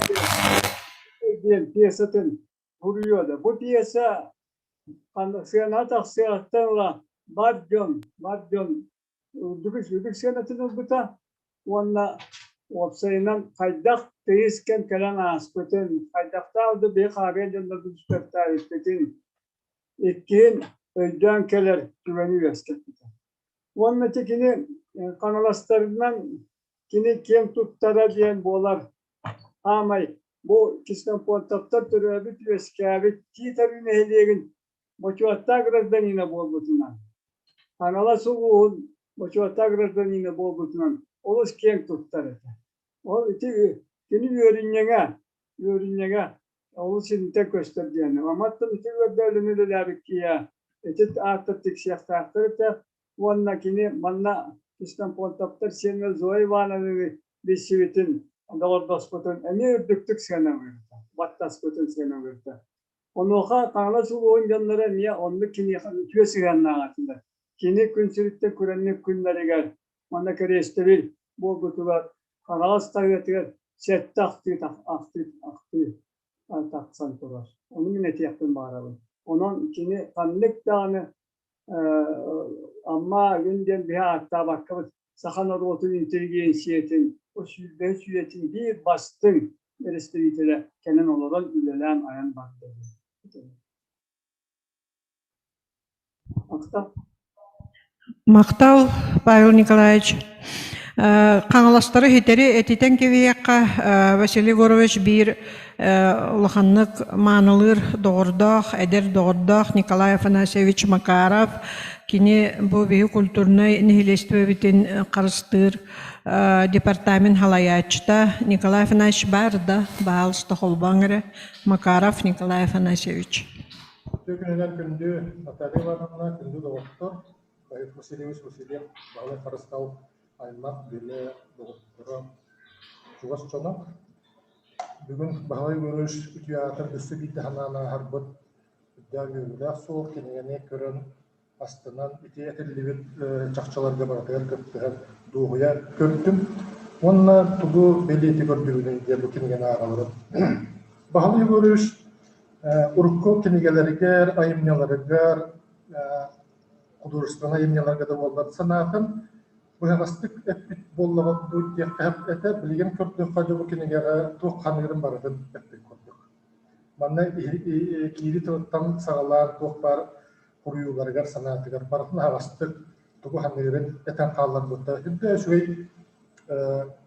диэн пьесатын суруйуо да. Бу пьеса сыанаҕа тахсыаҕыттан ыла бар дьон, бар дьон үрдүк үрдүк сыанатын ылбыта уонна уопсайынан хайдах тыйыс кэм кэлэн ааспытын, хайдахтаах да биһи хаарыан дьоннорбут үспэттээбиппитин иккиһин өйдөөн кэлэр түгэни үөскэппитэ. Уонна ити кини хаҥаластарынан кини киэҥ туттара диэн буолар. Аамай бу Ксенофонтовтар төрөөбүт-үөскээбит Тиит Арыы нэһилиэгин бочуоттаах гражданина буолбутунан, Хаҥалас улууһун бочуоттаах гражданина буолбутунан олус киэҥ туттар этэ. Ол ити кини үөрүнньэҥэ, үөрүнньэҥэ олус интэн көстөр диэн. Аматтан ити үөрдэ үлэни үлэлээбит киһи ити ааттар тиксиэхтээхтэр этэ уонна кини манна Ксенофонтовтар сиэннэр Зоя Ивановнаны билсибитин, доҕордоспутун эмиэ үрдүктүк сыаналыырда, баттаспытын сыаналыырда. Онуоха Хаҥалас улууһун дьонноро эмиэ оннук киниэхэ үтүө сыһыаннаах этилэр. Кини күн сириттэн күрэммит күннэригэр манна кэриэстэбил буолбутугар Хаҥалас хаһыатыгар сэттэ ахтыы ахтыы ахтыы тахсан турар. Ону мин этиэхпин баҕарабын. Онон кини ханнык даҕаны Амма күн диэн биһи ааттаабаккабыт саха норуотун интеллигенциятын сүүрбэһис үйэтин биир бастыҥ бэрэстэбиитэлэ кэлэн олорон үлэлээн айан барда. Махтал. Махтал, Павел Николаевич. Хаҥаластары ситэри этитэн кэбиһиэххэ, Василий Егорович биир улаханнык маанылыыр доҕордоох, эдэр доҕордоох Николай Афанасьевич Макаров. Кини бу биһи культурнай нэһилиэстибэбитин харыстыыр департамент халайааччыта Николай Афанасьевич баар да, баһаалыста холбооҥ эрэ. Макаров Николай Афанасьевич. Үтүө күнүнэн күндү Наталья Ивановна, күндү доҕоттор, Борис Васильевич Васильев, Баһылай Харысхал аймах, билэ доҕотторо, чугас дьоно. Бүгүн Баһылай Егорович үтүө аатын өссө биирдэ санаан ааһарбыт үрдээх үөрүүлээх суол кинигэни көрөн астынан ити этиллибит чахчыларга барытыгар кыттыһан дуоһуйа көрдүм уонна тугу бэлиэтии көрдүбүнүй диэн бу кинигэни ааҕалларым. Баһылай Егорович урукку кинигэлэригэр, айымньыларыгар, художественнай айымньыларга да буоллар санаатын быһаҕастык эппит буоллаҕа дуу диэххэ этэ. Билигин көрдөххө дьэ бу кинигэҕэ туох ханыырын барытын эппит курдук. Манна киири тылыттан саҕалаан туох баар хоруйууларыгар, санаатыгар барытын аһаҕастык тугу саныырын этэн хаалларбыта үрдэ үчүгэй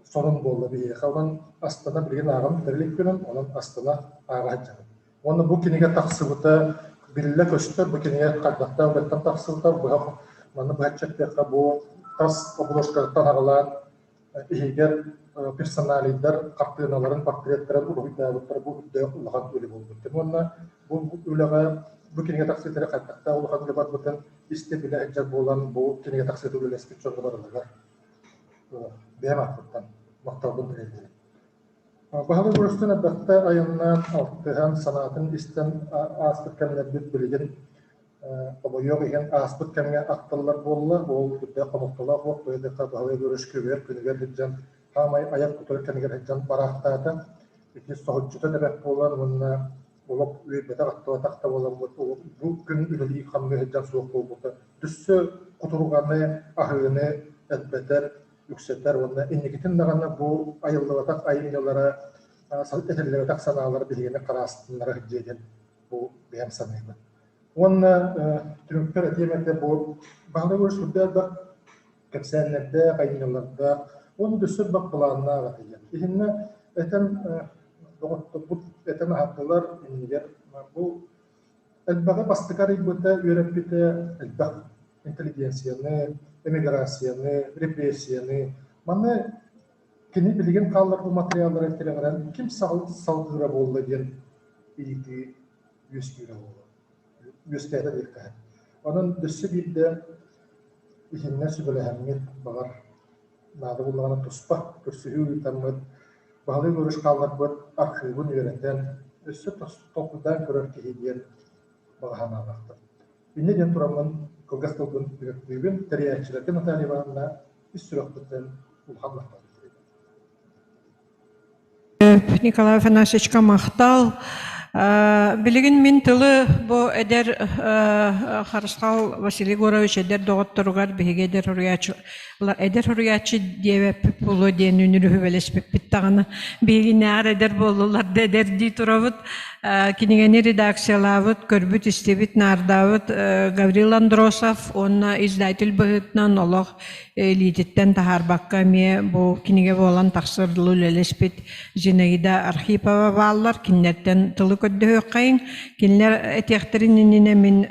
сонун буолла биһиэхэ. Онон астына билигин ааҕан бүтэрилик гынан, онон астына ааҕа сылдьабын. Уонна бу кинигэ тахсыбыта биллэ көстөр, бу кинигэ хайдахтаах үлэттэн тахсыбыта, быһа манна быһаччы эттэххэ бу тас обложкаттан аҕалаан иһигэр персоналийдар хартыыналарын, портреттарын уруһуйдаабыттара бу үрдээх улахан үлэ буолбут. Уонна бу үлэҕэ бу кинигэ тахсыытыгар хайдахтаах улахан үлэ барбытын истэ-билэ сылдьар буолан, бу кинигэ тахсыыта үлэлэспит дьоҥҥо барыларыгар бэйэм ааппыттан махталбын тириэрдэбин. Баһылык Өрүстэн элбэхтэ айаннаан, алтыһан, санаатын истэн ааспыт кэмнэрбит билигин Хомойуох иһин, ааспыт кэмҥэ ахтыллар буолла, ол үрдээх хомолтолоох уот Туйадыхха Баһылай Егорович күөгэйэр күнүгэр сылдьан, хаамай айах тутар кэмигэр сылдьан бараахтаата. Ити соһуччута да бэрт буолан уонна олох үөйбэтэх-ахтыбатах да буоламмыт, бу күн үлэлии-хамныы сылдьан суох буолбута. Өссө кутурҕаны, аһыыны элбэтэр, үксэтэр уонна инникитин даҕаны бу айыллыбатах айымньылара, этиллибэтэх санаалара биһигини хараастыннара сылдьыа диэн бу бэйэм саныыбын. Уонна түмүкпэр этиэм этэ бу Баһылай Егорович сүрдээх элбэх кэпсээннэрдээх, айымньылардаах уонна өссө элбэх былааннаах этэ диэн. Итиннэ этэн доҕотторбут этэн аһардылар иннигэр бу элбэҕи бастакы арыйбыта, үөрэппитэ элбэх интеллигенцияны, эмиграцияны, репрессияны. Маны кини билигин хаалларбыт материаллара тирэҕирэн ким салгыыра буолла диэн ыйытыы үөскүүрэ буолуо, үөскээтэ диэххэ сөп. Онон өссө биирдэ итиннэ сүбэлэһэммит, баҕар, наада буоллаҕына туспа көрсүһүү ыытаммыт, Баһылай Егорович хаалларбыт архыыбын үөрэтэн, өссө толкуйдаан көрөр киһи диэн баҕа санаалаахпын. Инньэ диэн тураммын кылгас тылбын түмүктүүбүн, тэрийээччилэргэ Наталья Ивановна ис сүрэхпиттэн улахан махталбын тириэдэбин. Николай Афанасьевичка махтал. Билигин мин тылы бу эдэр Харысхал Василий Егорович эдэр доҕотторугар биһиги эдэр суруйааччы эдэр суруйааччы диэбэппит буолуо диэн үнүрүһүбэлэспиппит даҕаны биһигинээҕэр эдэр буоллулар да эдэр дии турабыт. Кинигэни редакциялаабыт, көрбүт-истибит, наардаабыт Гаврил Андросов уонна издатель быһыытынан олох илиититтэн таһаарбакка эмиэ бу кинигэ буолан тахсар дылы үлэлэспит Зинаида Архипова бааллар. Кинилэртэн тылы көрдөһүөххэйиҥ. Кинилэр этиэхтэрин иннинэ мин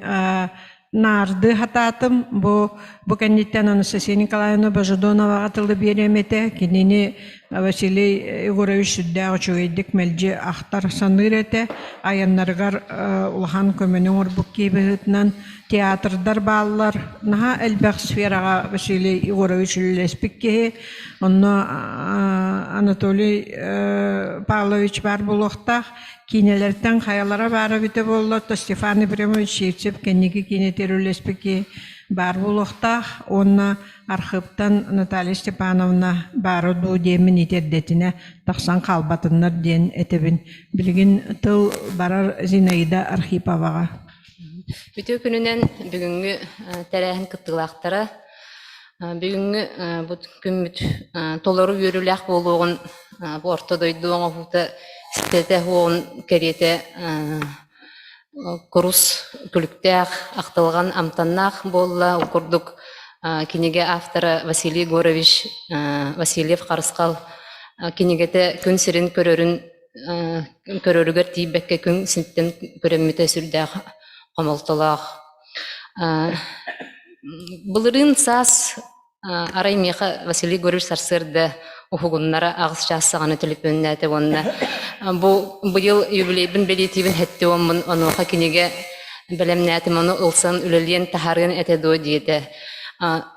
наарды хатаатым. Бу, бу кэнниттэн Анастасия Николаевна Божедоноваҕа тылы биэриэм этэ. Кинини Василий Егорович сүрдээх үчүгэйдик мэлдьи ахтар саныыр этэ. Айаннарыгар улахан көмөнү оҥорбут киһи быһыытынан театрдар бааллар. Наһаа элбэх сфераҕа Василий Егорович үлэлэспит киһи. Онно Анатолий Павлович баар буолуохтаах. Киинэлэртэн хайалара баара эбитэ буолла, то Стефан Ефремович Сивцев кэнники киинэтигэр үлэлэспит киһи баар буолуохтаах уонна архыыптан Наталья Степановна баара дуу диэммин ити эрдэтинэ тахсан хаалбатыннар диэн этэбин. Билигин тыл барар Зинаида Архиповаҕа. Үтүө күнүнэн бүгүҥҥү тэрээһин кыттыылаахтара бүгүҥҥү бу күммүт толору үөрүүлээх буолуоҕун бу орто дойду оҥоһуута ситэтэ суоҕун кэриэтэ курус күлүктээх, ахтылҕан амтаннаах буолла. Ол курдук кинигэ автора Василий Егорович Васильев-Харысхал кинигэтэ күн сирин көрөрүн көрөрүгэр тиийбэккэ күн сириттэн көрөммүтэ сүрдээх хомолтолоох. Былырыын саас Арай миэхэ Василий Егорович сарсыарда уһугуннара аҕыс чаас саҕана төлөпүөннээтэ уонна бу быйыл юбилейбын бэлиэтиибин хэттэ уоммун онуоха кинигэ бэлэмнээтим ону ылсан үлэлиэн таһаарыан этэ дуо диэтэ.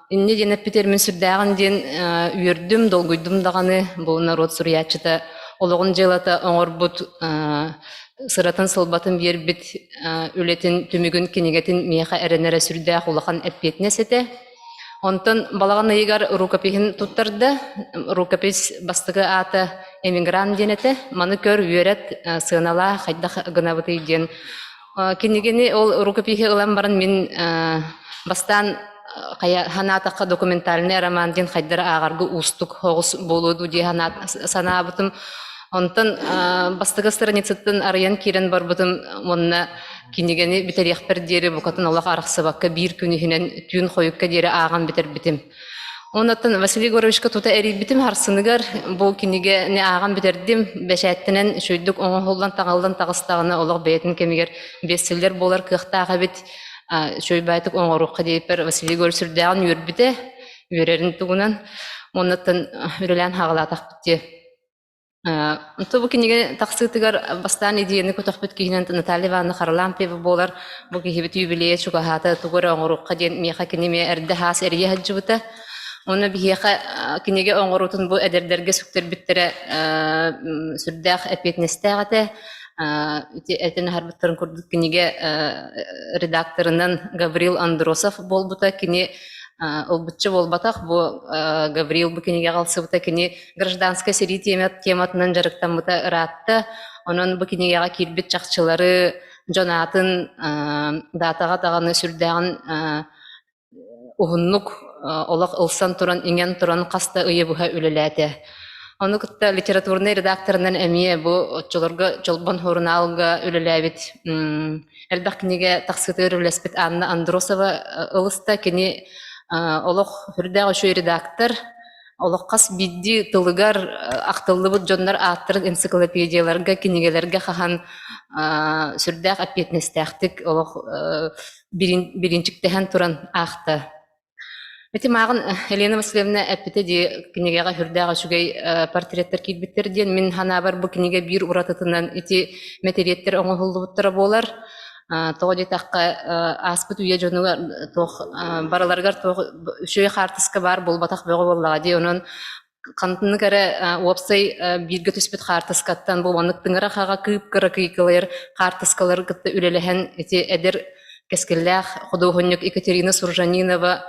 Инньэ диэн эппитэр мин сүрдээҕин диэн үөрдүм, долгуйдум даҕаны бу норуот суруйааччыта олоҕун дьыалата оҥорбут сыратын сылбатын биэрбит үлэтин түмүгүн кинигэтин миэхэ эрэнэрэ сүрдээх улахан эппиэтинэс этэ. Онтон балаҕан ыйыгар рукопиһын туттарда. Рукопись бастакы аата «Эмигрант» диэн этэ. Маны көр, үөрэт, сыаналаа, хайдах гынабытый диэн. Кинигини ол рукопиһы ылан баран мин бастаан хайа санаатахха документальный роман диэн хайдары ааҕарга уустук соҕус буолуо дуу дии санаабытым. Онтон бастакы страницаттан арыйан киирэн барбытым уонна Кинигэни бүтэриэхпэр диэри букатын олох арахсыбакка биир күн иһинэн түүн хойукка диэри ааҕан бүтэрбитим. Оннуттан Василий Егоровичка тута эрийбитим харсыныгар бу кинигэни ааҕан бүтэрдим. Бэчээттэнэн үчүгэйдик оҥоһуллан таҥыллан таҕыстаҕына олох бэйэтин кэмигэр бестселлер буолар кыахтаах эбит. Үчүгэй баайтык оҥоруохха диэбиппэр Василий Егорович сүрдээҕин үөрбүтэ, үөрэрин тугунан. Оннуттан үлэлээн хаалаатахпыт дии. Онто бу кинигэ тахсыытыгар бастаан идеяны көтөхпүт киһинэн Наталья Ивановна Харлампьева буолар. Бу киһибит юбилейа чугаһаата, тугу эрэ оҥоруохха диэн миэхэ кини эмиэ эрдэ хаас эрийэ сылдьыбыта. Уонна биһиэхэ кинигэ оҥоруутун бу эдэрдэргэ сүктэрбиттэрэ сүрдээх эппиэтинэстээх этэ. Ити этэн аһарбыттарын курдук кинигэ редакторынан Гаврил Андросов буолбута. Кини ылбычча буолбатах, бу Гаврил бу кинигэҕэ ылсыбыта. Кини гражданскай сэрии тематынан дьарыктаммыта ыраатта. Онон бу кинигэҕэ киирбит чахчылары, дьон аатын даатаҕа даҕаны сүрдээҕин уһуннук олох ылсан туран, иҥэн туран хас да ыйы быһа үлэлээтэ. Ону кытта литературнай редакторынан эмиэ бу оччолорго Чолбон сурунаалга үлэлээбит элбэх кинигэ тахсыытыгар үлэлэспит Анна Андросова ылыста. Кини олох сүрдээх үчүгэй редактор, Олох хас биирдии тылыгар ахтыллыбыт дьоннор ааттарын энциклопедияларга, кинигэлэргэ хаһан сүрдээх эппиэтинэстээхтик олох бириинчиктэһэн туран аахта. Ити мааҕын Елена Васильевна эппитэ дии кинигэҕэ сүрдээх үчүгэй портреттэр киирбиттэр диэн мин санаабар бу кинигэ биир уратытынан ити мэтириэттэр оҥоһуллубуттара буолар. Тоҕо диэтэххэ, ааспыт үйэ дьонугар туох барыларыгар туох үчүгэй хаартыска баар буолбатах бөҕө буоллаҕа дии. Онон хантынык эрэ уопсай бииргэ түспүт хаартыскаттан бу маннык тыҥыра хаҕа кыып-кыра кыйкылайар хаартыскалары кытта үлэлэһэн ити эдэр кэскиллээх худуоһунньук Екатерина Суржанинова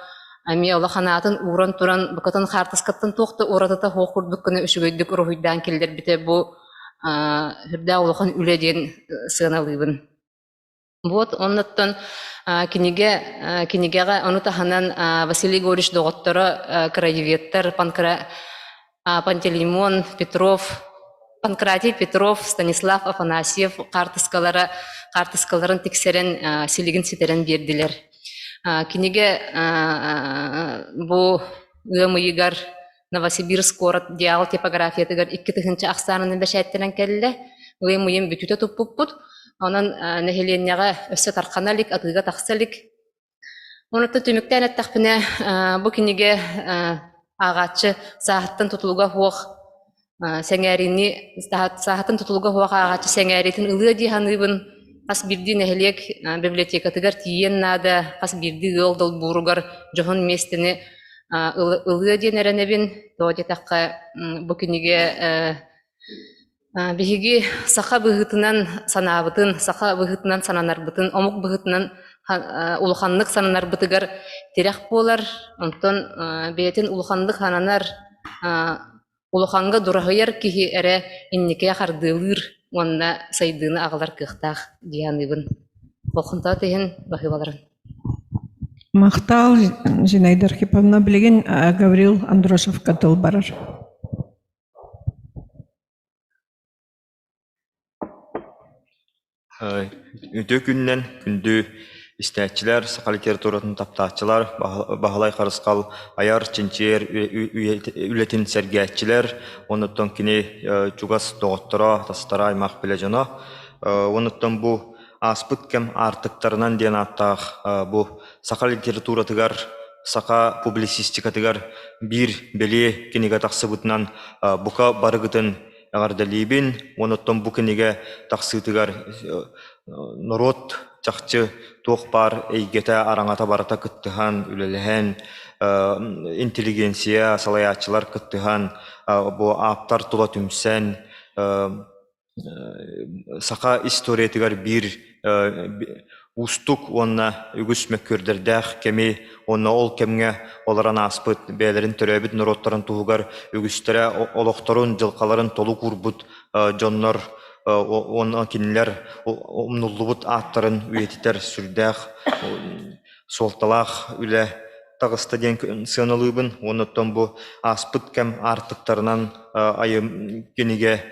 эмиэ улахан аатын ууран туран букатын хаартыскаттан туох да уратыта суох курдук гына үчүгэйдик уруһуйдаан киллэрбитэ бу сүрдээх улахан үлэ диэн сыаналыыбын. Вот оннуттан кинигэ кинигэҕэ ону таһынан Василий Егорович доҕотторо краеведтар Панкра Пантелеймон Петров Панкратий Петров, Станислав Афанасьев хаартыскалара хаартыскаларын тиксэрэн силигин ситэрэн биэрдилэр. Кинигэ бу ыам ыйыгар Новосибирск куорат Диал типографиятыгар 2000 ахсаанынан бэчээттэнэн кэллэ. Ыйым-ыйым бүтүтэ туппуппут. Онон нэһилиэнньэҕэ өссө тархана илик, атыыга тахса илик. Онуттан түмүктээн эттэхпинэ, бу кинигэ ааҕааччы сааһыттан тутулуга суох. Сэҥээриини сааһытын тутулуга суох ааҕааччы сэҥээриитин ылыа дии саныыбын. Хас биирдии нэһилиэк библиотекатыгар тиийиэн наада, хас биирдии ыал долбууругар дьоһун миэстэни ылыа диэн эрэнэбин. Тоҕо диэтэххэ, бу кинигэ Биһиги саха быһыытынан санаабытын, саха быһыытынан сананарбытын, омук быһыытынан улаханнык сананарбытыгар тирэх буолар. Онтон бэйэтин улаханнык сананар, улахаҥҥа дураһыйар киһи эрэ инникигэ хардыылыыр уонна сайдыыны аҕалар кыахтаах дии саныыбын. Болҕомтоҕут иһин баһыыбаларын. Махтал, Зинаида Архиповна. Билигин Гаврил Андросовка тыл барар. Үтүө күнүнэн күндү истээччилэр, саха литературатын таптааччылар, Баһылай Харысхал айар, чинчийэр үлэтин сэргээччилэр, онуттан кини чугас доҕотторо, тастара, аймах билэ дьоно. Онуттан бу ааспыт кэм аартыктарынан диэн ааттаах бу саха литературатыгар, саха публицистикатыгар биир бэлиэ кинигэ тахсыбытынан бука барыгытын эҕэрдэлиибин. Онуттан бу кинигэ тахсыытыгар норуот чахчы туох баар эйгэтэ, араҥата барыта кыттыһан, үлэлэһэн, интеллигенция, салайааччылар кыттыһан, бу ааптар тула түмсэн, Саха историятыгар биир уустук уонна үгүс мөккүөрдэрдээх кэми уонна ол кэмҥэ олорон ааспыт бэйэлэрин төрөөбүт норуоттарын туһугар үгүстэрэ олохторун, дьылҕаларын толук уурбут дьоннор уонна кинилэр умнуллубут ааттарын үйэтитэр сүрдээх суолталаах үлэ таҕыста диэн сыаналыыбын. Уонна оттон бу ааспыт кэм аартыктарынан айым кинигэ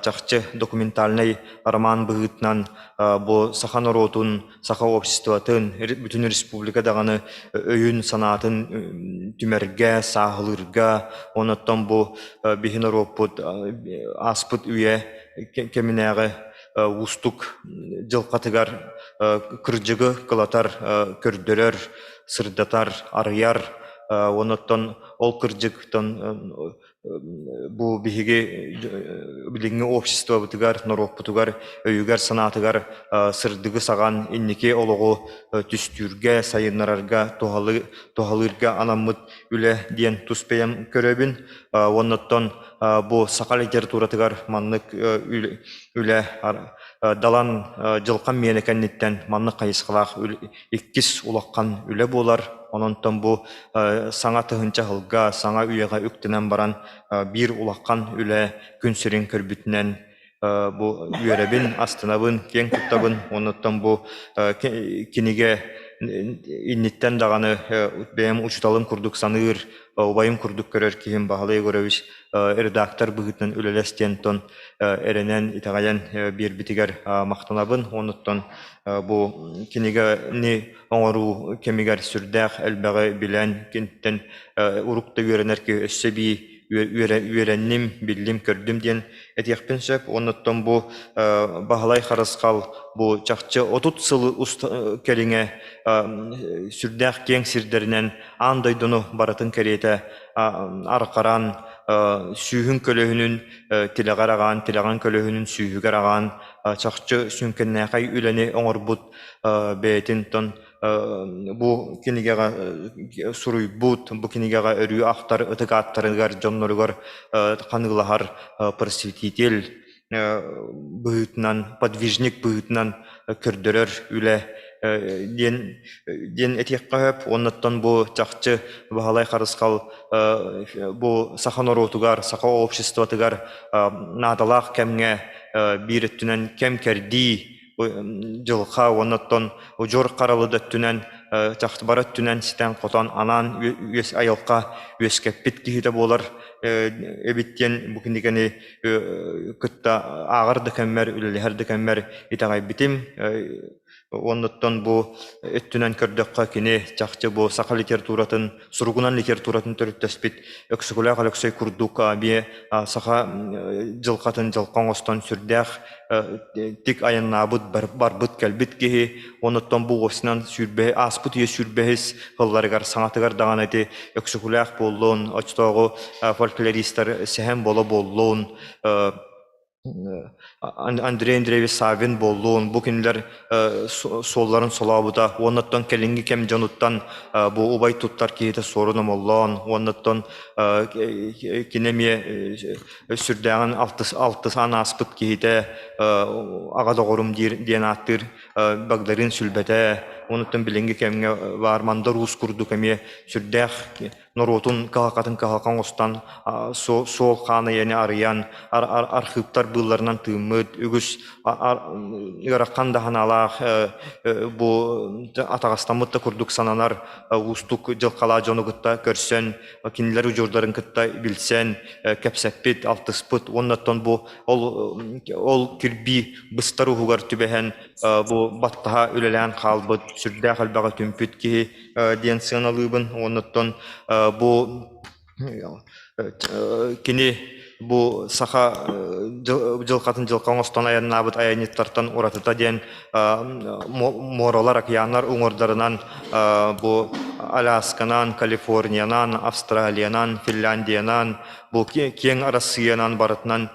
чахчы документальнай роман быһыытынан бу саха норуотун, саха обществотын, бүтүн республика даҕаны өйүн-санаатын түмэргэ, сааһылыырга, уонна оттон бу биһи норуоппут ааспыт үйэ кэминээҕи уустук дьылҕатыгар кырдьыгы кылатар, көрдөрөр, сырдатар, арыйар уонна оттон ол кырдьыктан бу биһиги билиҥҥи обществобытыгар, норуоппутугар өйүгэр-санаатыгар сырдыгы саҕан инники олоҕу түстүүргэ, сайыннарарга, туһалыырга анаммыт үлэ диэн тус бэйэм көрөбүн. Уонна оттон бу саха литературатыгар маннык үлэ Далан дьылҕам миэнэ кэнниттэн маннык хайысхалаах иккис улахан үлэ буолар. Онон бу саҥа тыһыынча сылга, саҥа үйэҕэ үктэнэн баран биир улахан үлэ күн сирин көрбүтүнэн бу үөрэбин, астынабын, киэҥ туттабын. Онуттан бу кинигэ инниттэн даҕаны бэйэм учууталым курдук саныыр, убайым курдук көрөр киһим Баһылай Егорович редактор быһыытынан үлэлэс диэн эрэнэн, итэҕэйэн биэрбитигэр махтанабын. Онуттан бу кинигэни оҥоруу кэмигэр сүрдээх элбэҕи билэн, киниттэн урук да үөрэнэр киһи өссө эбии үөрэнним, биллим, көрдүм диэн этиэхпин сөп. Оннуттан бу Баһылай Харысхал бу чахчы 30 сыл кэриҥэ сүрдээх киэҥ сирдэринэн аан дойдуну барытын кэриэтэ арҕаран, сүүһүн көлөһүнүн тилэҕэр аҕаан, тилэҕин көлөһүнүн сүүһүгэр аҕаан чахчы сүҥкэннээхэй үлэни оҥорбут бэйэтин тон бу кинигэҕэ суруйбут, бу кинигэҕэ өрүү ахтар ытык ааттарыгар, дьонноругар ханыылаһар просветитель быһыытынан, подвижник быһыытынан көрдөрөр үлэ диэн диэн этиэххэ сөп. Уоннаттан бу чахчы Баһылай Харысхал бу саха норуотугар, саха обществотыгар наадалаах кэмҥэ биир өттүнэн кэм-кэрдии дьылҕа уонна оттон удьуор харалы да өттүнэн чахчы бары өттүнэн ситэн-хотон анаан үөс айылҕа үөскэппит киһитэ буолар эбит диэн бу кинигэни кытта ааҕар да кэммэр, үлэлэһэр да кэммэр итэҕэйбитим. Уоннуттан бу өттүнэн көрдөххө, кини чахчы бу саха литературатын, суругунан литературатын төрүттэспит Өксөкүлээх Өлөксөй курдук эмиэ саха дьылҕатын дьылҕа оҥостон сүрдээх тик айаннаабыт, барбыт, кэлбит киһи. Онуттан бу уопсайынан сүүрбэ ааспыт үйэ сүүрбэһис сылларыгар саҥатыгар даҕаны ити Өксөкүлээх буоллун, оччотооҕу фольклористар Сэһэн Боло буоллун, Андрей Андреевич Саввин буоллун, бу кинилэр суолларын солообута уоннаттан кэлиҥҥи кэм дьонуттан бу убай туттар киһитэ суорун омоллоон уоннаттан кини эмиэ сүрдээҕин алтысаан ааспыт киһитэ аҕа доҕорум диир диэн ааттыыр Багдарыын Сүлбэтэ уонуттан билиҥҥи кэмҥэ баар Мандар Уус курдук эмиэ сүрдээх норуотун кыһалҕатын кыһалҕа оҥостон суол хаан эйэни арыйан архыыптар быылларынан тыыммыт үгүс ыарахан да санаалаах бу атаҕастаммыт да курдук сананар уустук дьылҕалаах дьону кытта көрсөн кинилэр удьуордарын кытта билсэн кэпсэппит алтыспыт уонна оттон бу ол ол кирбии быстар уһугар түбэһэн бу баттаһа үлэлээн хаалбыт сүрдээх элбэҕи түмпүт киһи диэн сыаналыыбын. Уонна бу кини бу саха дьылҕатын дьылҕа оҥостон айаннаабыт айанньыттартан уратыта диэн муоралар, океаннар уҥуордарынан бу Алясканан, Калифорниянан, Австралиянан, Финляндиянан, бу киэҥ Арассыыйанан барытынан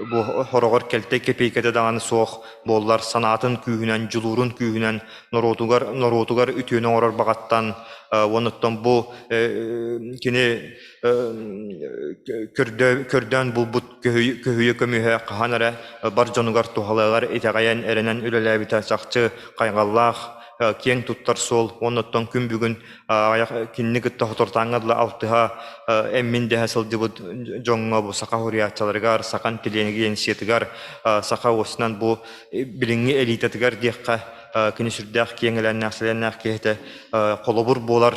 бу хороҕор кэлтэй кэпиэйкэтэ даҕаны суох буоллар санаатын күүһүнэн, дьулуурун күүһүнэн норуотугар норуотугар үтүөнү оҥорор баҕаттан уонуттан бу кини көрдөөн булбут көһүйэ көмүһэ хаһан эрэ бар дьонугар туһалыаҕар итэҕэйэн эрэнэн үлэлээбитэ чахчы хайҕаллаах киэҥ туттар суол уонуттан күн бүгүн кинини кытта хотортааҥҥа дылы алтыһа эммин дэһэ сылдьыбыт дьоҥҥо бу саха суруйааччыларыгар саха интеллигенциятыгар саха уосунан бу билиҥҥи элитатыгар диэххэ кини сүрдээх киэҥ элээннээх-сэлээннээх киһи этэ холобур буолар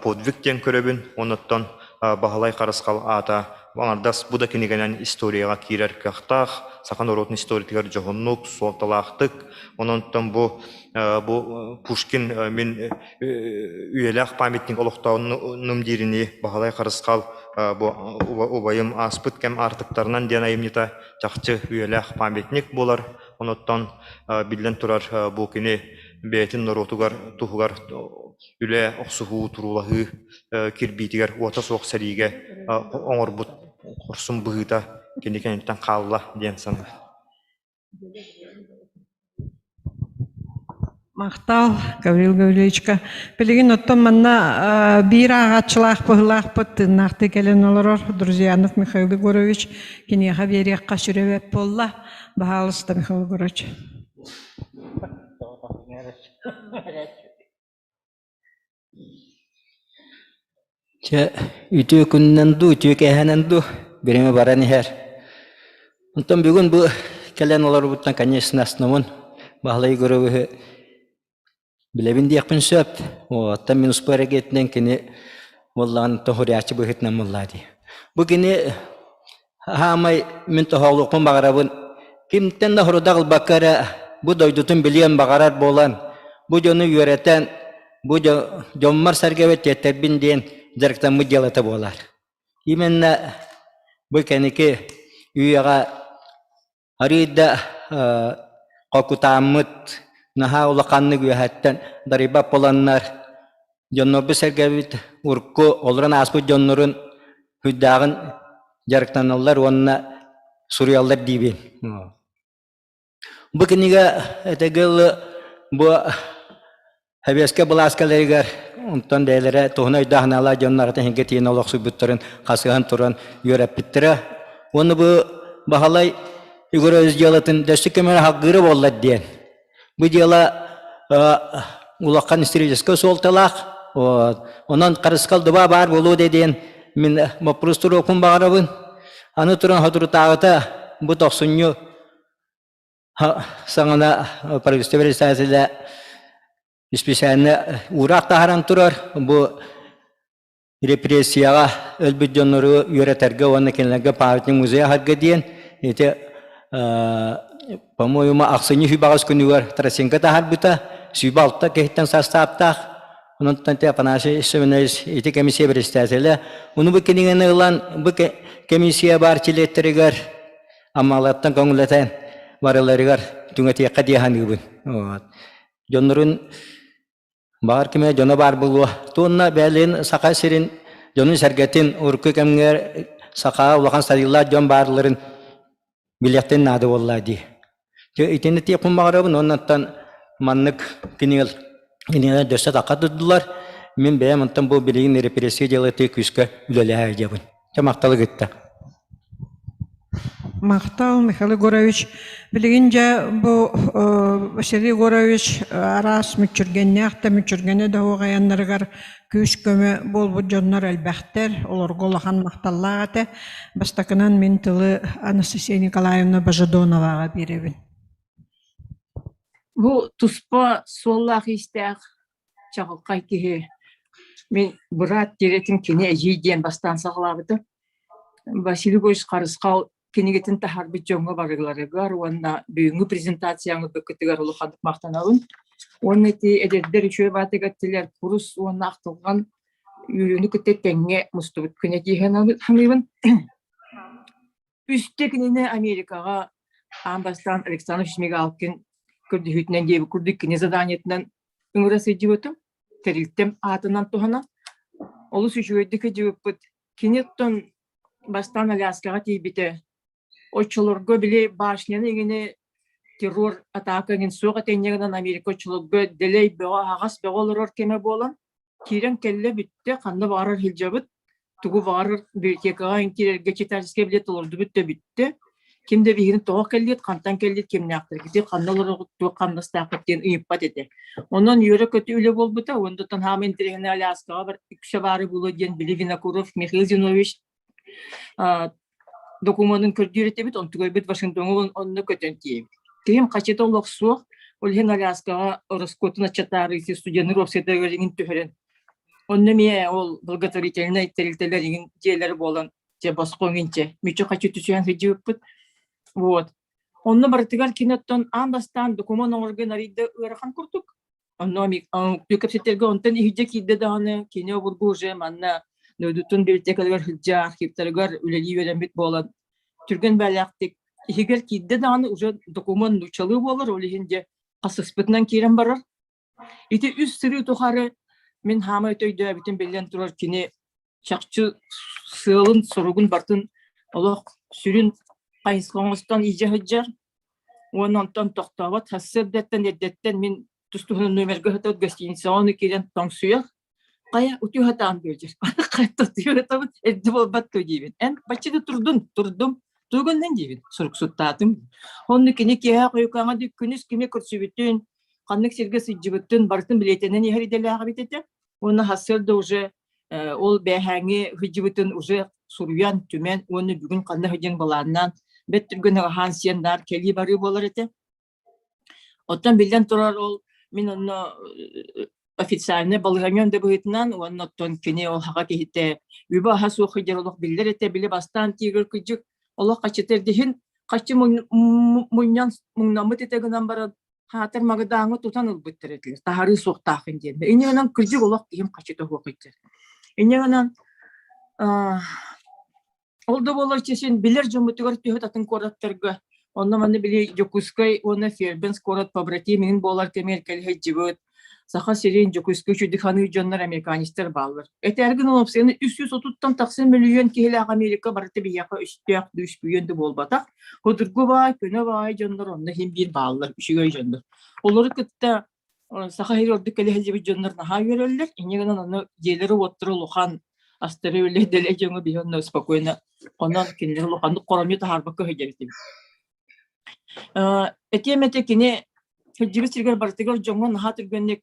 подвиг диэн көрөбүн оннуттан Баһылай Харысхал аата аҥардас бу да кинигэнэн историяҕа киирэр кыахтаах саха норуотун историятыгар дьоһуннук суолталаахтык ононтон бу бу Пушкин мин үйэлээх памятник олохтооннум дииринии Баһылай Харысхал бу убайым ааспыт кэм аартыктарынан диэн айымньыта чахчы үйэлээх памятник буолар Онуттан биллэн турар бу кини бэйэтин норуотугар туһугар үлэ, охсуһуу, туруулаһыы кирбиитигэр уота суох сэриигэ оҥорбут хорсун быһыыта кини кэнниттэн хаалла диэн саныыр. Махтал, Гаврил Гаврильевичка. Билигин оттон манна биир ааҕааччылаах быһыылаахпыт тыыннаахтыы кэлэн олорор Друзьянов Михаил Егорович киниэхэ биэриэххэ сүрэ буолла. Баһаалыста, Михаил Егорович. Чэ, үтүө күнүнэн дуу, үтүө кээһэнэн дуу, бириэмэ баран иһэр. Онтон бүгүн бу кэлэн олорбуттан, конечно, основун Баһылай Егоровиһы билэбин диэхпин сөп. Оттон мин успуор эргиэтинэн кини буоллаҕын тоһуруйааччы быһыытынан буоллаа дии. Бу кини Хаамай мин тоһоҕолуохпун баҕарабын. Кимтэн да хорудах ылбакка эрэ бу дойдутун билиэн баҕарар буолан, бу дьону үөрэтэн, бу дьоммор-сэргэбэр тиэртэрбин диэн дьарыктаммыт дьыалата буолар. Именно бу кэнники үйэҕэ арыый да хокутааммыт, наһаа улаханнык үөһэттэн дарыйбат буоланнар, дьоннорбут-сэргэбит урукку олорон ааспыт дьоннорун сүрдээҕин дьарыктаналлар уонна суруйаллар диибин. Бу кинигэ этэгил бу Сэбиэскэй былаас кэлэригэр онтон бэйэлэрэ туһунан өйдөөх-санаалаах дьоннор атын иһингэ тиийэн олохсуйбуттарын хасыһан туран үөрэппиттэрэ. Уонна бу Баһылай Егорович дьыалатын дөссө көмө хаҕгыыра буоллар диэн. Бу дьыала улахан историческай суолталаах. Онон харысхал дыбаа баар буолуо диэн мин боппуруос туруохпун баҕарабын. Аны туран соторутааҕыта бу тохсунньу саҥана правительство председателэ исписээннэ уураах таһааран турар. Бу репрессияҕа өлбүт дьоннору үөрэтэргэ уонна кинилэргэ памятник музей аһарга диэн ити по-моему ахсынньы сүүбэҕэс күнүгэр Тарасенко таһаарбыта 26 киһиттэн састааптаах онон Афанасий Семенович ити комиссия председателэ ону бу кинигэни ылан бу комиссия баар чилиэттэригэр Аммалартан көҥүллэтэн барыларыгар түҥэтиэххэ дии саныыбын. Дьоннорун баҕар кимэ дьоно баар буолуо. Туонна бээлин Саха сирин дьонун-сэргэтин урукку кэмҥэ саха улахан сарыылаах дьон баарларын билиэхтин наада буолла дии. Дьэ итини тиэхпин баҕарабын уоннаттан маннык кинигэлэр кинигэлэр дөссө тахха турдулар. Мин бэйэм онтон бу билигин репрессия дьыалатыгар күүскэ үлэлэһэ дьабын. Дьэ махталы кытта. Махтал, Михаил Егорович. Билигин дьэ бу Василий Егорович араас мүччүргэннээх да мүччүргэнэ да суох айаннарыгар күүс-көмө буолбут дьоннор элбэхтэр, олорго улахан махталлаах этэ. Бастакынан мин тылы Анастасия Николаевна Божедоноваҕа биэрэбин. Бу туспа суоллаах-иистээх чаҕылхай киһи. Мин быраат диэрэтин кини эдьиий диэн бастаан саҕалаабытым. Василий Егорович Харысхал кинигэтин таһаарбыт дьоҥҥо барыларыгар уонна бүгүҥҥү презентацияҥы быккытыгар улаханнык махтанабын. Уонна ити эдэрдэр үчүгэй баатыгар тилэр курус уонна ахтылҕан үөрүүнү кытта тэҥҥэ мустубут күнэ дии саныыбын. Үстэ кинини Америкаҕа аан бастаан Александр Шмигалкин көрдөһүүтүнэн диэбит курдук кини заданиетынан ыҥыра сылдьыбытым. Тэрилтэм аатынан туһанан олус үчүгэйдик сылдьыбыппыт. Кини оттон Бастаан Аляскаҕа тиийбитэ. Оччолорго били башняны иҥини террор атаака иҥин суох этэ инньэ гынан Америка оччолорго дэлэй бөҕө аһаҕас бөҕө олорор кэмэ буолан киирэн кэллэ бүттэ ханна баҕарар сылдьабыт тугу баҕарар библиотекаҕа киирэргэ читательскай билет толордубут да бүттэ ким да биһигини тоҕо кэллиит хантан кэллиит кимнээхтэргитий ханна олороҕут туох хамнастааххыт диэн ыйыппат этэ онон үөрэ-көтө үлэ буолбута уонна хаама интэриэһинэй Аляскаҕа бар үксэ баары буолуо диэн били Винокуров Михаил Зинович докумуонун көрдүүр этибит онтугайбыт Вашингтоҥҥа онно көтөн тиийэбит киһим хачыта олох суох ол иһин Аляскаҕа ороскуотун аччатаары студеннар уопсайдарыгар иҥин түһэрэн онно эмиэ ол благотворительнай тэрилтэлэр иҥин дьиэлэрэ буолан дьэ босхо иҥинчэ мүччү-хаччы түсүһэн сылдьыбыппыт вот онно барытыгар кини оттон аан бастаан докумуон оҥорго нарыйда ыарахан курдук онно кэпсэтэргэ онтон иһирдьэ киирдэ даҕаны кини обургу уже манна дойдутун библиотекаларыгар сылдьа архивтарыгар үлэлии үөрэммит буолан түргэн бээлээхтик иһигэр киирдэ даҕаны уже докумуон нууччалыы буолар ол иһин дьэ хасыспытынан киирэн барар Ити үс сырыы тухары мин хаамай өйдөөбүтүм биллэн турар кини чахчы сыалын-соругун барытын олох сүрүн хайысха оҥостон илдьэ сылдьар уонна онтон тохтообот сарсыардаттан эрдэттэн мин тус-туһунан номерга сытабыт гостиницаҕа ону киирэн тоҥсуйар хайа утуйа сатаан диэдьэр хайа утуйа сатабыт эрдэ буолбат дуо диибин эн бачча да турдун турдум тугуннан диибин суруксуттаатым онно кини киэһэ хойукааҥа дии күнүс кими көрсүбүтүн ханнык сиргэ сылдьыбытын барытын билиэтинэн иһэр идэлээх эбит этэ уонна сарсыарда уже ол бээһээҥҥи сылдьыбытын уже суруйан түмэн уонна бүгүн ханна сылдьан былааннаан бэрт түргэн аһаан сиэн наар кэлии барыы буолар этэ Оттон биллэн турар ол мин онно официальнай балаһыанньам да быһыытынан уонна оттон кини ол хаҕа киһитэ үбэ-аһа суох сылдьар олох биллэр этэ били бастаан тиигэр кыдьык олох хаччыта эрдиһин хаччы мунньан муҥнаммыт этэ гынан баран хаатар Магадааҥҥа тутан ылбыттар этилэр таһарыы суохтаахын диэн. Инньэ гынан кырдьык олох киһим хаччыта суох иччэр. Инньэ гынан Ол да буоллар син билэр дьоммутугар түһэт атын куораттарга онно-манна били Дьокуускай уонна Фербенс куорат побратим иһин буолар кэмигэр кэлэ сылдьыбыт Саха сирин Дьокуускай үчүгэй ханыыр дьоннор американецтар бааллар. Этээргин ол опсияны 330-тан тахса мөлүйүөн киһилээх Америка барыта биһиэхэ өстөөх да үспүйүөн да буолбатах. Судургу баай, көнө баай дьоннор онно иһин биир бааллар, үчүгэй дьоннор. Олору кытта Саха сиригэр ордук кэлэ сылдьыбыт дьоннор наһаа үөрэллэр. Инньэ гынан ону дьиэлэрэ-уоттара улахан, астара үлэ дэлэй дьоҥҥо биһи онно спокойно онон кинилэр улаханнык хоромньу таһаарбакка сылдьар этибит. Этиэм этэ кини сылдьыбыт сиригэр барытыгар дьоҥҥо наһаа түргэнник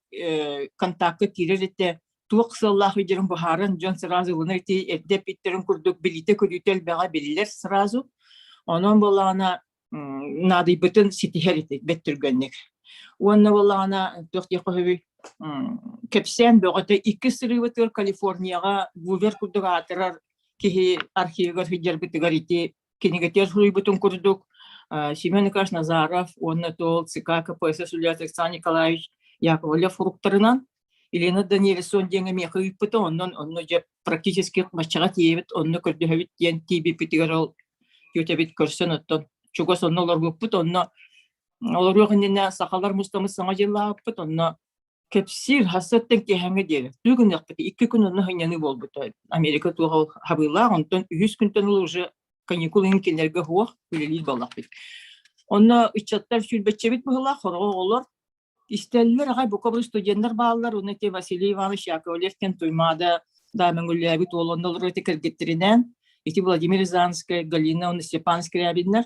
контакка киирэр этэ. Туох сыаллаах сылдьарын быһааран дьон сразу ылынар ити эрдэ эппиттэрин курдук билиитэ-көрүүтэ элбэҕэ биллэр сразу. Онон буоллаҕына наадыйбытын ситиһэр ити бэрт түргэнник. Уонна буоллаҕына туох диэххэ сөбүй кэпсээн бөҕөтө иккис сырыыбытыгар Калифорнияҕа Гувер курдук аатырар киһи архивыгар сылдьарбытыгар ити кинигэтигэр суруйбутун курдук Семен Николаевич Назаров уонна туол ЦК КПСС үлэһит Александр Николаевич Яковлев суруктарынан Елена Даниэлсон диэҥҥэ миэхэ ыыппыта онон онно дьэ практически баччаҕа тиийэбит онно көрдөһөбүт диэн тиийбиппитигэр ол тиэтэбит көрсөн оттон чугас онно олорбуппут онно олоруох иннинэ сахалар мустаммыт саҥа дьыллаабыппыт онно. Кэпсиир хассаттан киэһээҥҥэ диэри. Тугу гыныахпыт икки күн онно сынньаныы буолбута. Америка туоҕа ол хабыылаах, онтон үһүс күнтэн ыла уже каникул иһин кинилэргэ суох үлэлиир буоллахпыт. Онно ыччаттар сүүрбэччэбит быһыылаах, хороҕо оҕолор истэллэр аҕай бука бары студеннар бааллар, уонна ити Василий Иванович Яковлев диэн Туймаада да мөҥүллээбит уол онно олорор ити кэргэттэринээн, ити Владимир Рязанскай, Галина уонна Степан Скрябиннар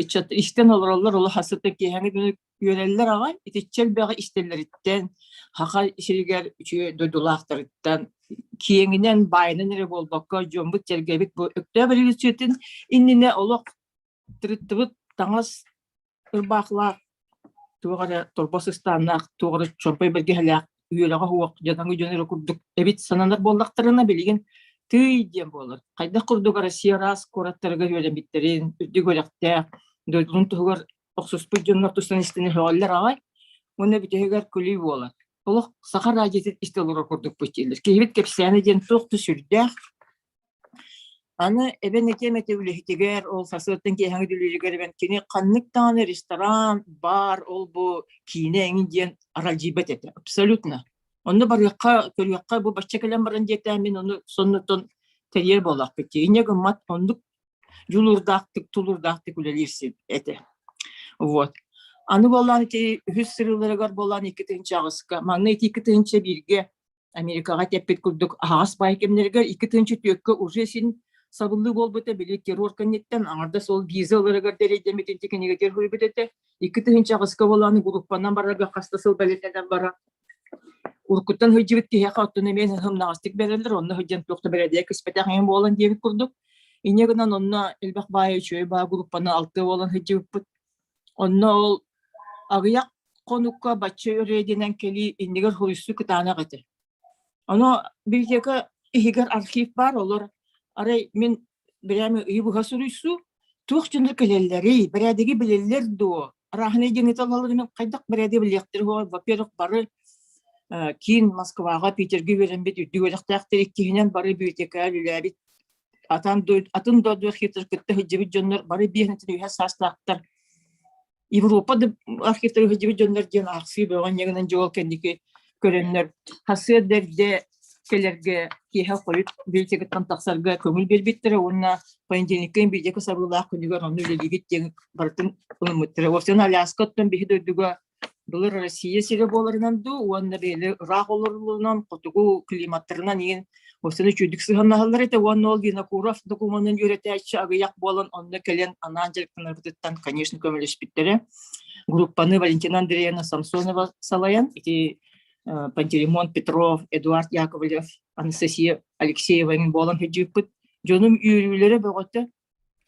ыччат истэн олороллор олох хасыта киэһэҥи күнү үөрэллэр аҕай итиччэ элбэҕи истэллэриттэн Саха сиригэр үчүгэй дойдулаахтарыттан киэҥинэн баайынан эрэ буолбакка дьоммут-сэргэбит бу Өктөөп революциятын иннинэ олох тырыттыбыт таҥас ырбаахылаах туох эрэ торбос ыстааннаах, туох эрэ чорбой бэргэһэлээх, үөрэҕэ суох дьадаҥы дьон эрэ курдук эбит сананар буоллахтарына билигин тыый диэн буолар. Хайдах курдук Россия араас куораттарыгар үөрэммиттэрин, үрдүк үөрэхтээх, дойдуларын туһугар охсуспут дьоннор тустан истэн өһөҕөллөр аҕай уонна бүтэһигэр күлүү буолар. Олох саха радиотын истэ олорор курдукпут дииллэр. Киһибит кэпсээнэ диэн туох да сүрдээх Аны эбэн этиэм этэ үлэһитигэр, ол сарсыардаттан киэһэҥҥи үлэлииригэр эбэн кини ханнык даҕаны ресторан, бар, ол-бу киинэ эҥин диэн аралдьыйбат этэ, абсолютно. Онно барыахха, көрүөххэ бу бачча кэлэн баран диэтээн мин ону соннуттан тэрийэр буоллахпыт дии. Инньэ гыммат оннук дьулуурдаахтык, тулуурдаахтык үлэлиир сир этэ. Вот. Аны буоллаан ити үһүс сырыыларыгар буоллаан 2008-ка, маҥнай ити 2001-гэ Америкаҕа тэппит курдук аһаҕас баай кэмнэригэр 2004-кэ уже син сабыллыы буолбута, били террор кэнниттэн аҥардас ол виза ыларыгар дэрэйдэммит ити кинигэтигэр суруйбут этэ. 2008-ка буолааны группанан барарга хас да сыл бэлиэтэнэн баран уруккуттан сылдьыбыт киһиэхэ оттон эмиэ сымнаҕастык бэрэллэр, онно сылдьан туох да бэрээдэгэ кэспэтэх эҥин буолан диэбит курдук. Инньэ гынан онно элбэх баайы үчүгэй баа группаны алтыа буолан сылдьыбыппыт. Онно ол аҕыйах хонукка бачча өрөөдүнэн кэлии иннигэр хуруйсуу кытаанах этэ. Ону библиотека иһигэр архив баар, олор арай мин бирэми ыйы быһа суруйсуу, туох дьоннор кэлэллэрий, бэрээдэги билэллэр дуо? Арааһынай диэн ыыталлар мин хайдах бэрээдэги билиэхтэрэ уһуо? Во-первых, бары киин Москваҕа, Питергэ үөрэммит үрдүк үөрэхтээхтэр иккиһинэн бары библиотекаҕа үлэлээбит атын атын дойду архивтар кытта сылдьыбыт дьоннор бары биэһинтэн үһэ саастаахтар Европа да архивтары сылдьыбыт дьоннор диэн аахсыы бөҕө инньэ дьол кэнники көрөннөр хасыа да эрдэ кэлэргэ киэһэ хойут библиотекаттан тахсарга көҥүл биэрбиттэрэ уонна понедельникка библиотека сабыылаах күнүгэр онно үлэлиигит диэн барытын ылыммыттара. Уопсайынан Аляска оттон биһи дойдуга Былыр Россия сирэ буоларынан дуу уонна бэйэлэр ыраах олороллорунан хотугу климаттарынан иин осыны үчүгдүк сыһыаннаһаллар этэ уонна ол Винокуров докумуонун үөрэтээччи аҕыйах буолан онно кэлэн анаан дьарыктанарбытыттан конечно көмөлөспүттэрэ. Группаны Валентина Андреевна Самсонова салайан ити Пантелеймон Петров, Эдуард Яковлев, Анастасия Алексеева буолан сылдьыыппыт. Дьонум үөрүүлэрэ бөҕөтө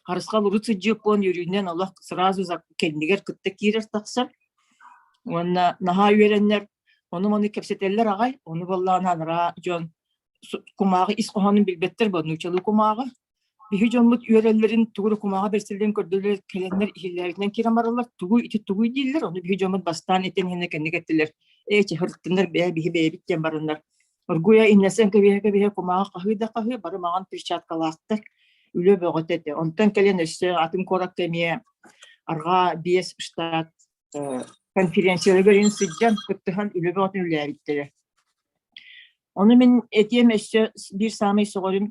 Харысхал урут сылдьыаппын үөрүүнэн олох сразу кэннигэр кытта киирэр тахсар. Уонна наһаа үөрэннэр, ону-маны кэпсэтэллэр аҕай, ону буоллаҕына анараа дьон кумааҕы ис хоһоонун билбэттэр буо нууччалыы кумааҕы. Биһи дьоммут үөрэллэрин тугу эрэ кумааҕы бэрсэллэрин көрдөлөр, кэлэннэр иһиллээбитинэн киирэн бараллар, тугуй ити тугуй дииллэр, ону биһи дьоммут бастаан этэн иһэннэр кэнник эттилэр, ээ чыһырыттыннар бээ биһи бэйэбит диэн бараннар Оргуйа иннэсэн кэбиһэ-кэбиһэ кумааҕы хаһыы да хаһыы, бары маҥан перчаткалаахтар, үлэ бөҕөтө этэ. Онтон кэлэн өссө атын куоракка эмиэ арҕаа биэс штат конференцияларыгар иһин сылдьан кыттыһан үлэ бөҕөтүн үлэлээбиттэрэ. Ону мин этиэм өссө биир саамай сөҕөрүм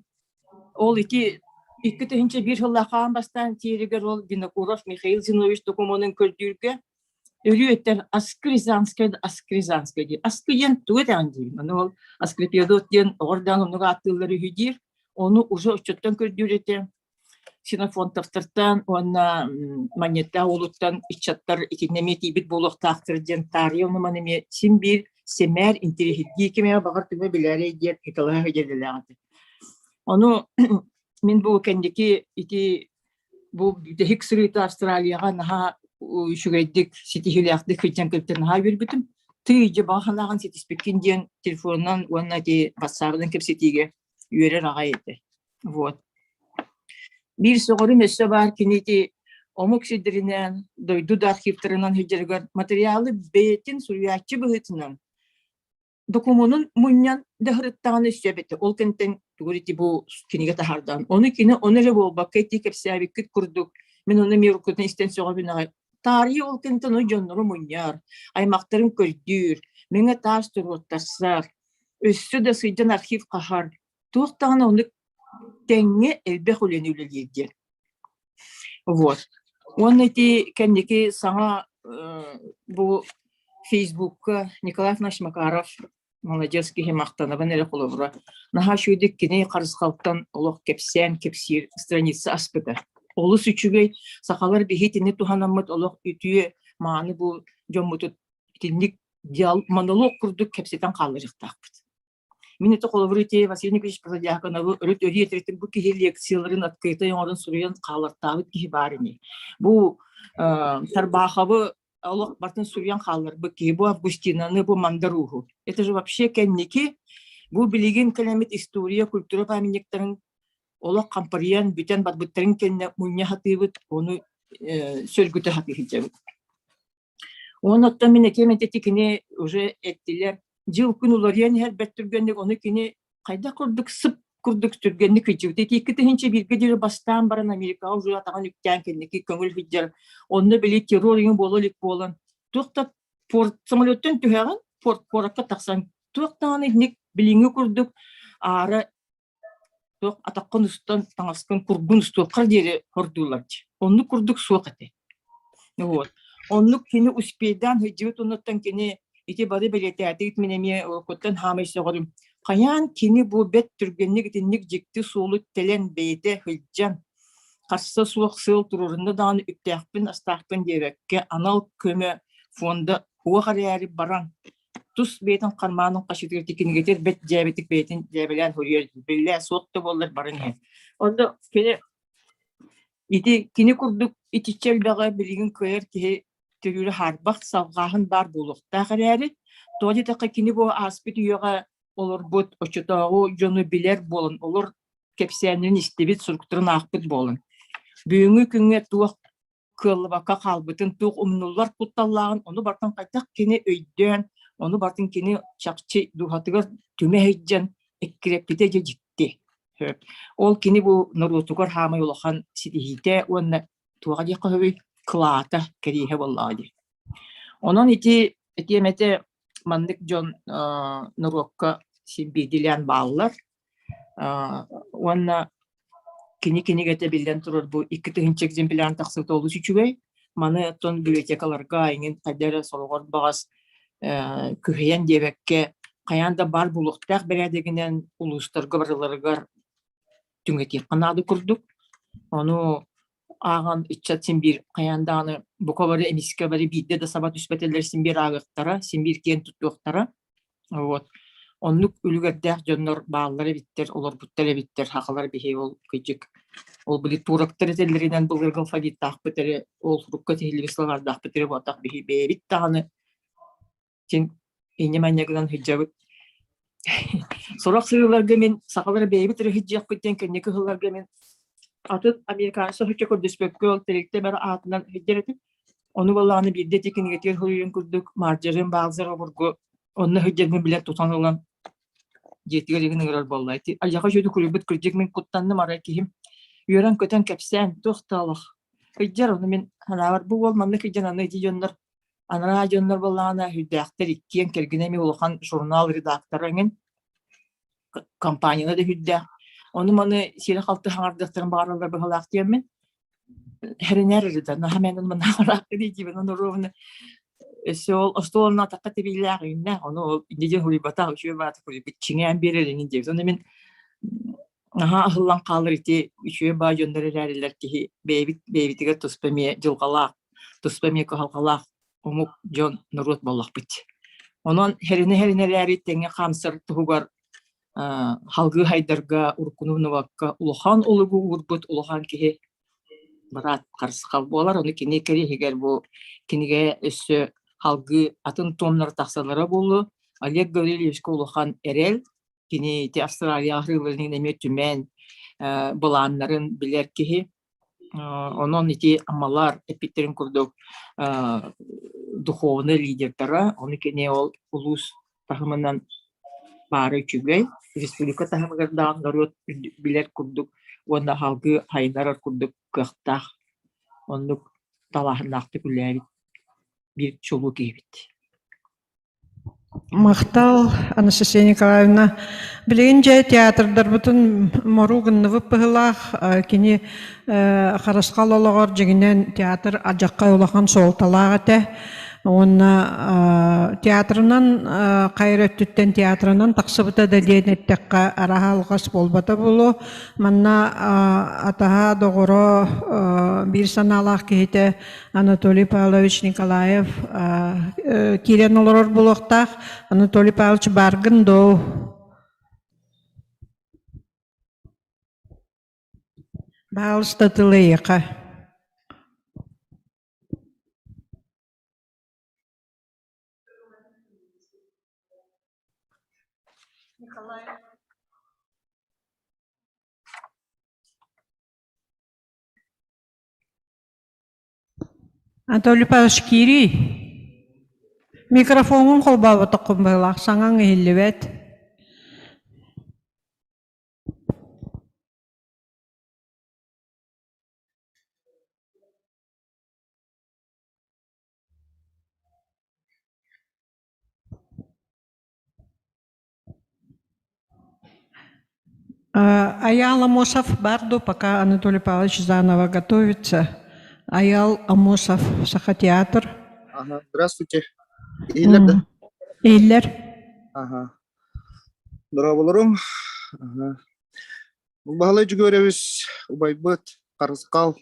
ол ити 2001 сыллаах хаан бастаан тиэригэр ол Винокуров Михаил Зинович докумуонун көрдүүргэ Өрүү этэр Аскризанскай да Аскризанскай диир. Аскы диэн тугу этэҕин диибин. Ону ол Асклепиадот диэн оҕордаан оннук ааттыыллар үһү диир. Ону уже оччоттон көрдүүр этэ. Ксенофонтовтартан уонна Манньыттаах уолуттан ыччаттар итиннэ эмиэ тиийбит буолуохтаахтар диэн таарыйа ону маны эмиэ син биир сэмээр интириэһиргии ким эмэ баҕар түмэ билээрэй диэн ыталаһа сылдьаллаах этэ. Ону мин бу кэнники ити Бу бүтэһик сырыыта Австралияҕа наһаа үчүгэйдик, ситиһиилээхтик сылдьан кэлтэ наһаа үөрбүтүм. Тыый, дьэ баҕа санааҕын ситиспиккин диэн телефонунан уонна ити ватсабынан кэпсэтиигэ үөрэр аҕай этэ. Вот. Биир сөҕөрүм өссө баар кини ити омук сирдэринэн, дойду да архивтарынан сылдьарыгар материалы бэйэтин суруйааччы быһыытынан докумуонун мунньан дьаһырыттаҕына сөп этэ. Ол кэнниттэн тугу ити бу кинигэ таһаардаан. Ону кини ону эрэ буолбакка ити кэпсээбиккит курдук мин ону эмиэ уруккутун истэн сөҕөбүн аҕай. Таарыйа ол кэнниттэн ону дьоннору мунньар, аймахтарын көрдүүр. Мэҥэ таас туруортарсар, өссө да сылдьан архив хаһар, туох даҕаны оннук тэҥҥэ элбэх үлэни үлэлиир диэн. Вот. Уонна ити кэнники саҥа бу Фейсбукка Николай Афанасьевич Макаров Маладьыас киһи махтанабын эрэ холобура. Наһаа үчүгэйдик кини Харысхалтан олох кэпсээн кэпсиир страница аспыта. Олус үчүгэй, сахалар биһи итини туһанаммыт олох үтүө мааны бу дьоммутут итинник диал монолог курдук кэпсэтэн хаалларыахтаахпыт. Мин ити холобур ити Василий Николаевич Протодьяконовы өрүт өрүү этэритин бу киһи лекцияларын открытай оҥорон суруйан хаалартаабыт киһи баар ини. Бу Тарбаховы олох бартын суруйан хаалларбыт киһи бу Августинаны, бу Мандар Ууһу. Это же вообще кэнники бу билигин кэлэммит история, культура памятниктарын олох хампарыйан бүтэн барбыттарын кэннэ мунньа сатыыбыт, ону сөргүтэ сатыы сылдьабыт. Уонна оттон мин этиэм этэ кини уже эттилэр, дьыл-күн уларыйан иһэр бэрт түргэнник, ону кини хайдах курдук сып курдук түргэнник кыдьыбыт. Ити 2001 диэри бастаан баран Америкаҕа уже атаҕын үктээн кэнники көҥүл сылдьар. Онно били террор иҥи буола илик буолан, туох да порт самолеттан түһэҕин, порт куоракка тахсан туох даҕаны итинник билиҥҥи курдук аара туох атаххын устан таҥаскын кургун устуоххар диэри хордуулар дии. Оннук курдук суох этэ. Вот. Оннук кини успейдаан сылдьыбыт оннуттан кини ити бары бэлиэтээтигит мин эмиэ уруккуттан хаамай сөҕөрүм. Хайаан кини бу бэт түргэнник итинник дьикти суолу тэлэн бэйэтэ сылдьан харса суох сыал туруорунна даҕаны үптээхпин-астаахпын диэбэккэ анал көмө фонда суох эрээри баран тус бэйэтин хармаанын хачытыгар кинигэтигэр бэт дьээбэтик бэйэтин дьээбэлээн суруйар биллээ суох да буоллар баран иһэр. Онно кини ити кини курдук итиччэ элбэҕи билигин кыайар киһи төрүүрэ хаарбах салҕааһын баар буолуохтаах эрээри, тоҕо диэтэххэ кини бу ааспыт үйэҕэ олорбут оччотооҕу дьону билэр буолан олор кэпсээннэрин истибит, суруктарын аахпыт буолан бүгүҥҥү күҥҥэ туох кыаллыбакка хаалбытын, туох умнуллар кутталлааҕын, ону барытын хайдах кини өйдөөн, ону барытын кини чахчы дууһатыгар түмэ сылдьан эккирэппитэ дьэ дьикти. Ол кини бу норуотугар хаамай улахан ситиһиитэ уонна туоҕа диэххэ сөбүй кылаата кэриэһэ буоллаҕа дии. Онон ити этиэм этэ маннык дьон норуокка син биирдиилээн бааллар. Уонна кини кинигэтэ биллэн турар бу 2000 экземпляр тахсыбыта олус үчүгэй. Маны оттон библиотекаларга эҥин хайда эрэ сороҕор баҕас күһэйэн диэбэккэ хайаан да баар буолуохтаах бэрээдэгинэн улуустарга барыларыгар түҥэтиэххэ наада курдук. Ону ааҕан ыччат син биир хайаан даҕаны бука бары эмискэ бары биирдэ да саба түспэтэллэр син биир ааҕыахтара, син биир киэн туттуохтара. Вот. Оннук үлүгэрдээх дьоннор бааллар эбиттэр, олорбуттар эбиттэр, сахалар биһи ол кыдьык ол били турактар этэллэринэн былыргы алфавиттаахпыт эрэ, ол сурукка тиһиллибит словардаахпыт эрэ буолбатах биһи бэйэбит даҕаны син инньэ-манньа гынан сылдьабыт. Сорох сырыыларга мин сахалар бэйэбит эрэ сылдьыахпыт диэн кэнники сылларга мин атын американец соһуччу көрдөспөккө ол тэрилтэм эрэ аатынан сылдьар этим. Ону буоллаҕына биирдэ ити кинигэтигэр суруйарын курдук Марджерин Баалзер обургу онно сылдьарбын билэн тутан ылан дьиэтигэр игин ыҥырар буолла. Ити алдьархай үчүгэйдик куруйбут кырдьык мин куттанным арай киһим үөрэн-көтөн кэпсээн туох да олох кырдьар ону мин санаабар бу уол маннык кырдьан аны ити дьоннор анараа дьоннор буоллаҕына сүрдээхтэр иккиэн кэргэнэ эмиэ улахан журнал редактора эҥин компанияны да сүрдээх ону маны сиэрэ-халты хаҥардыахтарын баҕараллар быһалаах диэммин хэринэр да наһаа мээнэ манаахараахха диибин ону ровно өссө ол остуолунан атахха тибиилээх үүннээх ону ол инньэ диэн суруйбатах үчүгэй баҕайытык суруйбут чиҥээн биэрэр иҥин диэбит ону мин наһаа аһыллан хаалар ити үчүгэй баай дьоннор эрээрилэр киһи бэйэбит бэйэбитигэр туспа эмиэ дьылҕалаах туспа эмиэ кыһалҕалаах омук дьон норуот буоллахпыт. Онон хэринэ-хэринэ эрээри тэҥҥэ хаамсар туһугар халгыы хайдарга, уруккуну умнубакка улахан олугу уурбут улахан киһи быраат Харысхал буолар. Ону кини кэриэһигэр бу кинигэ өссө халгыы атын туомнар тахсаллара буолуо. Олег Гаврильевичка улахан эрэл, кини ити Австралияҕа аһыыларын эмиэ түмэн былааннарын билэр киһи. Онон ити Аммалар эппиттэрин курдук духовный лидердара, ону кини ол улуус таһымынан баара үчүгэй, республика таһымыгар даҕаны норуот билэр курдук уонна салгыы сайыннарар курдук кыахтаах, оннук талааһыннаахтык үлэлээбит биир чулуу киһибит. Махтал, Анастасия Николаевна. Билигин дьэ театрдарбытын моруу гынныбыт быһыылаах. Кини Харысхал олоҕор дьиҥинэн театр адьахха улахан суолталаах этэ. Уонна театрынан хайыр өттүттэн театрынан тахсыбыта да диэн эттэххэ араһа алҕас буолбата буолуо. Манна атаһа доҕоро биир санаалаах киһитэ Анатолий Павлович Николаев киирэн олорор буолуохтаах. Анатолий Павлович бааргын доо? Баалыста тыл эйиэхэ. Анатолий Павлович киирий. Микрофоҥҥун холбооботоххун быһыылаах, саҥаҥ иһиллибэт. Аял Амосов бар дуу, пока Анатолий Павлович заново готовится. Аял Амосов, Саха театр. Ага, здравствуйте. Иһиллэр да? Иһиллэр. Ага. Дорооболорум. Ага. Баһылай Дьүгүөрэбис убайбыт Харысхал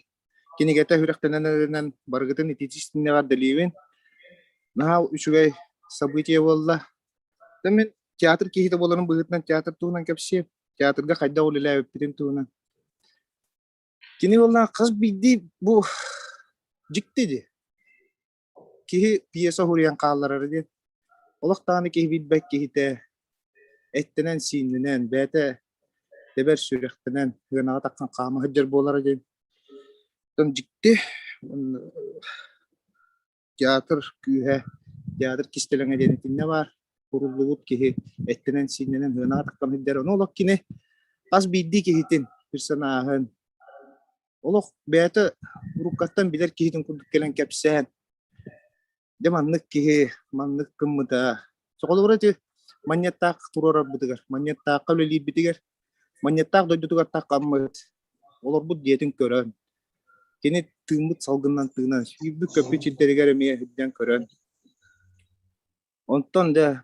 кинигэтэ үрэхтэнэн эрэнэн барыгытын ититистиннэҕэ эрдэлиибин. Наһаа үчүгэй событие буолла. Да мин театр киһитэ буоларым быһыытынан театр туһунан кэпсиэм. Театрга хайдах үлэлээбиппитин туһунан. Кини буолла хас биирдии бу дьикти дии. Киһи пьеса уһуруйан хаалларара диэн. Олох даҕаны киһи билбэт киһитэ эттэнэн-сииннэнэн, бэйэтэ тэбэр сүрэхтэнэн, сыанаҕа тахсан хаама сылдьар буолара диэн. Оттон дьикти театр күүһэ, театр кистэлэҥэ диэн итиннэ баар. Куруллубут киһи эттэнэн-сииннэнэн сыанаҕа тахсан сылдьар. Ону олох кини хас биирдии киһитин персонаһын олох бэйэтэ уруккаттан билэр киһитин курдук кэлэн кэпсээн, дьэ маннык киһи маннык гыммыта. Холобура ити Манньыаттаах туруорарбытыгар, Манньыаттаахха үлэлиирбитигэр, Манньыаттаах дойдутугар таххаммыт, олорбут дьиэтин көрөн, кини тыыммыт салгынынан тыынан, сүүрбүт-көппүт сирдэригэр эмиэ сылдьан көрөн, Онтон да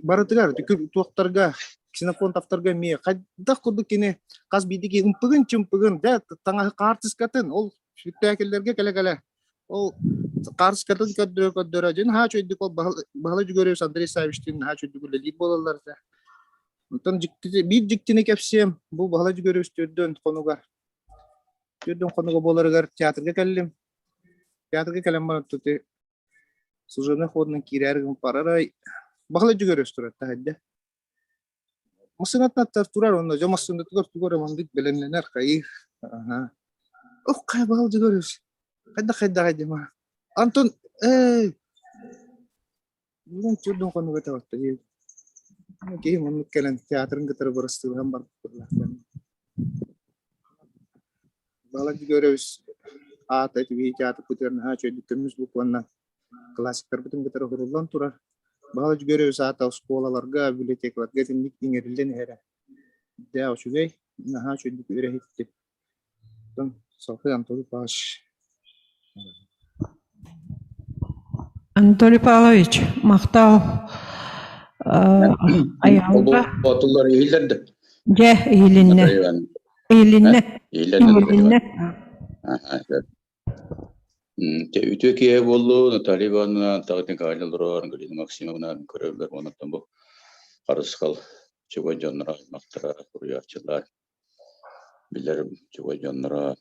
барытыгар туохтарга Ксенофонтовтарга эмиэ хайдах курдук кини хас биирдии киһи ымпыгын-чымпыгын да таҥаһы хаартыскатын ол спектакльлэргэ кэлэ-кэлэ ол хаартыскатын көрдөрө-көрдөрө дьин наһаа үчүгэйдик ол Баһылай Дьүгүөрүс Андрей Савичтыын наһаа үчүгэйдик үлэлиир буолаллар этэ. Онтон дьикти биир дьиктини кэпсиэм бу Баһылай Дьүгүөрүс төрдүөн хонуга төрдүөн хонуга буоларыгар театрга кэллим. Театрга кэлэн баран тути служебнай ходунан киирээри гымпар арай Баһылай Дьүгүөрүс турар таһырдьа. Массыынатын аттар турар онно дьон массыынатыгар тугу эрэ маннык бэлэмнэнэр хайыыр. Аһа. Ох хайа Баһылай Дьүгүөрүс хайдах хайдаҕай дима. Антон ээ бүгүн түрдүн хонуга табатта диэбит. Киһи маннык кэлэн театрын кытары бырастыылаһан барбыт Баһылай Дьөгүөрөбүс аата ити театрбытыгар наһаа үчүгэйдик көмүс букваннан классиктарбытын кытары уһуруллан турар. Баһылай Дьөгүөрөбүс аата оскуолаларга, библиотекаларга итинник иҥэриллэн иһэрэ. Дьэ үчүгэй, наһаа үчүгэйдик үөрэһиттим. Оттон Софья Анатолий Павлович Анатолий Павлович, махтал айаалга. Отуллар иһиллэр да? Дьэ, иһилиннэ. Иһилиннэ. Иһилиннэ. Үтүө киһи буоллу Наталья Ивановна, Наталья Николаевна олорор, Галина Максимовна көрөллөр, онон бу Харысхал чугас дьонноро, аймахтара, суруйааччылар, билэр чугас дьонноро.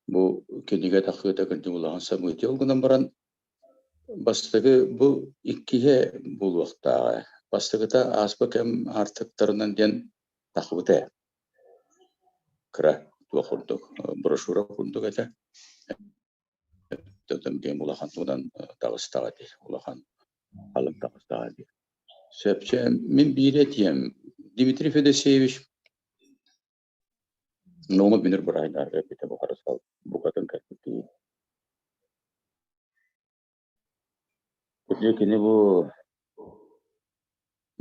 Бу кинигэ тахсыыта кырдьык улахан событие. Ол гынан баран бастакы бу иккиһэ буолуохтааҕа. Бастакыта ааспыт кэм аартыктарынан диэн тахсыбыта ээ. Кыра туох курдук брошюра курдук этэ. Диэн улахан тугунан таҕыстаҕа дии, улахан халыҥ таҕыстаҕа дии. Сөп, мин биири этиэм. Дмитрий Федосеевич Нуома Бүнүр бырайдар эппитэ бу харысхал букатын кэлбит киһи. Кырдьык кини бу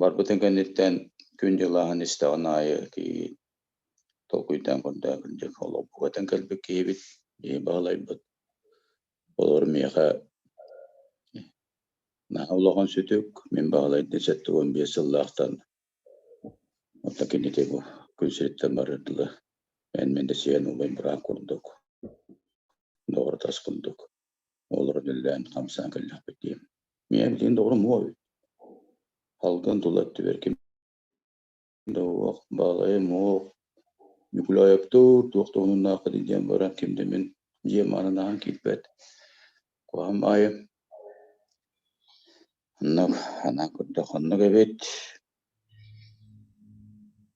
барбытын кэнниттэн күн-дьыл ааһан истэҕин аайы кии толкуйдаан көрдөөн кырдьык олохпутун кэлбит киһибит, киһи баһылайбыт. Олор миэхэ наһаа улахан сүтүк, мин баһылайдыы 75 сыллаахтан Оттон кинити бу күн сириттэн барыар дылы эн мин да сиэн убай быраат курдук, доҕор-атас курдук олорон үлэлээн хамсаан кэллэхпит дии. Миэ билигин доҕорум уо эбит. Халгын тула өттүбэр ким да уох, баалайым уох, Ньукулаайаптыыр туох да омуннааххытый диэн баран ким да мин дьиэм аанын аһан киирбэт. Куһаҕан баайы. Оннук, анаан көрдөх оннук эбит.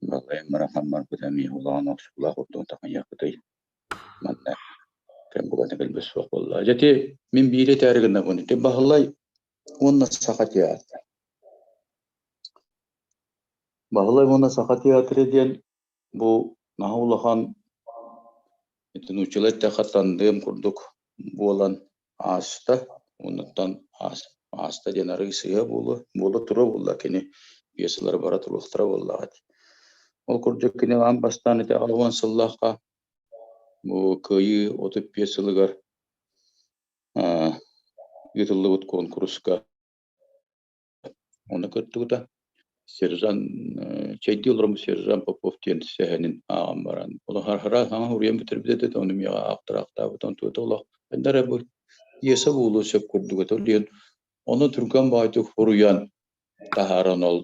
Балайым барахан барбыта эмиэ улахан охсуулаах курдук тахыйыахпытый. Манна кэм бугата кэлбит суох буолла. Дьэ ити мин биири этээри гынабын. Ити Баһылай уонна Саха театра. Баһылай уонна Саха театра диэн бу наһаа улахан ити нууччалыы эттэххэ тандем курдук буолан ааста оннуттан ааста диэн арыый сыыһа буолуо буола туруо буолла кини пьесалара бара туруохтара буоллаҕа дии. Ол курдук кини аан бастаан ити 80 сыллаахха бу Кыайыы 35 сылыгар ыытыллыбыт куонкуруска Ону кыттыбыта. Сержант чэйдии олороммут сержант Попов диэн сэһэнин ааҕан баран, олох хараҥа уруйан бүтэрбит этэ, ону миэхэ аахтараахтаабыт, онтугата олох хайдах эрэ бу пьеса буолуон сөп курдук этэ. Ол диэн ону түргэн баҕайытык суруйан таһааран ол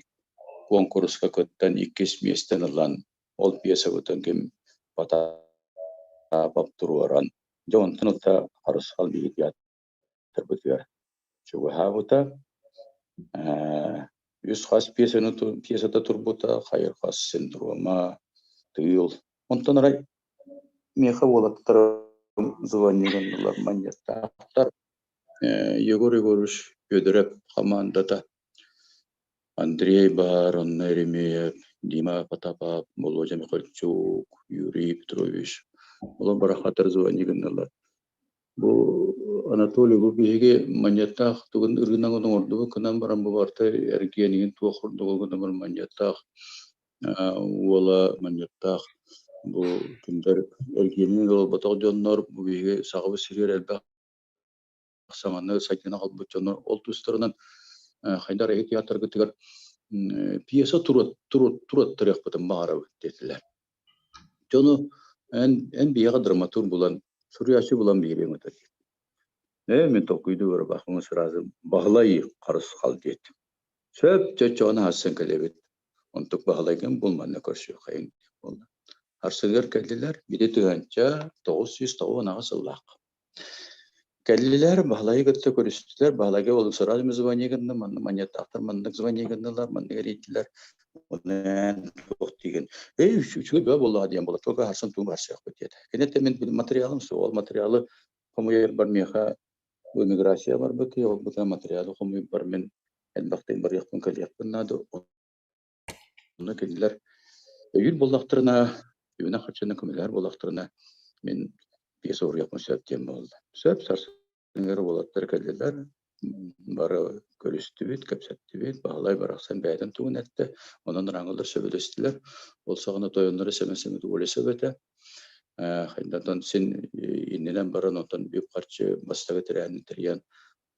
куонкуруска кыттан иккис миэстэни ылан ол пьесабытын ким Потапов туруоран, дьэ онтон ыла Харысхал биһиги театрбытыгар чугаһаабыта. Үс хас пьесаны пьесата турбута, хайырхас синдрома, тыыл. Онтон арай миэхэ уолаттар звание гыннылар манньыаттаахтар. Егор Егорович Федоров хамаандата Андрей баар, Анна Еремеев, Дима Потапов, Володя Михальчук, Юрий Петрович. Олор барахатар звание гыннылар. Бу Анатолий бу биһиги манньыаттаах тугун ырыынагын оҥордубут гынан баран бу барыта эргиэнигин туох курдугу гынан баран манньыаттаах уола манньыаттаах бу кинилэр эргиэнин олорботох дьоннор бу биһиги Сахабыт сиригэр элбэх саҥаны сайдыыны аҕалбыт дьоннор ол тустарынан хайдах эрэ театргытыгар пьеса туруоттарыахпытын баҕарабыт диэтилэр. Дьону эн, эн биһиэхэ драматург булан, суруйааччы булан биэриэҥ этэ диэн. Ээ, мин толкуйдуу барбахпын сразу Баһылай Харысхал диэтим. Сөп, чочоон аһарсан кэлэбит. Онтук Баһылайгын бул манна көрсүөххэйиҥ буолла. Арсыгар кэллилэр, били 1998 сыллаах. Кэллилэр, Баһылайы кытта көрүстүлэр, Баһылайга ол сразу звание гынна, манна манньыаттаахтар маннык звание гыннылар, маннык эрийдилэр. Онон туох диигин, эй, үчүгэй бөҕө буоллаҕа диэн буолла, только харсан тугу барсыахпыт диэтэ. Киниттэн мин материалым суох, ол материалы хомуйарбар миэхэ бу эмиграция барбыт, ол бу материалы хомуйарбар мин элбэхтик барыахпын кэлиэхпин наада. Онно кинилэр өйүүр буоллахтарына, үбүнэн-харчынан көмөлөһөр буоллахтарына, мин пьеса уруйуохпун сөп диэн буолла. Сөп, сарсыныгар уолаттар кэллилэр, бары көрүстүбүт, кэпсэттибит, Баһылай барахсан бэйэтин тугун эттэ, онон ыраҥалар сөбүлэстилэр. Ол саҕана тойонноро Сэмэн Семен этэ. Хайдантан син иннинэн баран, онтон үп-харчы бастакы тэрээһинин тэрийэн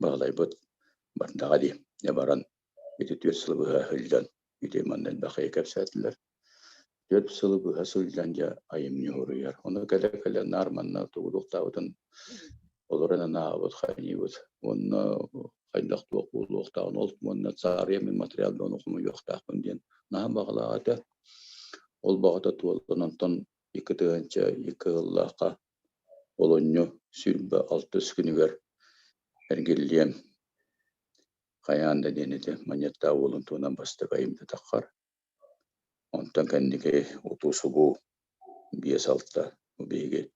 Баһылайбыт бардаҕа дии. Дьэ баран Ити 4 сылы быһа сылдьан, ити манна элбэх киһи кэпсээтилэр. 4 сылы быһа сылдьан дьэ айымньы суруйар. Ону кэлэ-кэлэ наар манна тугу туохтаабытын олорон анаабыт, хайыыбыт. Уонна хайдах туох буолуохтааҕын ол уонна саарыйа мин материал ону хомуйуохтаахпын диэн наһаа баҕалаах этэ. Ол баҕата туолан онтон 2002 сыллаахха олунньу 26 күнүгэр эргиллиэм Хайаан да диэн ити Манньыаттаах уолун туһунан бастакы айымньы таххар. Онтон кэнники утуу-субуу 5-6 бу биһиги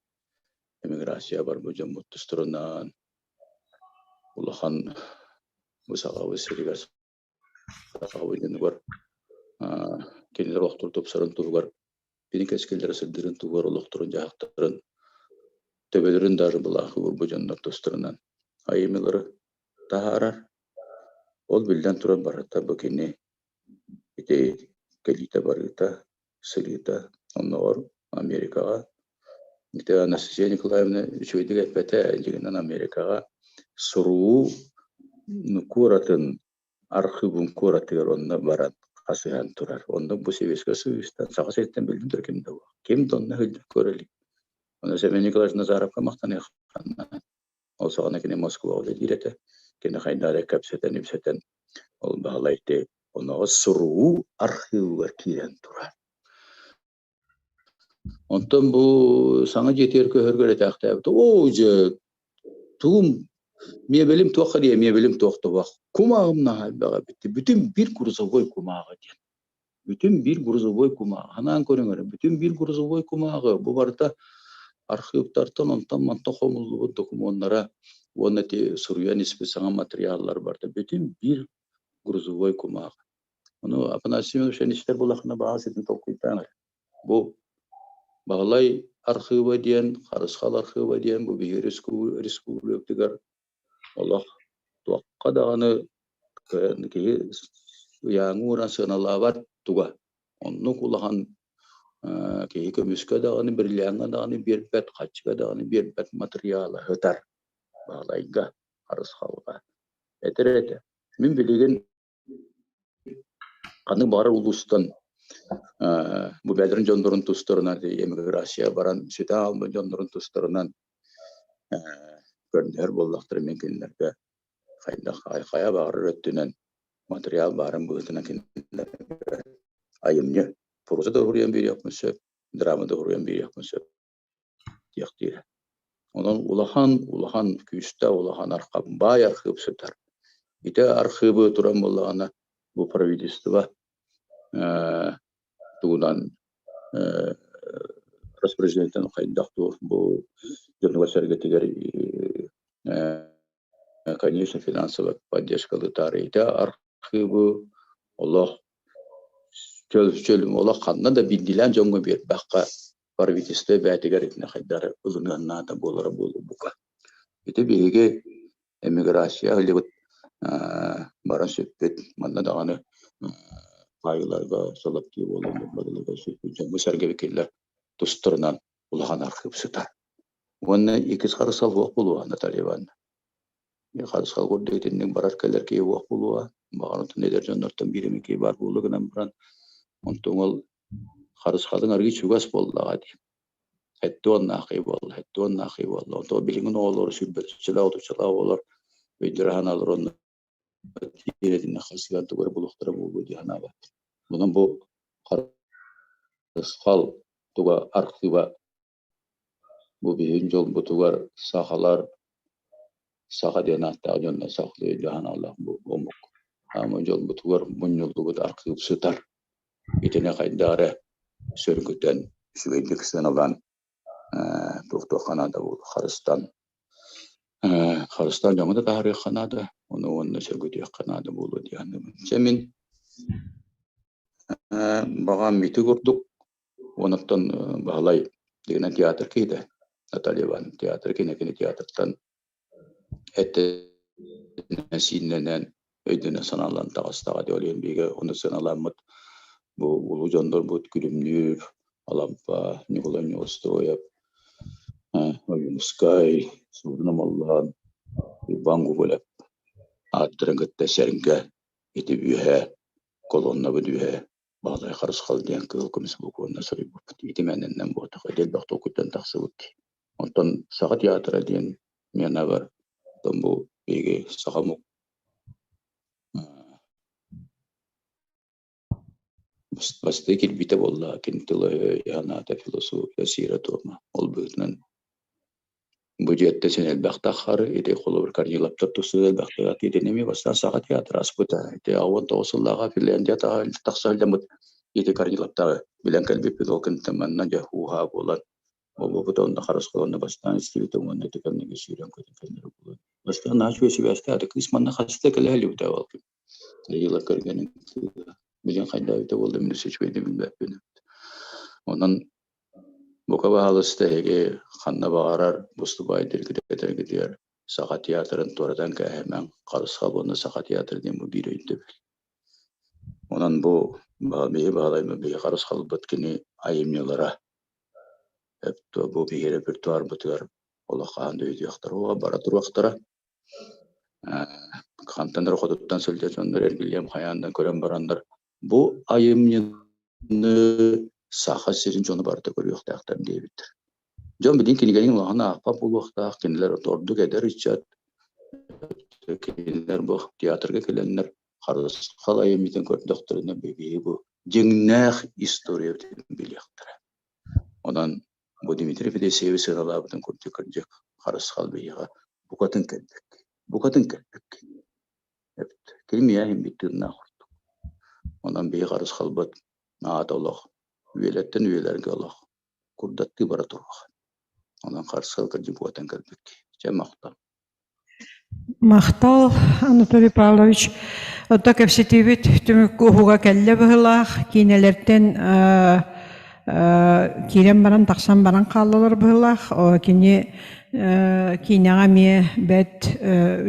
эмиграция барбыт дьоммут тустарынан улахан бу Сахабыт сиригэр Сахабыт дьонугар кинилэр олохторун тупсарын туһугар кини кэскиллэрэ сырдыырын туһугар олохторун-дьаһахтарын төбөлөрүн даже былаахы уурбут дьоннор тустарынан айымньылары таһаарар. Ол биллэн туран барыта бу кини ити кэлиитэ-барыыта, сырыыта оннооҕор Америкаҕа ити Анастасия Николаевна үчүгэйдик эппэтэ, дьиҥинэн Америкаҕа суруу куоратын архыыбын куоратыгар онно баран хасыһан турар. Онно бу Советскай Союзтан, Саха сириттэн биллэн турар ким да буолуо. Ким да онно сылдьан көрө илик. Ону Семен Николаевич Назаровка махтаныахха Ол саҕана кини Москваҕа үлэлиир этэ. Кини хайдах эрэ кэпсэтэн-ипсэтэн ол Баһылай ити оноҕо суруу архыыбыгар киирэн турар. Онтон бу саҥа дьиэтигэр көһөргө этээхтээбит. Оо, дьэ, тугум миэбэлим туохха диэ, миэбэлим туох да бах. Кумааҕым наһаа элбэх эбит. Бүтүн биир грузовой кумааҕы диэн. Бүтүн биир грузовой кумааҕы. Ханаан көрүҥ эрэ, бүтүн биир грузовой кумааҕы. Бу барыта архыыптартан онтон-мантан хомуллубут докумуоннара уонна ити суруйан испит саҥа матырыйааллар барыта бүтүн биир грузовой кумааҕы. Ону Афанасий Семенович истэр буоллаххына баҕа ситин толкуйдаан эрэ. Бу Баһылай архыыба диэн, Харысхал архыыба диэн бу биһиги республикатыгар олох туохха даҕаны киһи ыйааҥы ууран сыаналаабат туга. Оннук улахан киһи көмүскэ даҕаны, бриллиаҥҥа даҕаны биэрбэт, хаччыга даҕаны биэрбэт матырыйаала сытар Баһылайга, Харысхалга. Этэр этэ, мин билигин Ханнык баҕарар улуустан бу бэйэлэрин дьоннорун тустарынан эмиграция баран сүтэ хаалбыт дьоннорун тустарынан көрдөһөр буоллахтара мин кинилэргэ хайдах хайа баҕарар өттүнэн материал баарын быһыытынан кинилэргэ айымньы проза да уһуруйан биэриэхпин сөп, драма да уһуруйан биэриэхпин сөп диэхтиирэ. Онон улахан улахан күүстээх улахан архыып, баай архыып сытар. Ити архыыбы туран буоллаҕына бу правительство тугунан распоряжениетын хайдах туох бу дьонугар-сэргэтигэр конечно финансовая поддержка ити архыыбы олох чөл чөл олох ханна да биирдиилээн дьоҥҥо биэрбэххэ правительство бэйэтигэр итини хайдах ылыныан наада буолара буолуо бука. Ити биһиги эмиграция ылыбыт баран сүппүт манна даҕаны хаайыыларга солоптуу буолан барыларга сүппүт дьоҥҥо-сэргэбит кинилэр тустарынан улахан архыып сытар. Уонна иккис харысхал суох буолуо Наталья Ивановна. Харысхал курдук итинник барар кэлэр киһи суох буолуо. Баҕар онтон эдэр дьоннортон биир эмэ киһи баар буолуо гынан баран онтуҥ ол Харысхалыҥ арыый чугас буоллаҕа дии. Хэттуоннаах киһи буолла, хэттуоннаах киһи буолла. Онтон билиҥҥин оҕолору сүүрбэччэлээх, отуччалаах оҕолор өйдөрө-санаалара онно тиэрэтинэ хасыһан тугу эрэ булуохтара буолуо дии санаабат. Онон бу харысхал туга архыыба Бу биһиги дьолбутугар сахалар саха диэн ааттаах дьоннор сахалыы өйдөөх-санаалаах бу омук. Ама дьолбутугар мунньуллубут архыып сытар. Итини хайдах эрэ сөргүтэн, үчүгэйдик сыаналаан туох-туохха наада буолуо харыстан харыстаан дьоҥҥо да таһаарыахха наада, ону уонна сөргүтүөххэ наада буолуо дии саныыбын. Дьэ мин баҕам ити курдук Онуттан Баһылай дигинэн театр киһитэ Наталья Ивановна театр кини кини театртан этинэн-сииннэнэн өйдөнөн-санаалаан таҕыстаҕа дии ол иһин биһиги ону сыаналаммыт бу улуу дьоннорбут Күлүмнүүр, Алампа, Ньукулай Неустроев, Ойуунускай, Суорун Омоллоон, Иван Гоголев ааттарын кытта сэргэ ити үөһэ колоннабыт үөһэ Баһылай Харысхал диэн кыһыл көмүс бокуонна суруйбуппут. Ити мээнэннэн буотах, ити элбэх толкуйтан тахсыбыт. Онтон Саха театра диэн миэнэ оттон бу биһиги саха омук бастакы кирбиитэ буолла кини тыла-өһө, санаата, философия, сиэрэ-туома. Ол быһыытынан Бу дьиэттэн син элбэхтэ аххар, ити холобур Корниловтар тустуу элбэхтик итини эмиэ бастаан Саха театра аспыта. Ити 19 сыллааҕа Финляндия тахса сылдьаммыт ити Корниловтары билэн кэлбиппит ол кэнниттэн манна дьэ ууһаа буолан буолбуппут онно харысхал онно бастаан истибитим уонна ити кэмнэргэ сүүрэн көтөн кэллэр буолан. Бастаан наһаа үчүгэй сибээстээх кыыс манна хаста кэлэ сылдьыбыта ол ким. Кирилла кэргэнин кыыһа. Билигин хайдах эбитэ буолла мин өссө үчүгэйдик билбэппин. Онон Бука баһаалыста эһиги ханна баҕарар выступайдыыргыт этэргитигэр Саха театрын туоратан кээһимэҥ, Харысхал уонна Саха театра диэн бу биир өйдөбүл. Онон бу биһи Баһылайбыт, биһи Харысхалбыт кини айымньылара бу биһи репертуарбытыгар олох хаһан да өйдүөхтэрэ уоҕа бара туруохтара. Хантан эрэ хотуттан сылдьар дьоннор эргиллиэм хайаан да көрөн бараннар бу айымньыны Саха сирин дьоно барыта көрүөхтээхтэр диэбиттэр. Дьон билигин кинигэни улахан аахпат буолуохтаах, кинилэр ордук эдэр ыччат, кинилэр бу театрга кэлэннэр Харысхал айымньытын көрдөхтөрүнэ биһиги бу дьиҥнээх историябытын билиэхтэрэ. Онон бу Дмитрий Федосеевич сыаналаабытын курдук кырдьык Харысхал биһиэхэ букатын кэлбит. Букатын кэлбит. Эбит. Кини миэхэ иһин тыыннаах курдук. Онон биһи Харысхалбыт аата олох, үйэлэртэн үйэлэргэ олох курдаттыы бара туруох. Онон Харысхал кырдьык буотан кэлбит. Чэ махтал. Махтал, Анатолий Павлович. Оттон кэпсэтиибит түмүк уһуга кэллэ быһыылаах. Киинэлэртэн киирэн баран, тахсан баран хааллылар быһыылаах. Кини киинэҕэ эмиэ бэрт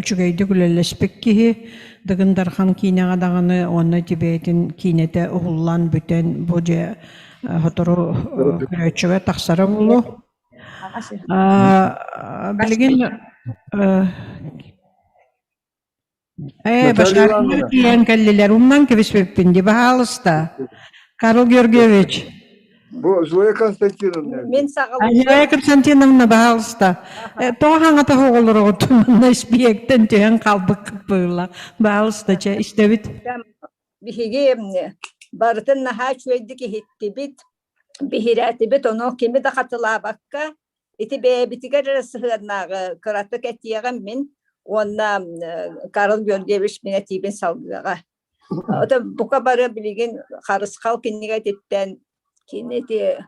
үчүгэйдик үлэлэспит киһи. Дыгын Дархан киинэҕэ даҕаны уонна тибээтин киинэтэ уһуллан бүтэн бу дьэ сотору көрөөччүгэ тахсара буолуо. Билигин Ээ, башарыннар тиийэн кэллилэр. Умнан кэбиспиппин дии, баһаалыста. Карл Георгиевич. Бу Зоя Константиновна. Мин Зоя Константиновна, баһаалыста. Тоҕо хаҥата оҕолороҕут манна испиэктэн түһэн хаалбыккыт быылла. Баһаалыста, чэ, истэбит. Биһиги барытын наһаа үчүгэйдик иһиттибит. биһирээтибит, ону кими да хатылаабакка, ити бэйэбитигэр эрэ сыһыаннааҕы кыратык этиэҕим мин уонна Карл Георгиевич мин этиибин салгыаҕа. Ото бука бары билигин Харысхал кинигэтиттэн кини ити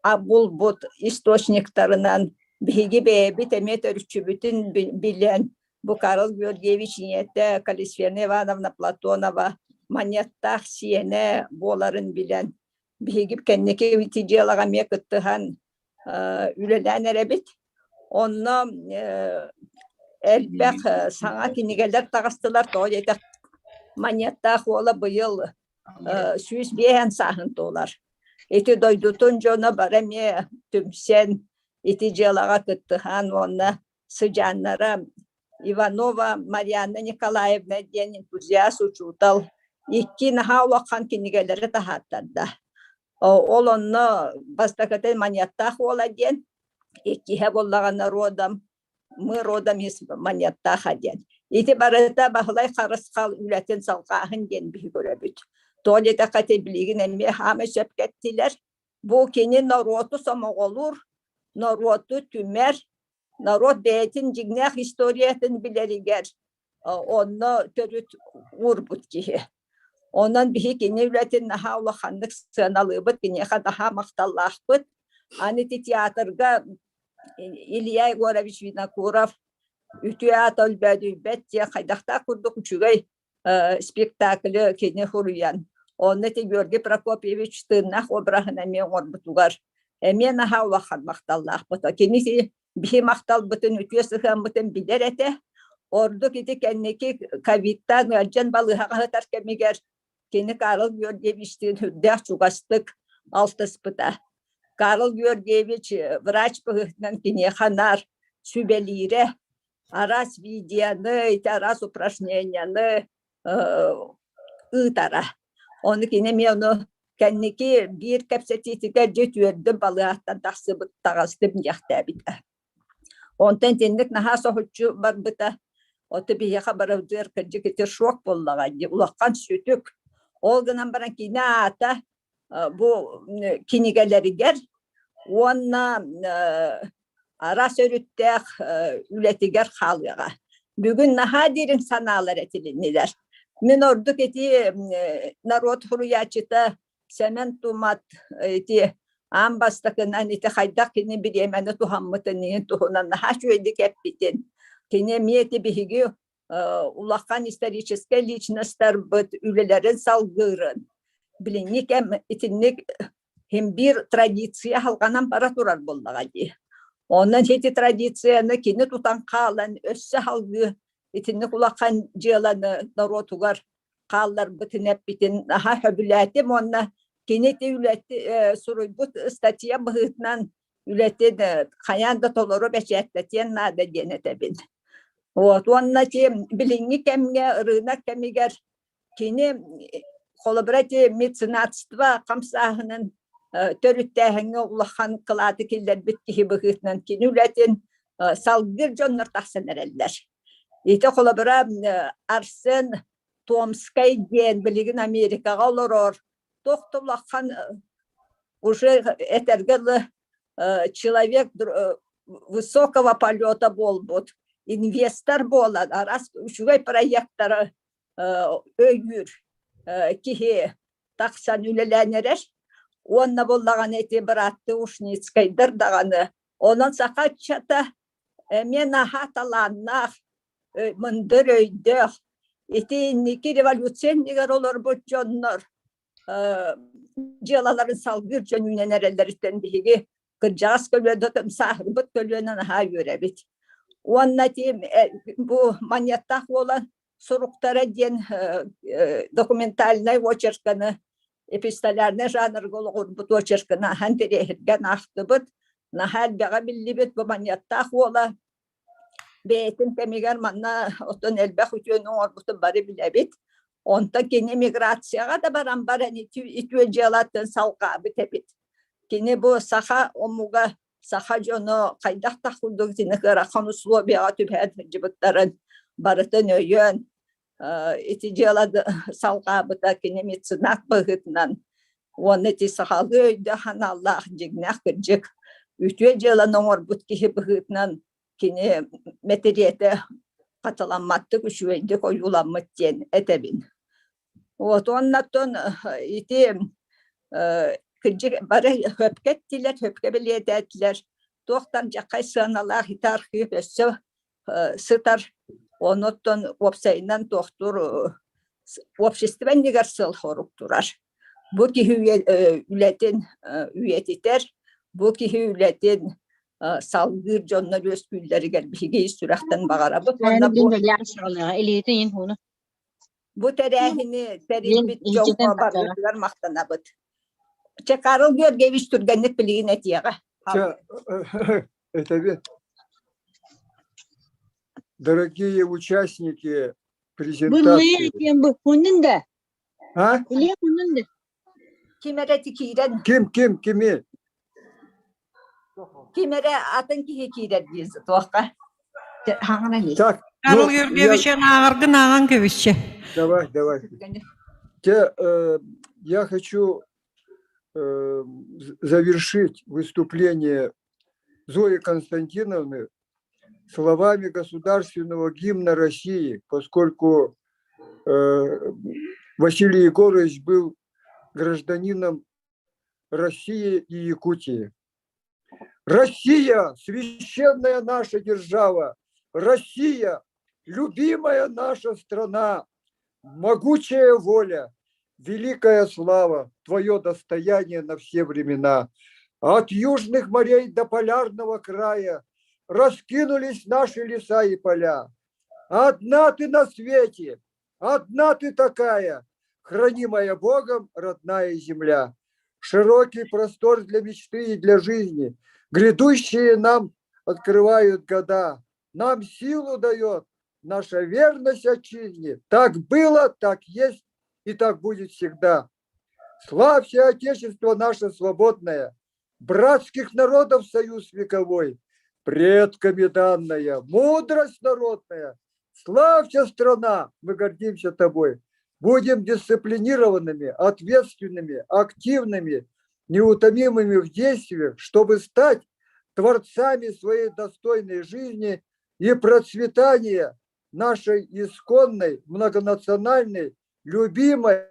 булбут источниктарынан биһиги бэйэбит эмиэ төрүччүбүтүн билэн Бу Карл Георгиевич ийэтэ Калисфена Ивановна Платонова манньыаттаах сиэнэ буоларын билэн, биһиги кэнники ити дьыалаҕа эмиэ кыттыһан үлэлээн эрэбит. Онно элбэх саҥа кинигэлэр таҕыстылар. Тоҕо диэтэх Манньыаттаах уола быйыл 105 сааһын туолар. Ити дойдутун дьоно бары эмиэ түмсэн ити дьыалаҕа кыттыһан уонна сыдьааннара Иванова Марианна Николаевна диэн энтузиаст учуутал икки наһаа улахан кинигэлэри таһааттарда. Ол онно бастакыта Маньяттаах уола диэн, иккиһэ буоллаҕына родом мы родом из Маньяттааха диэн. Ити барыта Баһылай Харысхал үлэтин салҕааһын диэн биһи көрөбүт. Тоҕо диэтэххэ ити билигин эмиэ хаамай сөпкө эттилэр. Бу кини норуоту сомоҕолуур, норуоту түмэр, норуот бэйэтин дьиҥнээх историятын билэригэр онно төрүт уурбут киһи. Онон биһи кини үлэтин наһаа улаханнык сыаналыыбыт, киниэхэ наһаа махталлаахпыт. Аны ити театрга Илья Егорович Винокуров үтүө аата өлбөөдүйбэт диэн хайдахтаах курдук үчүгэй спектаклы кини суруйан, онно ити Георгий Прокопьевич тыыннаах обраһын эмиэ оҥорбутугар эмиэ наһаа улахан махталлаахпыт. Кини биһи махталбытын, үтүө сыһыаммытын билэр этэ. Ордук ити кэнники ковидтаан ыалдьан балыыһаҕа сытар кэмигэр кини Карл Георгиевичтыын сүрдээх чугастык алтыспыта. Карл Георгиевич врач быһыытынан киниэхэ наар сүбэлиирэ, араас видеоны, ити араас упражненияны ыытара. Ону кини эмиэ ону кэнники биир кэпсэтиитигэр дьэ үтүөрдүм балыыһаттан тахсыбыт таҕыстым диэхтээбитэ. Онтон итинник наһаа соһуччу барбыта. Ото биһиэхэ барыбытыгар кырдьык ити шок буоллаҕа дии, улахан сүтүк. Ол гынан баран кини аата бу кинигэлэригэр уонна араас өрүттээх үлэтигэр хаалыаҕа. Бүгүн наһаа дириҥ санаалар этилиннилэр. Мин ордук ити норуот суруйааччыта Сэмэн Тумат ити аан бастакынан ити хайдах кини бириэмэни туһаммытын иһин туһунан наһаа үчүгэйдик эппитин. Кини эмиэ ити биһиги улахан историческай личностарбыт үлэлэрин салгыырын билиҥҥи кэм итинник син биир традиция салҕанан бара турар буоллаҕа дии. Онон ити традицияны кини тутан хаалан өссө салгыы итинник улахан дьыаланы норуотугар хаалларбытын эппитин наһаа сөбүлээтим уонна кини ити үлэти суруйбут ыстатыйа быһыытынан үлэтин хайаан да толору бэчээттэтиэн наада диэн этэбин. Вот уонна ити билиҥҥи кэмҥэ ырыынак кэмигэр кини холобура ити меценатство хамсааһынын төрүттээһиҥҥэ улахан кылааты киллэрбит киһи быһыытынан кини үлэтин салгыыр дьоннор тахсан эрэллэр. Ити холобура Арсен Томскай диэн билигин Америкаҕа олорор туох да улахан уже этэргэ дылы человек высокого полета буолбут инвестор буолан араас үчүгэй проектары өйүүр киһи тахсан үлэлээн эрэр уонна буоллаҕына ити бырааттыы Ушницкайдар даҕаны онон саха ыччата эмиэ наһаа талааннаах мындыр өйдөөх ити инники революция иннигэр олорбут дьоннор дьыалаларын салгыыр дьон үүнэн эрэллэриттэн биһиги кырдьаҕас көлүөнэ сааһырбыт көлүөнэ наһаа үөрэбит. Уонна ити бу манньыаттаах буолан суруктара диэн документальнай очерканы эпистолярнай жанрга олоҕурбут очерканы аһан тириэһиргэн аахтыбыт. Наһаа элбэҕи биллибит бу манньыаттаах уола бэйэтин кэмигэр манна оттон элбэх үтүөнү оҥорбутун бары билэбит. Онтон кини миграцияҕа да баран баран үтүө дьыалатын салҕаабыт эбит. Кини бу саха омуга, саха дьоно хайдах да курдук итини ыарахан условияҕа түбэһэн сылдьыбыттарын барытын өйөөн ити дьыала салҕаабыта кини меценат быһыытынан уонна ити сахалыы өйдөөх аналлаах дьиҥнээх кырдьык үтүө дьыаланы оҥорбут киһи быһыытынан кини мэтириэтэ хатыламматтык үчүгэйдик ойууламмыт диэн этэбин. Вот уоннаттан ити кырдьык бары хөпкө эттилэр, хөпкө бэлиэтээтилэр. Туохтан дьаххай сыаналаах ити архыып өссө сытар. Онуттан уопсайынан туохтуур общество иннигэр сыал-сорук турар. Бу киһи үлэтин үйэтитэр, бу киһи үлэтин салгыыр дьоннор үөскүүллэригэр биһиги ис сүрэхтэн баҕарабыт уонна бу бу тэрээһини тэрийбит дьоҥҥо барытыгар махтанабыт. Чэ, Карл Георгиевич түргэнник билигин этиэҕэ. Чэ, этэбин. Дорогие участники презентации. А? Ким эрэ киирэн. Ким, ким, кими? Ким эрэ атын киһи киирэр диир туохха. Так, Карл ну, Георгиевич, ааҕаргын ааҕан кэбисчэ. Давай, давай. Те, я хочу завершить выступление Зои Константиновны словами государственного гимна России, поскольку Василий Егорович был гражданином России и Якутии. Россия – священная наша держава! Россия – любимая наша страна! Могучая воля, великая слава, твое достояние на все времена. От южных морей до полярного края раскинулись наши леса и поля. Одна ты на свете, одна ты такая, хранимая Богом родная земля. Широкий простор для мечты и для жизни. Грядущие нам открывают года. Нам силу дает наша верность отчизне. Так было, так есть и так будет всегда. Славься, Отечество наше свободное, братских народов союз вековой, предками данная, мудрость народная. Славься, страна, мы гордимся тобой. Будем дисциплинированными, ответственными, активными, неутомимыми в действиях, чтобы стать творцами своей достойной жизни и процветания нашей исконной, многонациональной, любимой,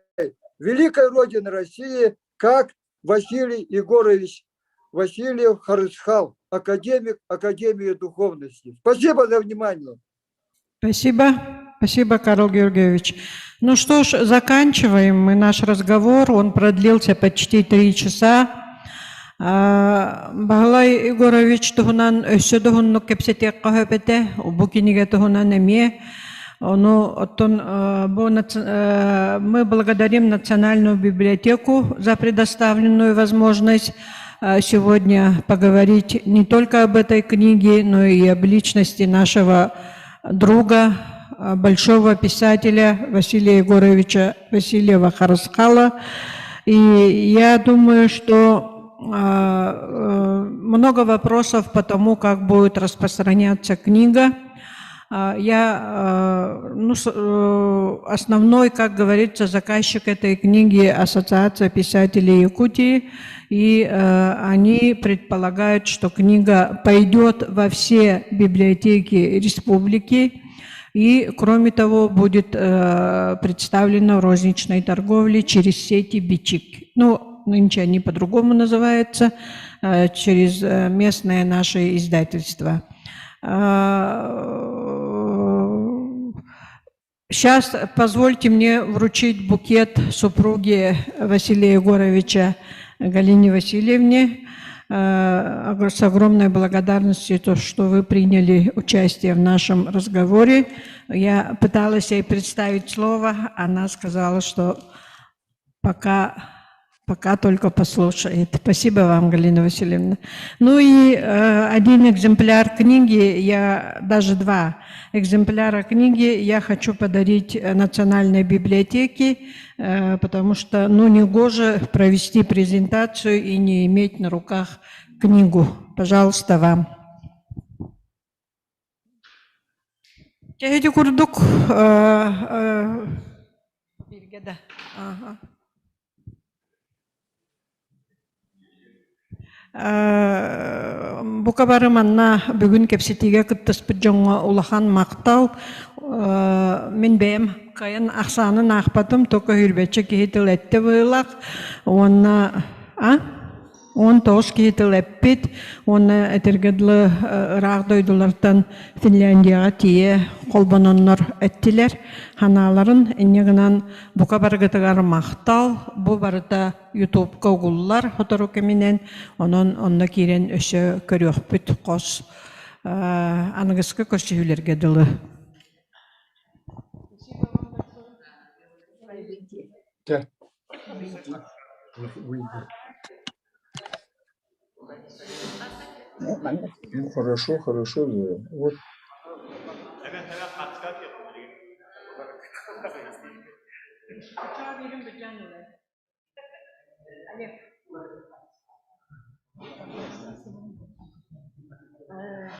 великой Родины России, как Василий Егорович Васильев Харысхал, академик Академии Духовности. Спасибо за внимание. Спасибо. Спасибо, Карл Георгиевич. Ну что ж, заканчиваем мы наш разговор. Он продлился почти 3 часа. Баһылай Егорович туһунан өссө да уһуннук кэпсэтиэххэ сөп этэ. Бу кинигэ туһунан эмиэ. Ону оттон бу мы благодарим Национальную библиотеку за предоставленную возможность сегодня поговорить не только об этой книге, но и об личности нашего друга, большого писателя Василия Егоровича Васильева Харысхала. И я думаю, что много вопросов по тому, как будет распространяться книга. Я, ну, основной, как говорится, заказчик этой книги Ассоциация писателей Якутии, и они предполагают, что книга пойдет во все библиотеки республики, и, кроме того, будет представлена в розничной торговле через сети Бичик. Ну, нынче они по-другому называются, через местное наше издательство. Сейчас позвольте мне вручить букет супруге Василия Егоровича Галине Васильевне с огромной благодарностью, то, что вы приняли участие в нашем разговоре. Я пыталась ей представить слово, она сказала, что пока только послушает. Спасибо вам, Галина Васильевна. Ну и один экземпляр книги, я даже два экземпляра книги я хочу подарить Национальной библиотеке, потому что, ну, негоже провести презентацию и не иметь на руках книгу. Пожалуйста, вам. Чэ ити курдук Ага. Бука бары манна бүгүн кэпсэтиигэ кыттыспыт дьоҥҥо улахан махтал. Мин бэйэм кыайан ахсаанын аахпатым, только сүүрбэччэ киһи тыл эттэ быһыылаах. Уонна а? 19 киһи тыл эппит уонна этэргэ дылы ыраах дойдулартан Финляндияҕа тиийэ холбононнор эттилэр санааларын. Инньэ гынан бука барыгытыгар махтал. Бу барыта Ютубка угуллар сотору кэминэн, онон онно киирэн өссө көрүөхпүт хос аныгыскы көрсүһүүлэргэ дылы. Ну хорошо, хорошо, вот.